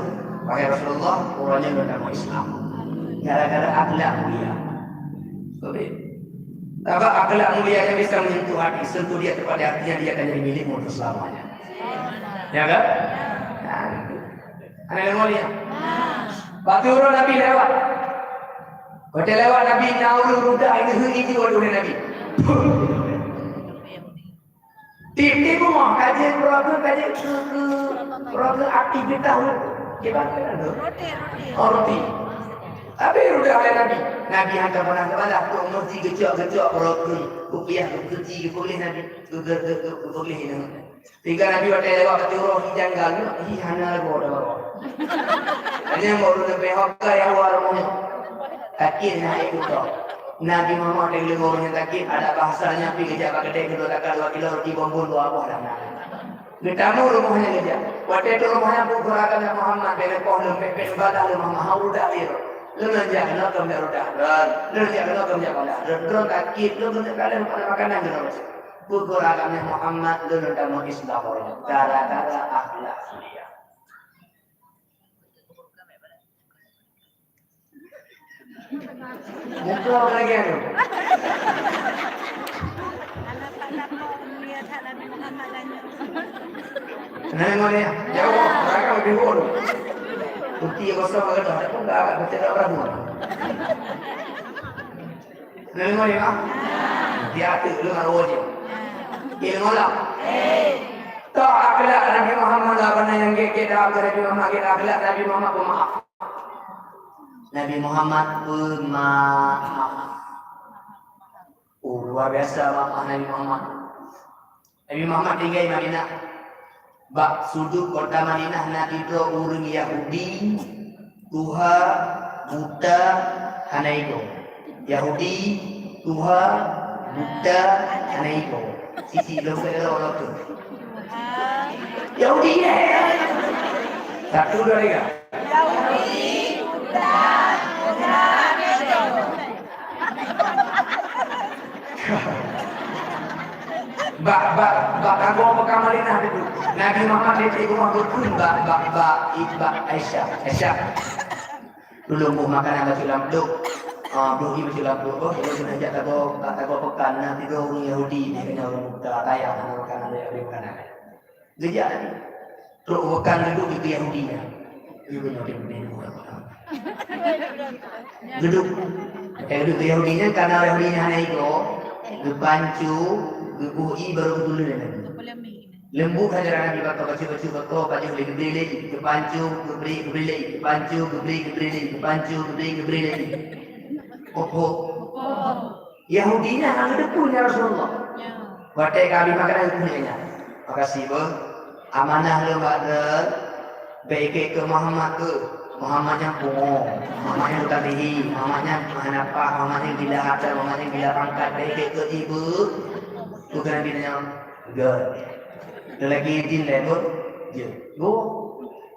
"Wahai Rasulullah, uroe nyoe lôn tamong Islam. Gara-gara akhlak mulia." Sabab akhlak mulia yang bisa menyentuh hati, sentuh dia kepada hatinya, dia akan jadi milikmu untuk selamanya. Ya kan? Nah, itu. Ana lengol ya. Waktu uroe Nabi lewat. Watée lewat Nabi, na ureuëng rudah ini hei itu oleh Nabi. Tieb-tieb rumoh, ka jeuet keudroe, ka jeuet keu, keu, keudroe aktivitas kiban keunan tu. Roti, roti. Oh, roti. Tapi rudah lé Nabi. Nabi hana pernah geubalah, trok meusti geucok-geucok keudroe, geupiah, geucuci, geupeugléh Nabi. Geu-, geu-, geu-, geu-, geupeugléh inong. Sehingga Nabi watée lewat bak uroe hi janggal, hi hana lagoe dua. Hanya mau ureuëng sampai hokai awal rumoh. Sakét na hai kuto. Nabi Muhammad watée geuleumo ureuëng nyang sakét, ada bahasanya pi geujak bak keudè keudua takar dua kilo roti bonbon dua boh lam na. Geutamong rumoh nyan geujak. Watée trok rumoh nyan, peugah keu Nabi Muhammad, bèk neupoh lôn, bèk, bèk neubalah lôn, Muhammad, hana rudah lé. Lôn jak keunoe keu jak rudah. Lôn jak keunoe keu jak rudah. Lôn, lôn sakét, lôn keuneuk kalon pada makanan keunoe. Peugah keu Nabi Muhammad, lôn tamong Islam, gara-gara akhlak mulia. Muka apa lagi anu? Nah, ngoni ya. Jauh, belakang lebih buruk. Putih kosong kata, ada pun tak, tak, tak, tak, tak, tak. Nah, ngoni ya. Dia tu, lu nak rawat je. Dia ngolah. Tak akhlak Nabi Muhammad lah, bana nyang gét-gét dah, Nabi Muhammad gét akhlak, Nabi Muhammad pemaaf. Nabi Muhammad peumaaf. Oh, luar biasa maaf Nabi Muhammad. Nabi Muhammad tinggai Madinah. Bak sudut kota Madinah na sidroe ureuëng Yahudi, tuha, buta, hana igoe. Yahudi, tuha, buta, hana igoe. Sisi lom ke dalam orang tu. Yahudi, eh. Satu, dua, tiga. Yahudi, buta, hana igoe. Bak, bak, bak kagoe Mekah Madinah teuh. Nabi Muhammad teuh teuma geukheun bak, bak, bak, bak Aisyah. Aisyah. Tulông boh makanan bacut lam plueng. Ah, boh ie bacut lam plueng. Boh, tulông keuneuk jak tagoe, bak tagoe peukan, na tiga ureueng Yahudi, dia kena ureueng buta, tayang hana makanan, dia bri makanan. Geujak tadi. Trok u peukan geuduek di Yahudi nyan. Ibu nyoe di Madinah. Geuduek. Watèe geuduek di Yahudi nyan, karena Yahudi nyan hana igoe, geupancu, geuboh ie baru geutuléh lé Nabi. Leumbot saja Nabi bak bacut-bacut bak, pajoh lé geubri lé, geupancu, geubri, geubri lé, geupancu, geubri, geubri lé, geupancu, geubri, geubri lé. Opo? Yahudi nyan hana geuteupeue, "Ya Rasulullah." Ya. Watèe ka habéh makanan, geukheun lé nyan, "Makasih beuh, amanah lôn bak droe, bèk ikét keu Muhammad beuh. Muhammad nyan pungo, Muhammad nyan mutalehi, Muhammad nyan hana paih, Muhammad nyan gila harta, Muhammad nyan gila pangkat, bèk ikét keu jih beuh." Kheun Nabi nyan, "Göt." Lagi izin lé beuh, jeuet. Go.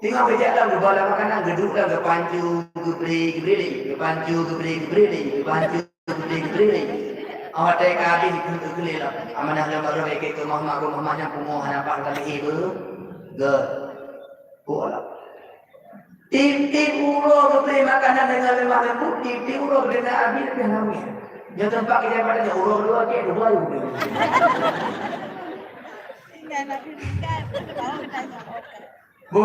Teungoh geujak lam geuba lam makanan, geuduek lam geupancu, geubri, geubri lé, geupancu, geubri, geubri lé, geupancu, geubri, geubri lé. Watèe ka habéh geukheun lé lom, "Amanah lôn bak droe, bèk ikét keu Muhammad, keu Muhammad nyan pungo, hana paih, mutalehi beuh." Göt. Go lom. Tiep-tiep uroe geubri makanan deungon leumah leumbot, tiep-tiep uroe geudeungon Abi leubeh ramé. Nyoe teumpat keu jabatan nyoe uroe dua, tiep dua uroe. Tinggai Nabi tinggai, bau tanya orang. Bu,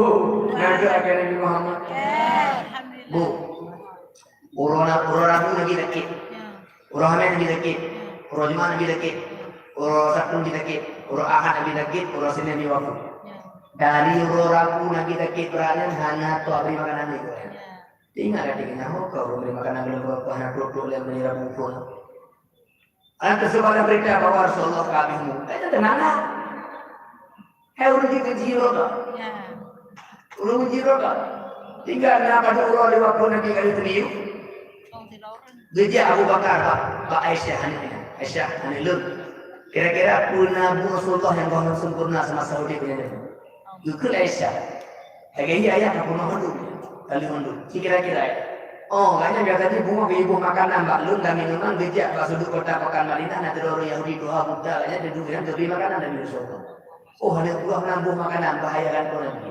na göt akan Nabi Muhammad. Eh, alhamdulillah. Bu, uroe na, uroe Rabu lagi sakét. Ya. Uroe Hamèh Nabi sakét, uroe Jumat Nabi sakét, uroe Sabtu Nabi sakét, uroe Ahad Nabi sakét, uroe Seunin Nabi wafeuet. Ya. Dari uroe Rabu Nabi sakét brat nyan hana trok bri makanan lé gobnyan. Ya. Ingat gata, nyoe ka ureueng bri makanan golom, hana trok-trok lé bri Rabu phôn. Ana teuseubah lam beurita bahwa Rasulullah ka habéh mu. Ka nyan teunang lah. Hai ureueng jih, jih rot. Ya. Ureueng jih rot. Tinggai na padub uroe lewat phôn Nabi ka lheueh teumiyueb. Geujak Abu Bakar bak, bak Aisyah, aneuk nyan. "Aisyah, aneuk lôn. Kira-kira peue na buet Rasulullah nyang gohlom sempurna semasa udeb nyan?" Geukheun Aisyah, "Lagèe nyan ayah ka peurunoe mandum, ka lheueh mandum. Ci kira-kira." Oh, gobnyan biasa jih beungoh geuboh makanan bak lôn dan minuman, geujak bak sudut kota pekan Madinah, na sidroe ureueng Yahudi tuha buta, gobnyan dudoe nyan geubri makanan dan minum soe. Oh, hana peugah na boh makanan, bahaya kan keu Nabi.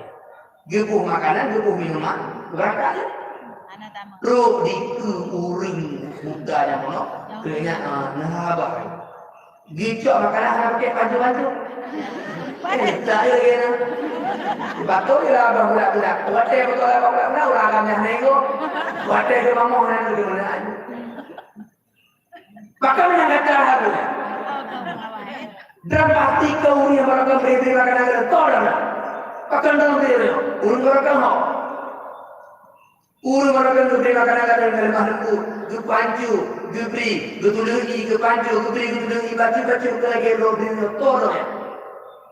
Geuboh makanan, geuboh minuman, beurangkat lé. Hana tamah. Trok dikeue ureueng buta nyang meunoe, keu nyan, ah, na haba. Geucok makanan hana pakai pancu-pancu. Eh, tak ada lagi na. Patut je lah abang budak-budak. Watèe beutôi lah abang budak-budak, ureueng agam nyan hana inggom. Watèe geumamoh nyan geumeunaan. Pakon nyang gata harus. Dan pasti keu ureueng nyang barokah bri-bri makanan gata, tolong dah. Pakon dong bri ureueng barokah ho. Ureueng barokah geubri makanan gata ngon leumah leumbot, geupancu, geubri, geutuléh ie, geupancu, geubri, geutuléh ie, bacut-bacut keu lagèe droe bri nyoe, tolong.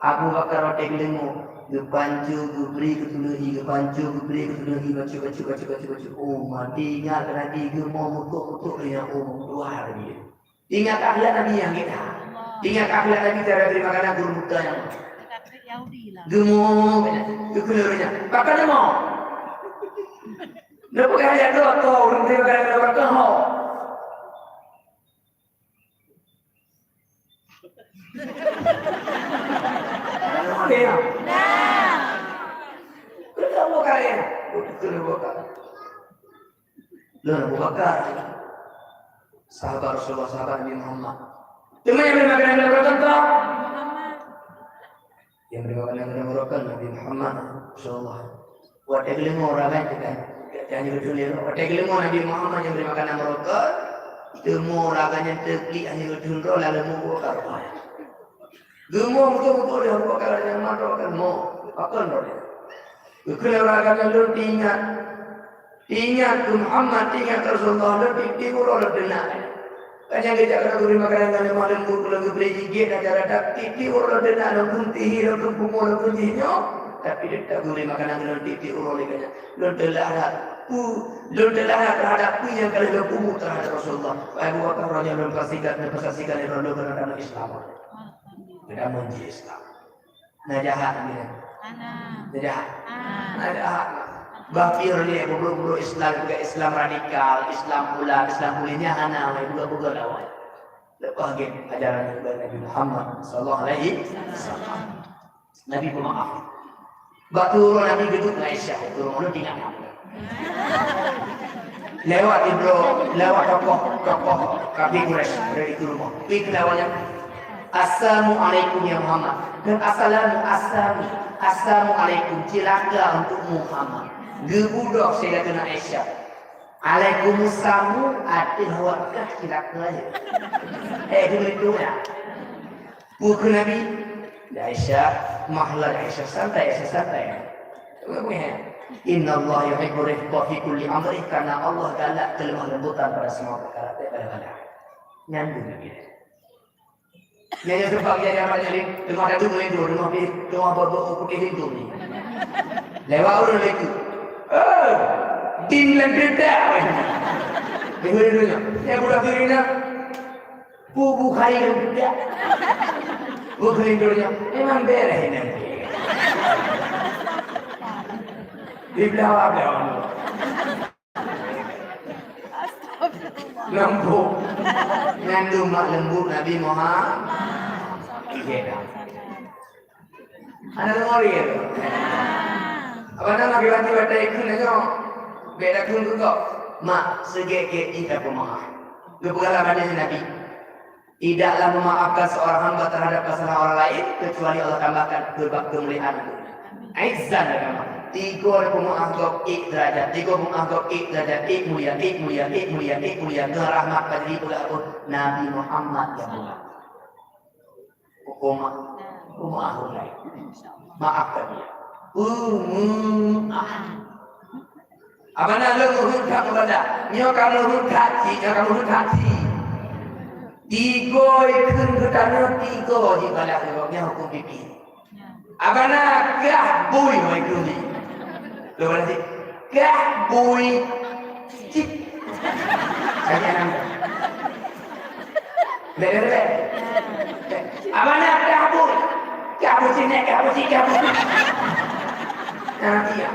Abu Bakar watèe geudeungö, geupancu, geubri, geutuléh ie, geupancu, geubri, geutuléh ie, bacut, bacut, bacut, bacut, bacut. Oh, mati ingat Nabi geumo meutuk-meutuk lé nyan, oh, meutuha Nabi. Ingat akhlak Nabi nyang gét that. Ingat akhlak Nabi cara bri makanan gureueng buta nyan. Geumo, geukeuleur nyan. Pakon geumo? Neupeugah jak droe, "Toh, ureueng bri makanan gureueng buta ho." Ada ya? Nah. Kenapa kalian? Betul, bukan. Lôn Abu Bakar, sahabat Rasulullah, sahabat Nabi Muhammad. Teuma nyang bri makanan geutanyoe Muhammad. Nyang bri makanan geutanyoe Nabi Muhammad, Rasulullah. Watèe geudeungö ureueng ramè teuka, watèe geudeungö Nabi Muhammad nyang bri makanan geutanyoe, teuma ureueng nyan teuklik hana geudeungö lalu Abu Bakar. Geumo beutôi-beutôi lé Abu Bakar nyang mantong kan mo. Pakon droe nyan? Geukheun lé ureueng agam nyan, "Lôn teuingat. Teuingat keu Muhammad, teuingat keu Rasulullah, lôn tiep-tiep uroe lôn teunak." Kan nyang geujak keu gurèe makanan ngon leumah leumbot, lôn geubri jigèt acara that, tiep-tiep uroe lôn teunak, lôn kheun tihi, lôn kheun pumoe, lôn kheun jih nyoe. Tapi teutap gurèe makanan lôn tiep-tiep uroe lé gobnyan. Lôn teulahak peue, lôn teulahak terhadap peue nyang ka lheueh lôn peubuet terhadap Rasulullah. Wahai Abu Bakar, uroe nyoe lôn pastikan, lôn pastikan lé droe lôn keuneuk tamong Islam. Geutamong jih Islam. Na jahat Nabi nyan? Hana. Na jahat? Hana. Na jahat. Bah pih ureueng bubrok-bubrok Islam, bukan Islam radikal, Islam pula, Islam pula nyan hana, bukan-bukan awai. Teupeugah ajaran Nabi Muhammad sallallahu alaihi wasallam. Nabi peumaaf. Bak turun Nabi geuduk ngon Aisyah, turun ulôn tinggai. Lewat Ibro, lewat tokoh, tokoh kafé Quraisy dari itu rumah. Pi keu lawan nyan, "Assalamualaikum ya Muhammad." Dan assalamu, assalamu, assalamualaikum, cilaka untuk Muhammad. Geubudok Sayyidatuna Aisyah. Alaikumussalam, ateueh awak kah cilaka ya. Eh, dulu itu ya. Buku Nabi, ya Aisyah, mahla ya Aisyah, santai, Aisyah, santai. Inna Allah yuhibbu rifqa fi kulli amri, karena Allah galak kelemah lembutan pada semua perkara, tak pada pada. Nyambung lagi. Nyan nyang teupeu jadi amat nyan, teuma datu meulindong, teuma pi, teuma beu-beu putih lindong ni. Lewat ureueng laju. Eh, tin lam keuredak. Dengar dulu nyan. Nyang budak kiri na. Bu Bukhari lam keuredak. Bu kiri dulu nyan. Memang beres ini. Di belakang. Lembut. Nyan dum mak lembut Nabi Muhammad. Iya dah. Anak ngori ya. Apa nama lagi bantu batai ikut nanya? Beda kun kau. Mak, segek-gek jih dah pemaaf. Geupeugah lam hadis Nabi. Tidaklah memaafkan seorang hamba terhadap kesalahan orang lain kecuali Allah tambahkan keba-, kemuliaan untuknya. Izzan agama. Tiga peumaaf gob ék derajat, tiga peumaaf gob ék derajat, ék mulia, ék mulia, ék mulia, ék mulia. Ngon rahmat ka jadi peugah apa? Nabi Muhammad nyang mulia. Peumaaf, peumaaf ulai. Maafkan dia. Peumaaf. Abana lôn meuheuet that meubalah. Nyoe ka meuheuet that cit, nyoe ka meuheuet that cit. Tiga ikheun geutanyoe, tiga jibalah lom, nyan hukôm fikih. Abana kah bui mai keuneuk. Lôn balah cit. Kah bui cit. Lagèe nyan. Lé, lé, lé. Abana kah bui. Kah bui cit, kah bui cit, kah bui cit. Nah, iya.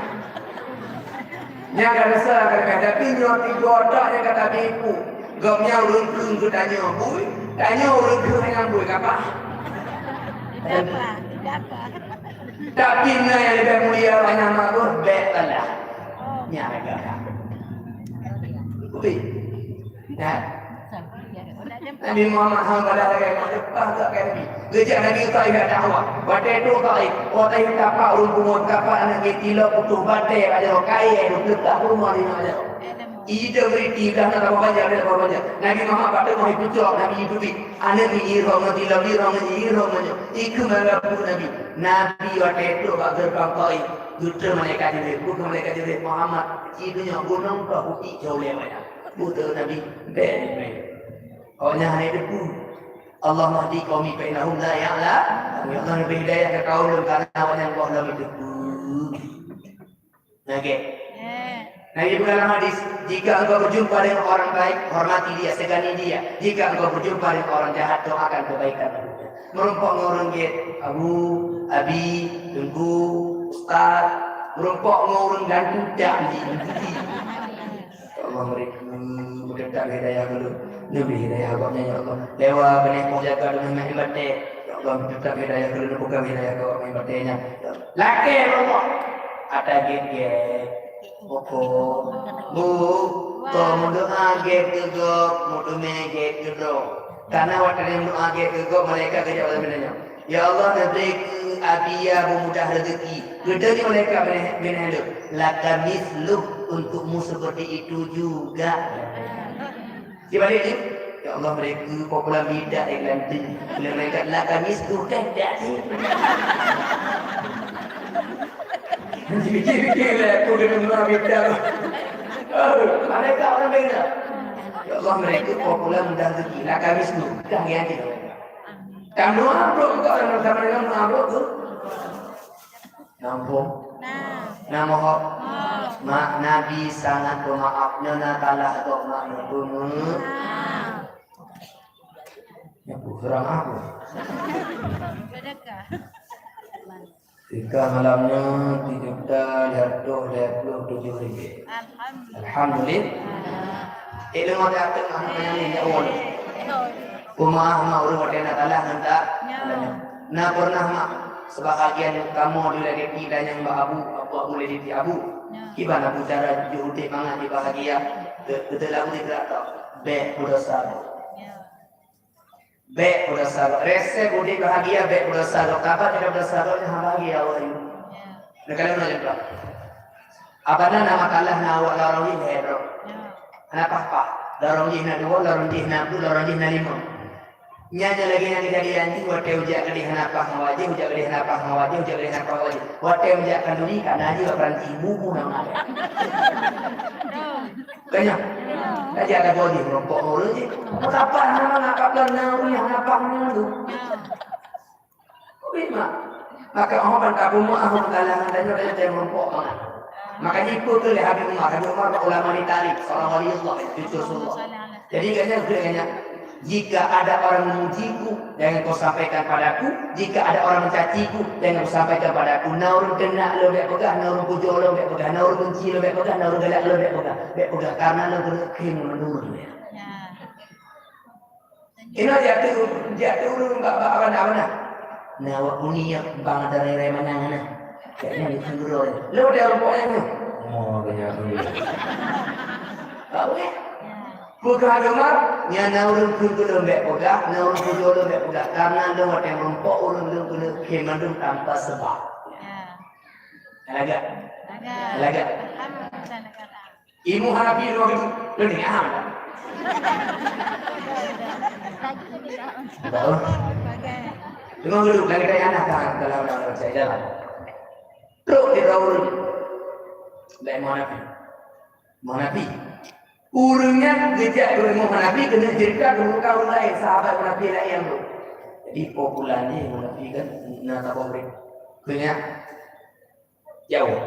Nyan ka rasa ka, tapi nyoe tiga otak nyang ka tabipu. Gobnyan ureueng kheun geutanyoe bui, tanyoe ureueng kheun hana bui, kapah? Tidak apa, tidak apa. Tapi na nyang leubeh mulia awak nyan maböh, bèk salah. Nyan ka. Betul. Nah. Nabi Muhammad hana bala lagèe ngon leupah geuh keu Nabi. Geujak Nabi u Taif jak dakwah. Watèe trôk Taif, watèe Taif tapak ureueng pungo, tapak aneuk geutilok putôh batèe bak jaroe, kayèe dum leupah peurumoh di nanggroe. Ide beuriti dah na tabang bajèe, dah tabang bajèe. Nabi Muhammad bak teungoh pucok, Nabi Jibril. Aneuk geuirong ngon tilok, irong ngon irong ngon nyoe. Ikheun lam buet Nabi. Nabi watèe trôk bak geureubang Taif, geutreun malaikat Jibril. Bukan malaikat Jibril, Muhammad. Ci donya gunong ka putik jauh lewat. Buet Nabi, bèk, bèk. Awaknyan hana teupeu. Allahumma hdi qaumi fa innahum la ya'lamun. Ya Allah, bri hidayah keu kaum lôn, karena awaknyan goh lom teupeu. Oke. Nabi peugah lam hadis, "Jika engkau berjumpa dengan orang baik, hormati dia, segani dia. Jika engkau berjumpa dengan orang jahat, doakan kebaikan untuknya." Meurumpok ngon ureueng gét, Abu, Abi, Teungku, Ustaz, meurumpok ngon ureueng gantu dak di. Ya Allah, beri kami tetap hidayah dulu. Neubri hidayah agam nyan, ya Allah. Dewa keuneuk poh jaga deungon main batèe. Ya Allah, tetap hidayah dulu, bukan hidayah agam main batèe nyan. Lakèe, ya Allah. Ata gét-gét. Pokok. Bu, kau meudoa gét keu gob, meuteumé gét keu droe. Karena watèe meudoa gét keu gob, malaikat geujaweueb lagèe nyoe. Ya Allah, neubri keu Abi ya beumudah rezeki. Geutanyong malaikat binéh, binéh lôn, "Laka misluh, untukmu seperti itu juga." Sibalik jih, "Ya Allah, bri keu poh pulan bidak nyang ganteng." Lé malaikat, "Laka misluh, kan dak sih?" Pikir-pikir lah, aku kena mula bidak. Oh, malaikat orang beda. "Ya Allah, bri keu poh pulan mudah rezeki. Laka misluh, kan dak sih?" Kamoe amplop juga orang sama dengan amplop tu. Nampung. Nah. Nah, mohon. Oh. Mak Nabi sangat pemaaf. Nyoe na salah kok mak nyoe. Nah. Ya, bu, kurang apa? Sedekah. Sedekah malam nyoe tujuh juta lhèe reutôh lhèe plôh tujoh ringgit. Alhamdulillah. Alhamdulillah. Eh, lima ratus anak banyak ni, ya Allah. Betul. Peumeu'ah mak ureueng watèe na talah ngon ta-, Ya. talah nyan. Na pernah mak, sebahagian kamoe di lagèe kita nyang bak abu, abu-abu lé di abu. Ya. Kiban abu cara jujur udép mangat di bahagia. Ke-, beutôi lagu di gerak tau. Bèk peudosa gob. Ya. Bèk peudosa gob. Resep udép bahagia bèk peudosa gob. Kaban kita peudosa gob nyan hana bahagia awak nyoe. Ya. Neukalon lagèe nyoe. Abana na makalah na awak lorong jih lhèe droe. Ya. Hana paih-paih. Lorong jih na dua, lorong jih na ploh, lorong jih na limong. Nyan nyang lagèe nyan keujadian jih watèe ujak keudéh hana paih ngon wajéh, ujak keudéh hana paih ngon wajéh, ujak keudéh hana paih ngon wajéh. Watèe ujak khanduri ka na jih bak peranti bubu na meuadab. Kan nyan? Ka jak ka jih meurumpok ngon ureueng jih. Peue saban hana mangat ka plan na ureueng hana paih ngon tu. Ubit mak. Maka oh ban tapeumeu'ah ureueng kalangan tanyoe, tanyoe meurumpok mangat. Maka jipeue keu lé Habib Umar. Habib Umar ulama di tarikh, seorang waliullah, cucu Rasulullah. Jadi gobnyan geukheun gobnyan, "Jika ada orang memujiku, jangan kau sampaikan padaku. Jika ada orang mencaciku, jangan kau sampaikan padaku." Na ureueng teunak lôn bèk peugah, na ureueng pujoe lôn bèk peugah, na ureueng benci lôn bèk peugah, na ureueng galak lôn bèk peugah. Bèk peugah, karena lôn keuneuk khem ngon ureueng. Ya. Inoe jak teu, jak teu ureueng bak, bak abana-abana. Nah, awak kuning nyan bang ada rai-rai manang na. Cak nyan di Singuro nyan. Lo dia rumpok nyan tu. Oh, banyak tu. Tahu eh? Peugah agama, nyan na ureueng keu lôn bèk peugah, na ureueng keu lôn bèk peugah. Karena lôn watèe meurumpok ureueng lôn keuneuk khem mandum tanpa sebab. Ya. Lagak. Lagak. Lagak. Alhamdulillah. Imeum Hanafi deungoe geuduek, leueh nyan. Tahu? Deungoe geuduek, lagèe tanyoe aneuk ka dalam, dalam, dalam saya jalan. Trok di bawah ureueng. Lé Imeum Hanafi. Imeum Hanafi. Ureueng nyan geujak keu Imeum Hanafi keuneuk cerita keu ureueng laén, sahabat Imeum Hanafi laén nyang brok. Jadi, po pulan jih Imeum Hanafi kan na saboh murit. Keu nyan, Jaweueb.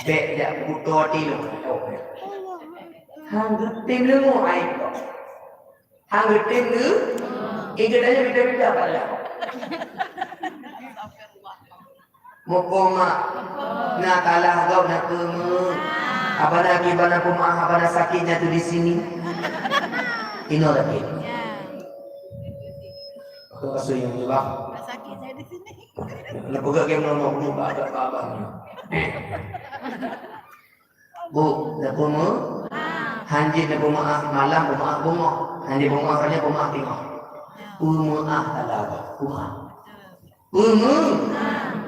Bèk jak peukuto até lôn. Jaweueb. Han geutem leungoe até gob. Han geutem lé-, eh, geutanyoe beda-beda pahala. Meuko mak. Na kalah gob na peumeu'ah. Abana kiban na peumeu'ah, abana sakitnya tu di sini. Inoe lagèe. Aku rasa yang ni, Bang. Sakitnya di sini. Neupeugah game nomor urut bak abang. Bu, neupeumeu'ah. Hanjeuet neupeumeu'ah malam, peumeu'ah beungoh. Hanjeuet peumeu'ah uroe nyoe, peumeu'ah teungoh. Peumeu'ah tala, peumeu'ah. Peumeu'ah.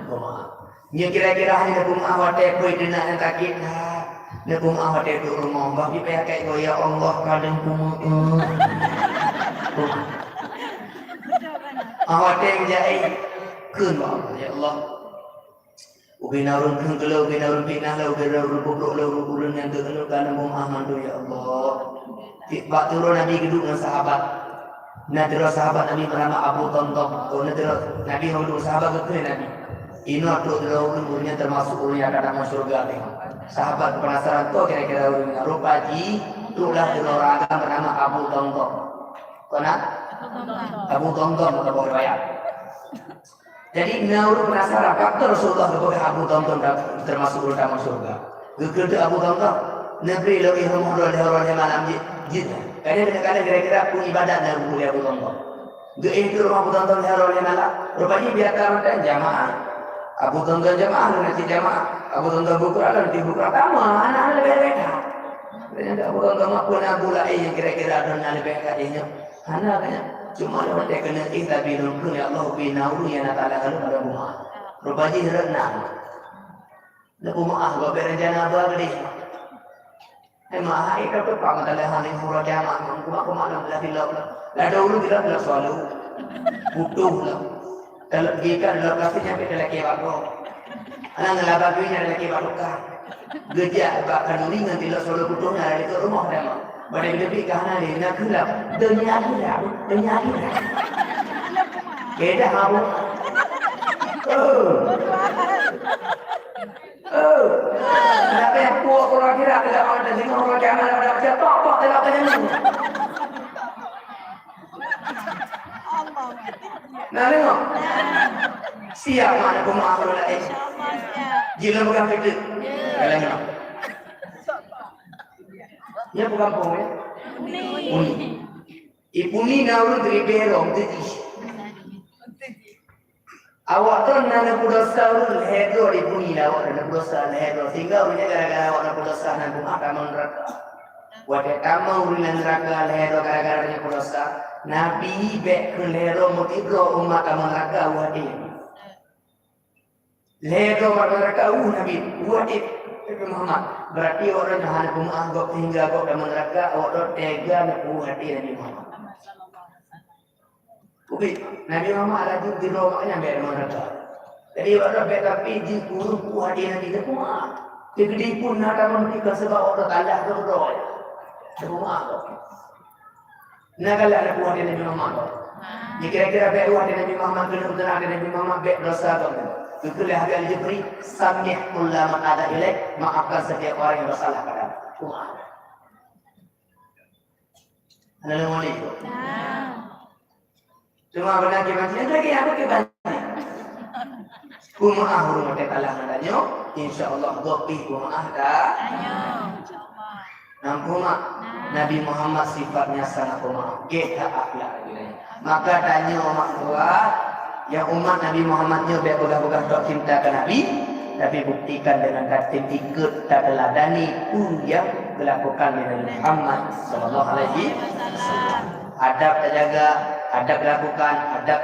Peumeu'ah. Nyoe kira-kira hana neupeumeu'ah watèe peue teunak nyang sakét that. Neupeumeu'ah watèe duek rumoh. Bah pih payah kait goe, "Ya Allah, kadang peumeu'ah." Ah, watèe meujai, kheun bak Allah, "Ya Allah, ubé na ureueng kheun keu lôn, ubé na ureueng fitnah lôn, ubé na ureueng peubrok lôn, ureueng nyang teuh lôn ka lôn peumeu'ah mandum, ya Allah." Bak teuroe Nabi geuduek ngon sahabat. Na teuroe sahabat Nabi meunama Abu Thamtham. Oh, na teuroe Nabi geuduek ngon sahabat geukheun Nabi. Inoe trok teuroe ureueng, ureueng nyan teumasuk ureueng nyang akan masuk syeuruga teuh. Sahabat penasaran, "Toh kira-kira ureueng nyan?" Rupa jih, troklah teuroe ureueng agam meunama Abu Thamtham. Kon na? Abu Thamtham, meunan riwayat. Jadi, na ureueng penasaran, pakon Rasulullah geupeugah Abu Thamtham teumasuk ureueng tamong syeuruga. Geukheun teuk Abu Thamtham, "Neubri lôn éh rumoh droe lhèe uroe lhèe malam jeuet, jeuet." Kadang-kadang kira-kira peue ibadat nyang geupeugah Abu Thamtham. Geuéh teuk rumoh Abu Thamtham lhèe uroe lhèe malam. Rupajih biasa mantong jamaah. Abu Thamtham jamaah, lôn cit jamaah. Abu Thamtham bukra, lôn cit bukra. Sama, hana leubeh-leubeh that. Kadang-kadang Abu Thamtham peue na bu laén nyang kira-kira droe na leubeh that jih nyoe. Hana ka nyan. Cuma lôn watèe keuneuk éh, tapi lôn kheun, "Ya Allah, ubé na ureueng nyang na talang lôn pada bumoe." Rupajih rot na. Lôn peumeu'ah, gob bèk rencana ba keudéh. Hai mak, hai ka teupang mata lé hana uroe kiamat, mang kumat-kumat lom teulah tilok lom. Ladôm ureueng tilok, tilok selalu. Putôh lom. Kalau gikan lom kasih nyampe teulah kiamat gob. Alah ngelaba duit nyang teulah kiamat tukang. Geujak bak khanduri ngon tilok selalu putôh na dari tu rumoh dah mak. Pada bila beli ka hana lé, na keulam. Dunia akhirat, dunia akhirat. Beda mabuk. Oh. Oh. Tapi aku, aku lagi dah tidak ada singa orang kiamat dah macam tok tok tidak ada nemu. Nah, tengok. Siap mana pemaaf orang lain. Jika bukan kita. Kalau tengok. Dia bukan pun ya. Uni. Ipuni na ureuëng ribée rhom teujih. Awak droe na neupeudosa ureuëng lhée droe, ipuni lé awak droe neupeudosa lhée droe, sehingga ureuëng nyan gara-gara awak neupeudosa na geumat tamong neuraka. Watée tamong ureuëng nyan neuraka lhée droe gara-gara neupeudosa, Nabi bék keu lhée droe meutidroe umat tamong neuraka watée nyan. Lhée droe bak neuraka uh Nabi, uh até Nabi Muhammad. Berarti awak droe nyoe hana peumeu'ah gob sehingga gob tamong neuraka, awak droe teuga neupeu'ah até Nabi Muhammad. Ubit, Nabi Muhammad laju jidroe awak nyan bék tamong neuraka. Jadi awak droe bék tapi jih ureuëng peu'ah até Nabi neupeu'ah. Teukeudi pun na tamong neuraka sebab awak droe talah droe. Neupeu'ah gob. Na galak na buah di Nabi Muhammad. Ni kira-kira bék buah di Nabi Muhammad, keuneuk meuteunang di Nabi Muhammad, bék dosa kamu. Itulah Habib Ali Jufri, "Samih kulla man ada ilaik," maafkan setiap orang yang bersalah padamu. Cuma ada. Ada nama ni? Cuma benar kita macam lagi apa kita? Kumaah ureuëng watée talah ngon tanyoe, insya Allah gob pih kumaah ta-, Tanyoe, insya Allah. Nampak mak? Nabi Muhammad sifatnya sangat pemaaf. Gét that akhlak Nabi lain. Maka tanyoe mak dua, yang umat Nabi Muhammad nyoe bék peugah-peugah tok cinta ke Nabi, tapi buktikan dengan tateupeue ikut tateuladani peue yang dilakukan oleh Nabi Muhammad sallallahu alaihi wasallam. Adab tajaga, adab lakukan, adab